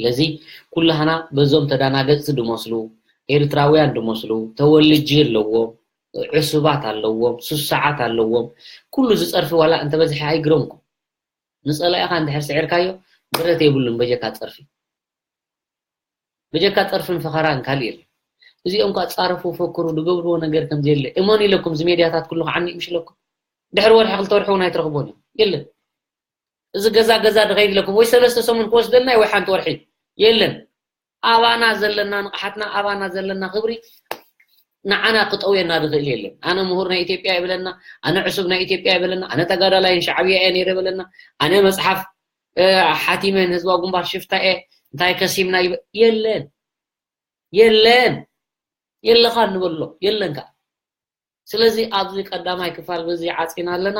ስለዚ ኩላህና በዞም ተዳናገፅቲ ድመስሉ ኤርትራውያን ድመስሉ ተወልጂ ኣለዎም ዕሱባት ኣለዎም ስሳዓት ኣለዎም ኩሉ ዝፀርፊ ዋላ እንተበዝሐ ኣይግረምኩም ንፀላኢኻ እንድሕር ስዒርካዮ ብረት የብሉን በጀካ ፀርፊ ብጀካ ፀርፍን ፈኸራን ካልእ የለን እዚኦም ኳ ፃረፉ ፈክሩ ድገብርዎ ነገር ከምዘየለ እመኑ ኢለኩም እዚ ሜድያታት ኩሉ ከዓኒ ምሽ ኢለኩም ድሕሪ ወርሒ ክልተ ወርሒ እውን ኣይትረኽቦን እዮም የለን እዚ ገዛ ገዛ ድኸይድ ኣለኩም ወይ ሰለስተ ሰሙን ክወስደልና ወይ ሓንቲ ወርሒ የለን ኣባና ዘለና ንቕሓትና ኣባና ዘለና ክብሪ ንዓና ክጠውየና ዝኽእል የለን ኣነ ምሁር ናይ ኢትዮጵያ ይብለና ኣነ ዕሱብ ናይ ኢትዮጵያ ይብለና ኣነ ተጋዳላይን ሻዕብያ እየ ነይረ ይብለና ኣነ መፅሓፍ ሓቲመ ንህዝባዊ ግንባር ሽፍታ እየ እንታይ ከሲምና የለን የለን የለኻ ንበሎ የለን ከዓ ስለዚ ኣብዚ ቀዳማይ ክፋል በዚ ዓፂና ኣለና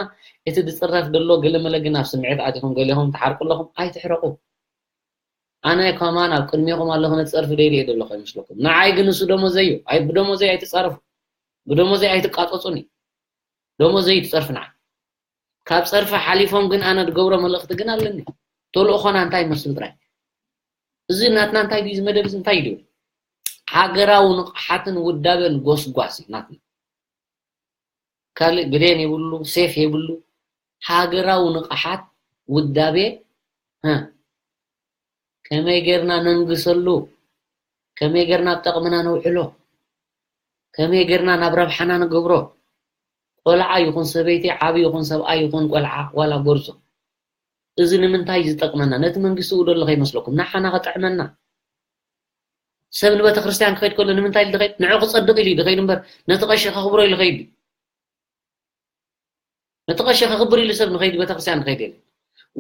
እቲ ዝፅረፍ ዘሎ ገለመለ ግን ኣብ ስምዒት ኣቲኹም ገሊኹም ትሓርቁ ኣለኹም ኣይትሕረቁ ኣነ ከማን ኣብ ቅድሜኹም ኣለኹ ነቲ ፀርፊ ደይሪኦ ዘለኹ ኣይመስለኩም ንዓይ ግን እሱ ደሞዘይ እዩ ኣይ ብደሞዘይ ኣይትፃረፉ ብደሞዘይ ኣይትቃፀፁኒ ደሞዘይ እዩ ትፀርፊ ንዓይ ካብ ፀርፊ ሓሊፎም ግን ኣነ ዝገብሮ መልእኽቲ ግን ኣለኒ ተልእኾና እንታይ ይመስል ጥራይ እዚ ናትና እንታይ ድዩ ዝመደብ እዚ እንታይ ድዩ ሃገራዊ ንቕሓትን ውዳበን ጎስጓስ እዩ ናትና ካልእ ግሬን የብሉ ሴፍ የብሉ ሃገራዊ ንቕሓት ውዳቤ ከመይ ጌርና ነንግሰሉ ከመይ ጌርና ኣብ ጠቕምና ነውዕሎ ከመይ ጌርና ናብ ረብሓና ንገብሮ ቆልዓ ይኹን ሰበይቲ ዓብ ይኹን ሰብኣይ ይኹን ቆልዓ ዋላ ጎርዞ እዚ ንምንታይ ዝጠቕመና ነቲ መንግስቲ ኡ ደሎ ከይመስለኩም ንሓና ክጥዕመና ሰብ ንቤተክርስትያን ክኸይድ ከሎ ንምንታይ ኢሉ ድኸይድ ንዑ ክጸድቕ ኢሉ ድኸይድ እምበር ነቲ ቀሺ ከኽብሮ ኢሉ ኸይድ ነቲ ቀሺ ከኽብር ኢሉ ሰብ ንኸይድ ቤተክርስትያን ንኸይድ የለ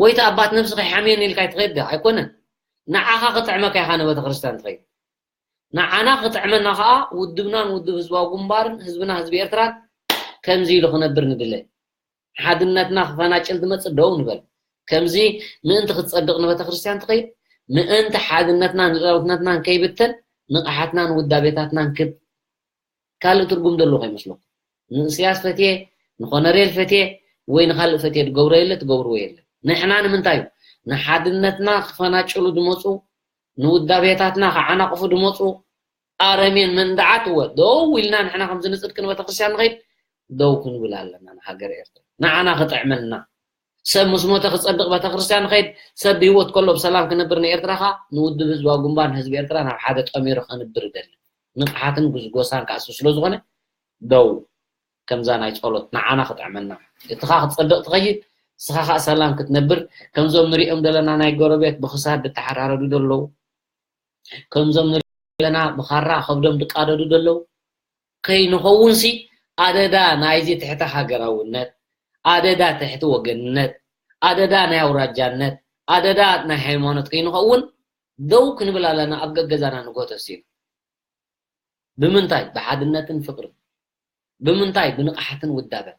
ወይቲ ኣባት ነብሲ ከይሓምየኒ ኢልካ ይትኸይድ ኣይኮነን ንዓኻ ክጥዕመካ ኢኻ ንቤተክርስትያን ትኸይድ ንዓና ክጥዕመና ከዓ ውድብናን ውድብ ህዝባዊ ግንባርን ህዝብና ህዝቢ ኤርትራን ከምዚ ኢሉ ክነብር ንድለ ሓድነትና ክፈናጭል ዝመፅእ ደው ንበል ከምዚ ምእንቲ ክትፀድቕ ንቤተክርስትያን ትኸይድ ምእንቲ ሓድነትናን ልዕላውነትናን ከይብተን ንቕሓትናን ውዳቤታትናን ክብ ካልእ ትርጉም ዘለዎ ከይመስለኩም ንእስያስ ፈትየ ንኮነሬል ፈትየ ወይ ንካልእ ፈትየ ትገብሮ የለ ትገብርዎ የለ ንሕና ንምንታይ እዩ ንሓድነትና ክፈናጭሉ ዝመፁ ንውዳቤታትና ክዓናቕፉ ዝመፁ ኣረሜን መንድዓት እወ ደው ኢልና ንሕና ከምዚ ንፅድቂ ንቤተክርስትያን ንኸይድ ደው ክንብል ኣለና ንሃገር ኤርትራ ንዓና ክጥዕመልና ሰብ ምስ ሞተ ክፀድቕ ቤተክርስትያን ንኸይድ ሰብ ብህይወት ከሎ ብሰላም ክነብር ንኤርትራ ኻ ንውድብ ህዝባዊ ግንባር ንህዝቢ ኤርትራ ናብ ሓደ ጠሚሩ ከንብር ይደሊ ንቕሓትን ጉዝጎሳን ክኣስብ ስለ ዝኾነ ደው ከምዛ ናይ ጸሎት ንዓና ክጥዕመና እትኻ ክትጸድቕ ትኸይድ ስኻ ኸኣ ሰላም ክትነብር ከምዞም ንሪኦም ዘለና ናይ ጎረቤት ብኽሳድ ድተሓራረዱ ዘለዉ ከምዞም ንሪኦም ዘለና ብኻራ ከብዶም ድቃደዱ ዘለዉ ከይንኸውንሲ ኣደዳ ናይዚ ትሕቲ ሃገራውነት ኣደዳ ትሕቲ ወገንነት ኣደዳ ናይ ኣውራጃነት ኣደዳ ናይ ሃይማኖት ከይንኸውን ደው ክንብል ኣለና ኣብ ገገዛና ንጎተስ ኢና ብምንታይ ብሓድነትን ፍቅርን ብምንታይ ብንቕሓትን ውዳበን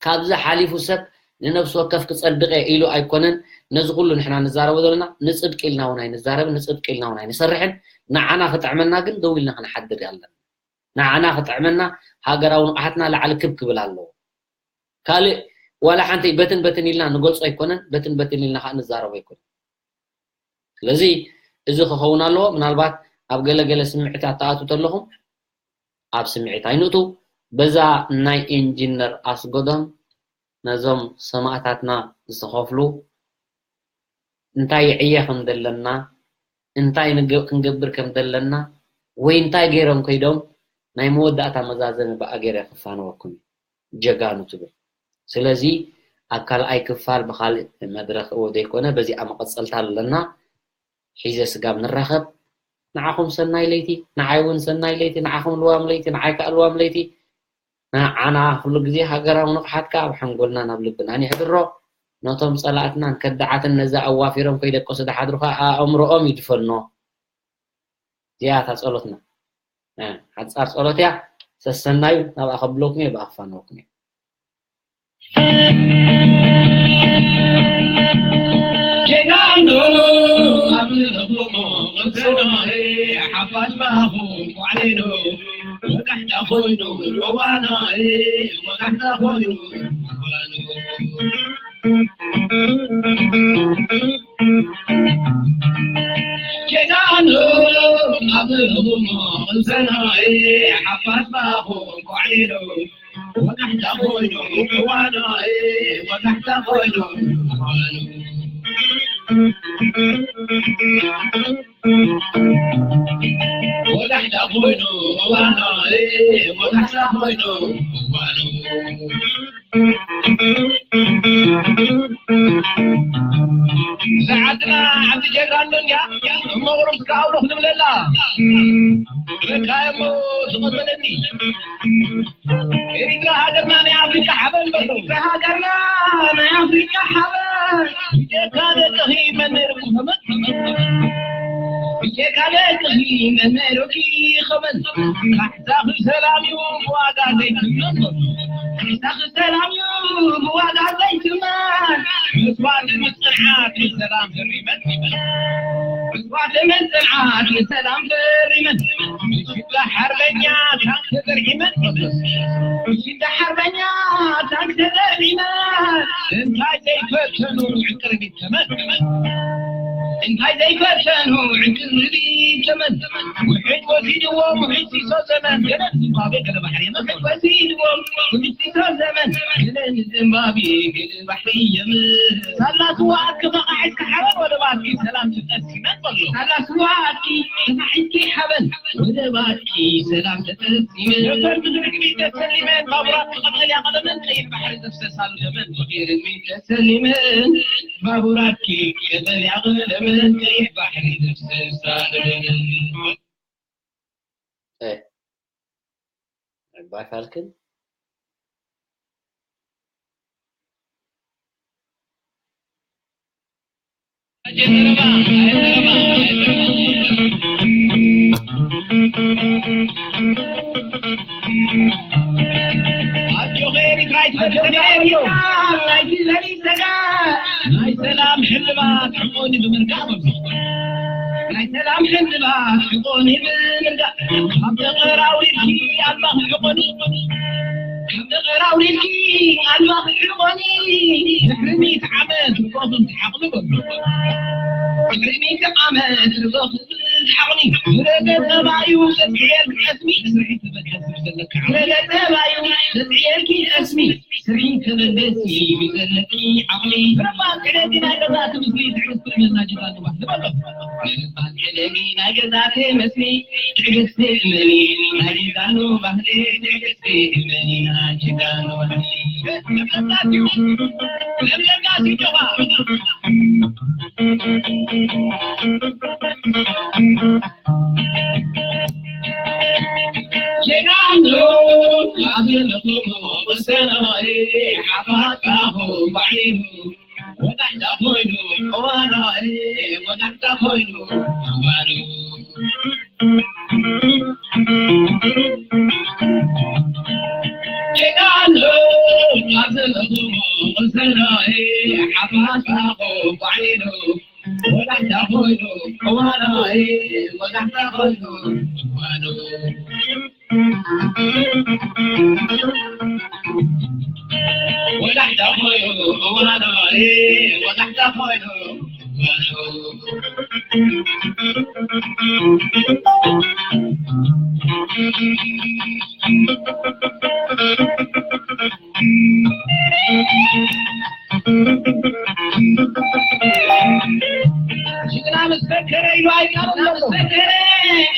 ካብዚ ሓሊፉ ሰብ ንነብሲ ወከፍ ክጸድቀ ኢሉ ኣይኮነን ነዚ ኩሉ ንሕና ንዛረቦ ዘለና ንጽድቂ ኢልና እውን ኣይንዛረብን ንጽድቂ ኢልና እውን ኣይንሰርሕን ንዓና ክጥዕመና ግን ደው ኢልና ክንሓድር ኣለና ንዓና ክጥዕመና ሃገራዊ ንቕሓትና ላዕሊ ክብ ክብል ኣለዎ ካልእ ዋላ ሓንቲ በትን በትን ኢልና ንገልጾ ኣይኮነን በትን በትን ኢልና ከዓ ንዛረቦ ኣይኮነን ስለዚ እዚ ክኸውን ኣለዎ። ምናልባት ኣብ ገለገለ ስምዒታት ትኣትዉ ተለኹም ኣብ ስምዒት ኣይንእቱ። በዛ ናይ ኢንጂነር ኣስጎዶም ነዞም ሰማእታትና ዝተኸፍሉ እንታይ ይዕየ ከም ዘለና እንታይ ክንገብር ከም ዘለና ወይ እንታይ ገይሮም ከይዶም ናይ መወዳእታ መዛዘሚ ብኣ ገይረ ክፋነወኩም እዩ ጀጋኑ ትብል። ስለዚ ኣብ ካልኣይ ክፋል ብካልእ መድረክ እዎ ዘይኮነ በዚኣ መቐፀልታ ኣለና። ሒዘ ስጋብ ንራኸብ ንዓኹም ሰናይ ለይቲ፣ ንዓይ እውን ሰናይ ለይቲ፣ ንዓኹም ልዋም ለይቲ፣ ንዓይ ከዓ ልዋም ለይቲ። ንዓና ኩሉ ግዜ ሃገራዊ ንቕሓትካ ኣብ ሓንጎልናን ኣብ ልብናን የሕድሮ። ነቶም ጸላእትናን ከዳዓትን ነዚ ኣዋፊሮም ከይደቀሱ ዝሓድሩ ከኣ ኣእምሮኦም ይድፈኖ። እዚኣ እታ ጸሎትና። ሓጻር ጸሎት እያ። ሰሰናዩ ናብኣ ከብለኩም እየ ብኣፋነወኩም እየ። ዓድና ዓዲ ጀጋኑ እንድያ እሞ ቁሩብ ክኣውሎ ክንብለላ በቃ እሞ ትቐበለኒ። ኤሪትራ ሃገርና ናይ ኣፍሪቃ ሓበን በሎ። ኤሪትራ ሃገርና ናይ ኣፍሪቃ ሓበን። ብጀካ ደቅኺ መን ነይሩ ክኸመን? ብጀካ ደቅኺ መን ነይሩ ክኸመን? ካሕሳኺ ሰላም እዩ ብዋጋ ዘይትመን በሎ። ካሕሳኺ ሰላም እዩ ብዋጋ ዘይትመን። መስዋእቲ ምጽንዓት ንሰላም ዘሪመን። መስዋእቲ ምጽንዓት ንሰላም ዘሪመን። ሽዳ ሓርበኛ ታንክ ተዘርዒመን። ሽዳ ሓርበኛ ታንክ ተዘርዒመን። እንታይ ዘይፈተኑ ዕንቅርቢት ተመን። እንታይ ዘይፈተኑ ዕንቅርቢት ተመን። ውሕጅ ወሲድዎም ውሕጅ ሲሶ ዘመን። ገለ ንዝምባብዌ ገለ ባሕሪ የመን። ውሕጅ ወሲድዎም ውሕጅ ሲሶ ዘመን። ገለ ንዝምባብዌ ገለ ባሕሪ የመን። ሳላ ስዋ ኣትኪ ተቓዒትኪ ሓበን ወደባትኪ ሰላም ተጠሲመን በሎ። ሳላ ስዋ ኣትኪ ተቓዒትኪ ሓበን ወደባትኪ ሰላም ተጠሲመን። ነፈርቲ ብርግቢት ተሰሊመን ባቡራት ቀጠልያ ቀለመን ቀይሕ ባሕሪ ዘፍሰሳሉ ደመን። ብርግቢት ተሰሊመን ባቡራትኪ ቀጠልያ ቀለመን ቀይሕ ባሕሪ ዘፍሰሳሉ ደመን። እ፣ ዕባይ ፋልክን ኣጆኺ ኤሪትራይ ትበልጽጊ። ኣጆኺ ኤሪትራ፣ ናይቲ ዘርኢ ሰጋ ናይ ሰላም ሕልባት ሕቆኒ ብምርካብ። ናይ ሰላም ሕልባት ሕቆኒ ብምርካብ። ካብ ደቐር ኣውሪድኪ ኣልማኺ ሕቆኒ። ካብ ደቐር ኣውሪድኪ ኣልማኺ ሕቆኒ። ድሕሪ ሚእቲ ዓመት ርጎኽን ትሓቕኒ በሉ። ድሕሪ ሚእቲ ዓመት ርጎኽን ትሓቕኒ። ብረገ ጠባዩ ዘጽዕየል ቀስሚ። ስርሒ ተበገስ ዘለካ ዓቕሊ። ብረገ ጠባዩ ዘጽዕየልኪ ቀስሚ። ስርሒ ተበገስ ዘለኪ ዓቕሊ። ብረባ ቅደቲ ናይ ገዛእቲ ምስሊ ትዕግስቲ እመና ጅጋኑ ባህሊ በሎ። ብረባ ቅደቲ ናይ ገዛእቲ ምስሊ ትዕግስቲ እመኒ ናይ ጅጋኑ ባህሊ። ትዕግስቲ እመኒ ናይ ጅጋኑ ባህሊ። ለምለምና እዩ። ለምለምና እዩ ጆኻ። ጀጋኑ ኣብ ዘለኹም ወሰናይ ሓፋታ ባዕሊኑ ወዳሕታ ኮይኑ እዋናይ ወዳሕታ ኮይኑ እዋኑ ጀጋኑ ኣብ ዘለኹም ወሰናይ ሓፋታ ባዕሊኑ ወዳሕታ ኮይኑ እዋናይ ወዳሕታ ኮይኑ እዋኑ ወዳሕታ ኮይኑ እዋናይ ወዳሕታ ኮይኑ እዋኑ ጅግና ምስ ፈከረ ኢሉ ኣይቀርም ዘሎ። ምስ ፈከረ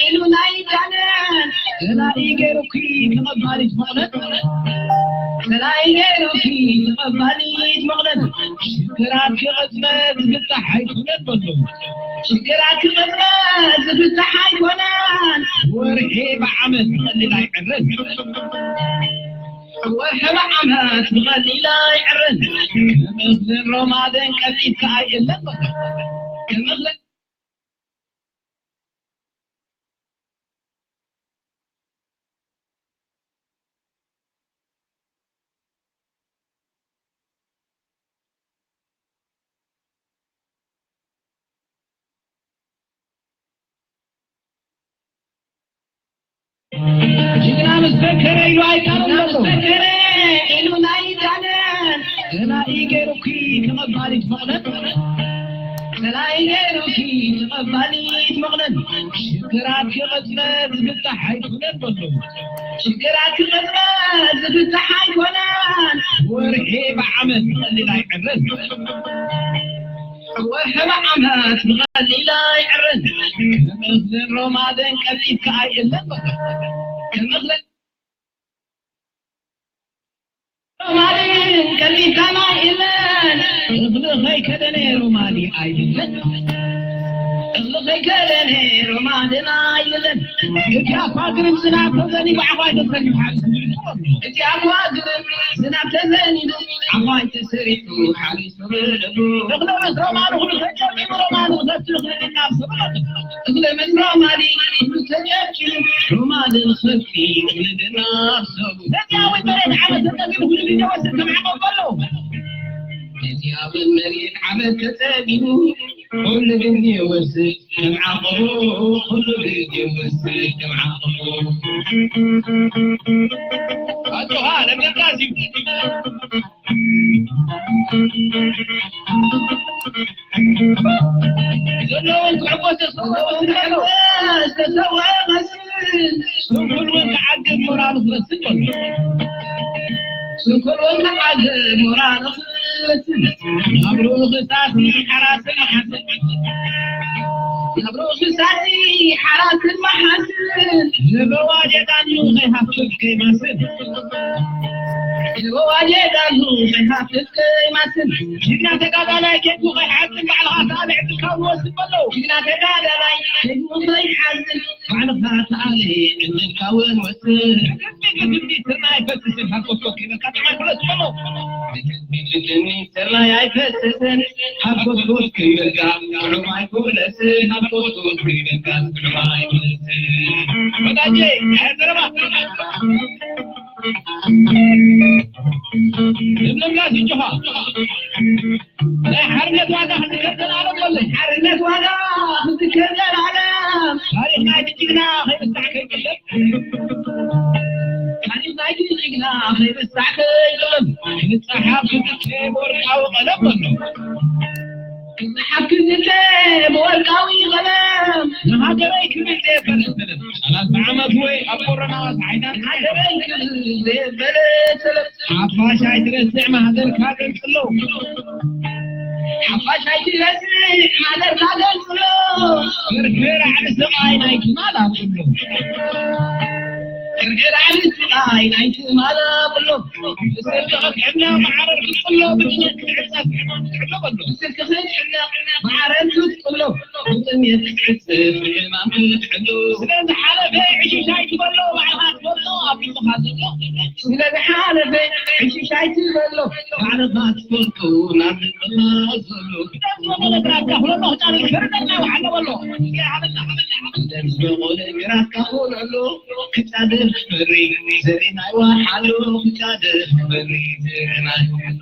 ኢሉ ናይ ዳነ ገላኢ ገይሩኪ ተቐባሊት መቕለት። ገላኢ ገይሩኪ ተቐባሊት መቕለት። ሽግራት ክቕጽበት ዝፍታሕ ኣይኮነን በሉ። ሽግራት ክቕጽበት ዝፍታሕ ኣይኮነን። ወርሒ ብዓመት ብቐሊል ኣይዕረን። ወርሒ ብዓመት ብቐሊል ኣይዕረን። ከም እኽልን ሮማንን ቀልጢፍካ ኣይእለን በሉ። ከም እኽልን ጅግና ምስ ፈከረ ኢሉ ኣይቀርም ዘሎ። ምስ ፈከረ ኢሉ ናይ ዳነ ገላኢ ገይሩኪ ተቐባሊት መቕለት። ገላኢ ገይሩኪ ተቐባሊት መቕለት። ሽግራት ክቕጽበት ዝፍታሕ ኣይኮነን በሉ። ሽግራት ክቕጽበት ዝፍታሕ ኣይኮነን። ወርሒ ብዓመት ብቐሊል ኣይዕረን። ወርሒ ብዓመት ብቐሊል ኣይዕረን። ከም እኽልን ሮማንን ቀልጢፍካ ኣይእለን በሉ። ከም እኽልን ሮማንን ቀልጢፍካ ኣይእለን። እኽሊ ከይከደነ ሮማኒ ኣይብለን። እኽሊ ከይከደነ ሮማንን ኣይብለን። እቲ ኣፋ ግርም ዝናብ ተዘኒቡ ዓባይ ተዘኒቡ ሓሪሱ ብልዑ ኣሎ። እቲ ኣፋ ግርም ዝናብ ተዘኒቡ ዓባይ ተሰሪሑ ሓሪሱ ብልዑ። እኽሊ ምስ ሮማኑ ኩሉ ተጨቂሙ ሮማኑ ክሰቲ ይኽእል ኢና ኣብ ሰብኣቱ። እኽሊ ምስ ሮማኒ ኩሉ ተጨቂሙ ሮማኑ ክሰቲ ይኽእል ኢና ኣብ ሰብኣቱ። ነዚኣ እውን መሬት ዓመት ተጠቂሙ ኩሉ ግዜ ወስድ ከም ዓቐብ ኣሎ። ነዚኣ እውን መሬት ዓመት ተጠቂሙ ኩሉ ግዜ ወስድ ከም ዓቐቡ፣ ኩሉ ግዜ ወስድ ከም ዓቐቡ። ኣጆኻ፣ ለምለምካ እዩ። ዘለውን ክዕወት፣ ዘለውን ክዕወት፣ ተሰወ መስል። ስንኩል እውን ክዓግብ ሞራሉ ክበስል በሉ። ስንኩል እውን ክዓግብ ሞራሉ ክበስል። ናብ ርእሱ ሳሲ ሓራስን መሓስን። ናብ ርእሱ ሳሲ ሓራስን መሓስን። ንበዋዴ ዳኑ ከይሃፍፍ ከይማስን። ንበዋዴ ዳኑ ከይሃፍፍ ከይማስን። ጅግና ተጋዳላይ ኬድኩ ከይሓጽን ባዕልኻ ተቓልዕ ትካውን ወስድ በሎ። ጅግና ተጋዳላይ ኬድኩ ከይሓጽን ባዕልኻ ተቓልዕ ትካውን ወስድ። ግድሚ ግድሚ ስርናይ ኣይፈስስን ሃርቆ ስፖርት ይበልካ ጥማይ ኩለት በሎ። ግድሚ ግድሚ ስርናይ ኣይፈስስን ሃርቆ ስፖርት ይበልካ ጥዑም ኣይኮነስ። ሃርቆ ስፖርት ይበልካ ጥዑም ኣይኮነስ። ወዳጄ፣ ኣያ ዘረባ። ለምለምና ዝንጭኻ። ናይ ሓርነት ዋጋ ክትከተል ኣለም በለይ። ሓርነት ዋጋ ክትከተል ኣለም። ታሪኽ ናይቲ ጅግና ከይርሳዕ ከይቅለም። ታሪኽ ናይቲ ጅግና ከይርሳዕ ከይቅለም። ክጽሓፍ ክትከ ብወርቃዊ ቀለም በሎ። ክጽሓፍ ክዝተ ብወርቃዊ ቀለም። ንሃገረይ ክብል ዘየበለ ሰለም። ሰላሳ ዓመት ወይ ኣብ ኮሮና ዋስ ዓይና። ንሃገረይ ክብል ዘየበለ ሰለም። ሓፋሽ ኣይትረስዕ ማህደርካ ገንጽሎ። ሓፋሽ ኣይትረስዕ ማህደርካ ገንጽሎ። ፍርፍር ዓቢ ስቓይ ናይ ትማል ኣብሎ። ፍርፍር ዓቢ ስቓይ ናይ ትማል ኣብሎ። ብስልቲ ክትሕነ ማዕረር ክትጽሎ፣ ብጥሜት ክትዕጸፍ ክትሕሎ በሎ። ብስልቲ ክትሕነ ማዕረር ክትጽሎ፣ ብጥሜት ክትዕጸፍ ብሕማም ክትሕሎ። ስለ ዝሓለፈ ዕሽሽ ኣይትበሎ፣ ባዕልኻ ትፈልጦ ኣብ ልብኻ ዘሎ። ስለ ዝሓለፈ ዕሽሽ ኣይትበሎ፣ ባዕልኻ ትፈልጦ ናብ ልብኻ ዘሎ። ደም ዝመለስ ራካ ኩለሎ ህጻን ክርደና ይውሓሎ በሎ። ደም ዝበቖለ ግራትካ ኮለሎ፣ ክጻደፍ በሪ ዘርኢ ናይ ዋሓሎ፣ ክጻደፍ በሪ ዘርኢ ናይ ዋሓሎ።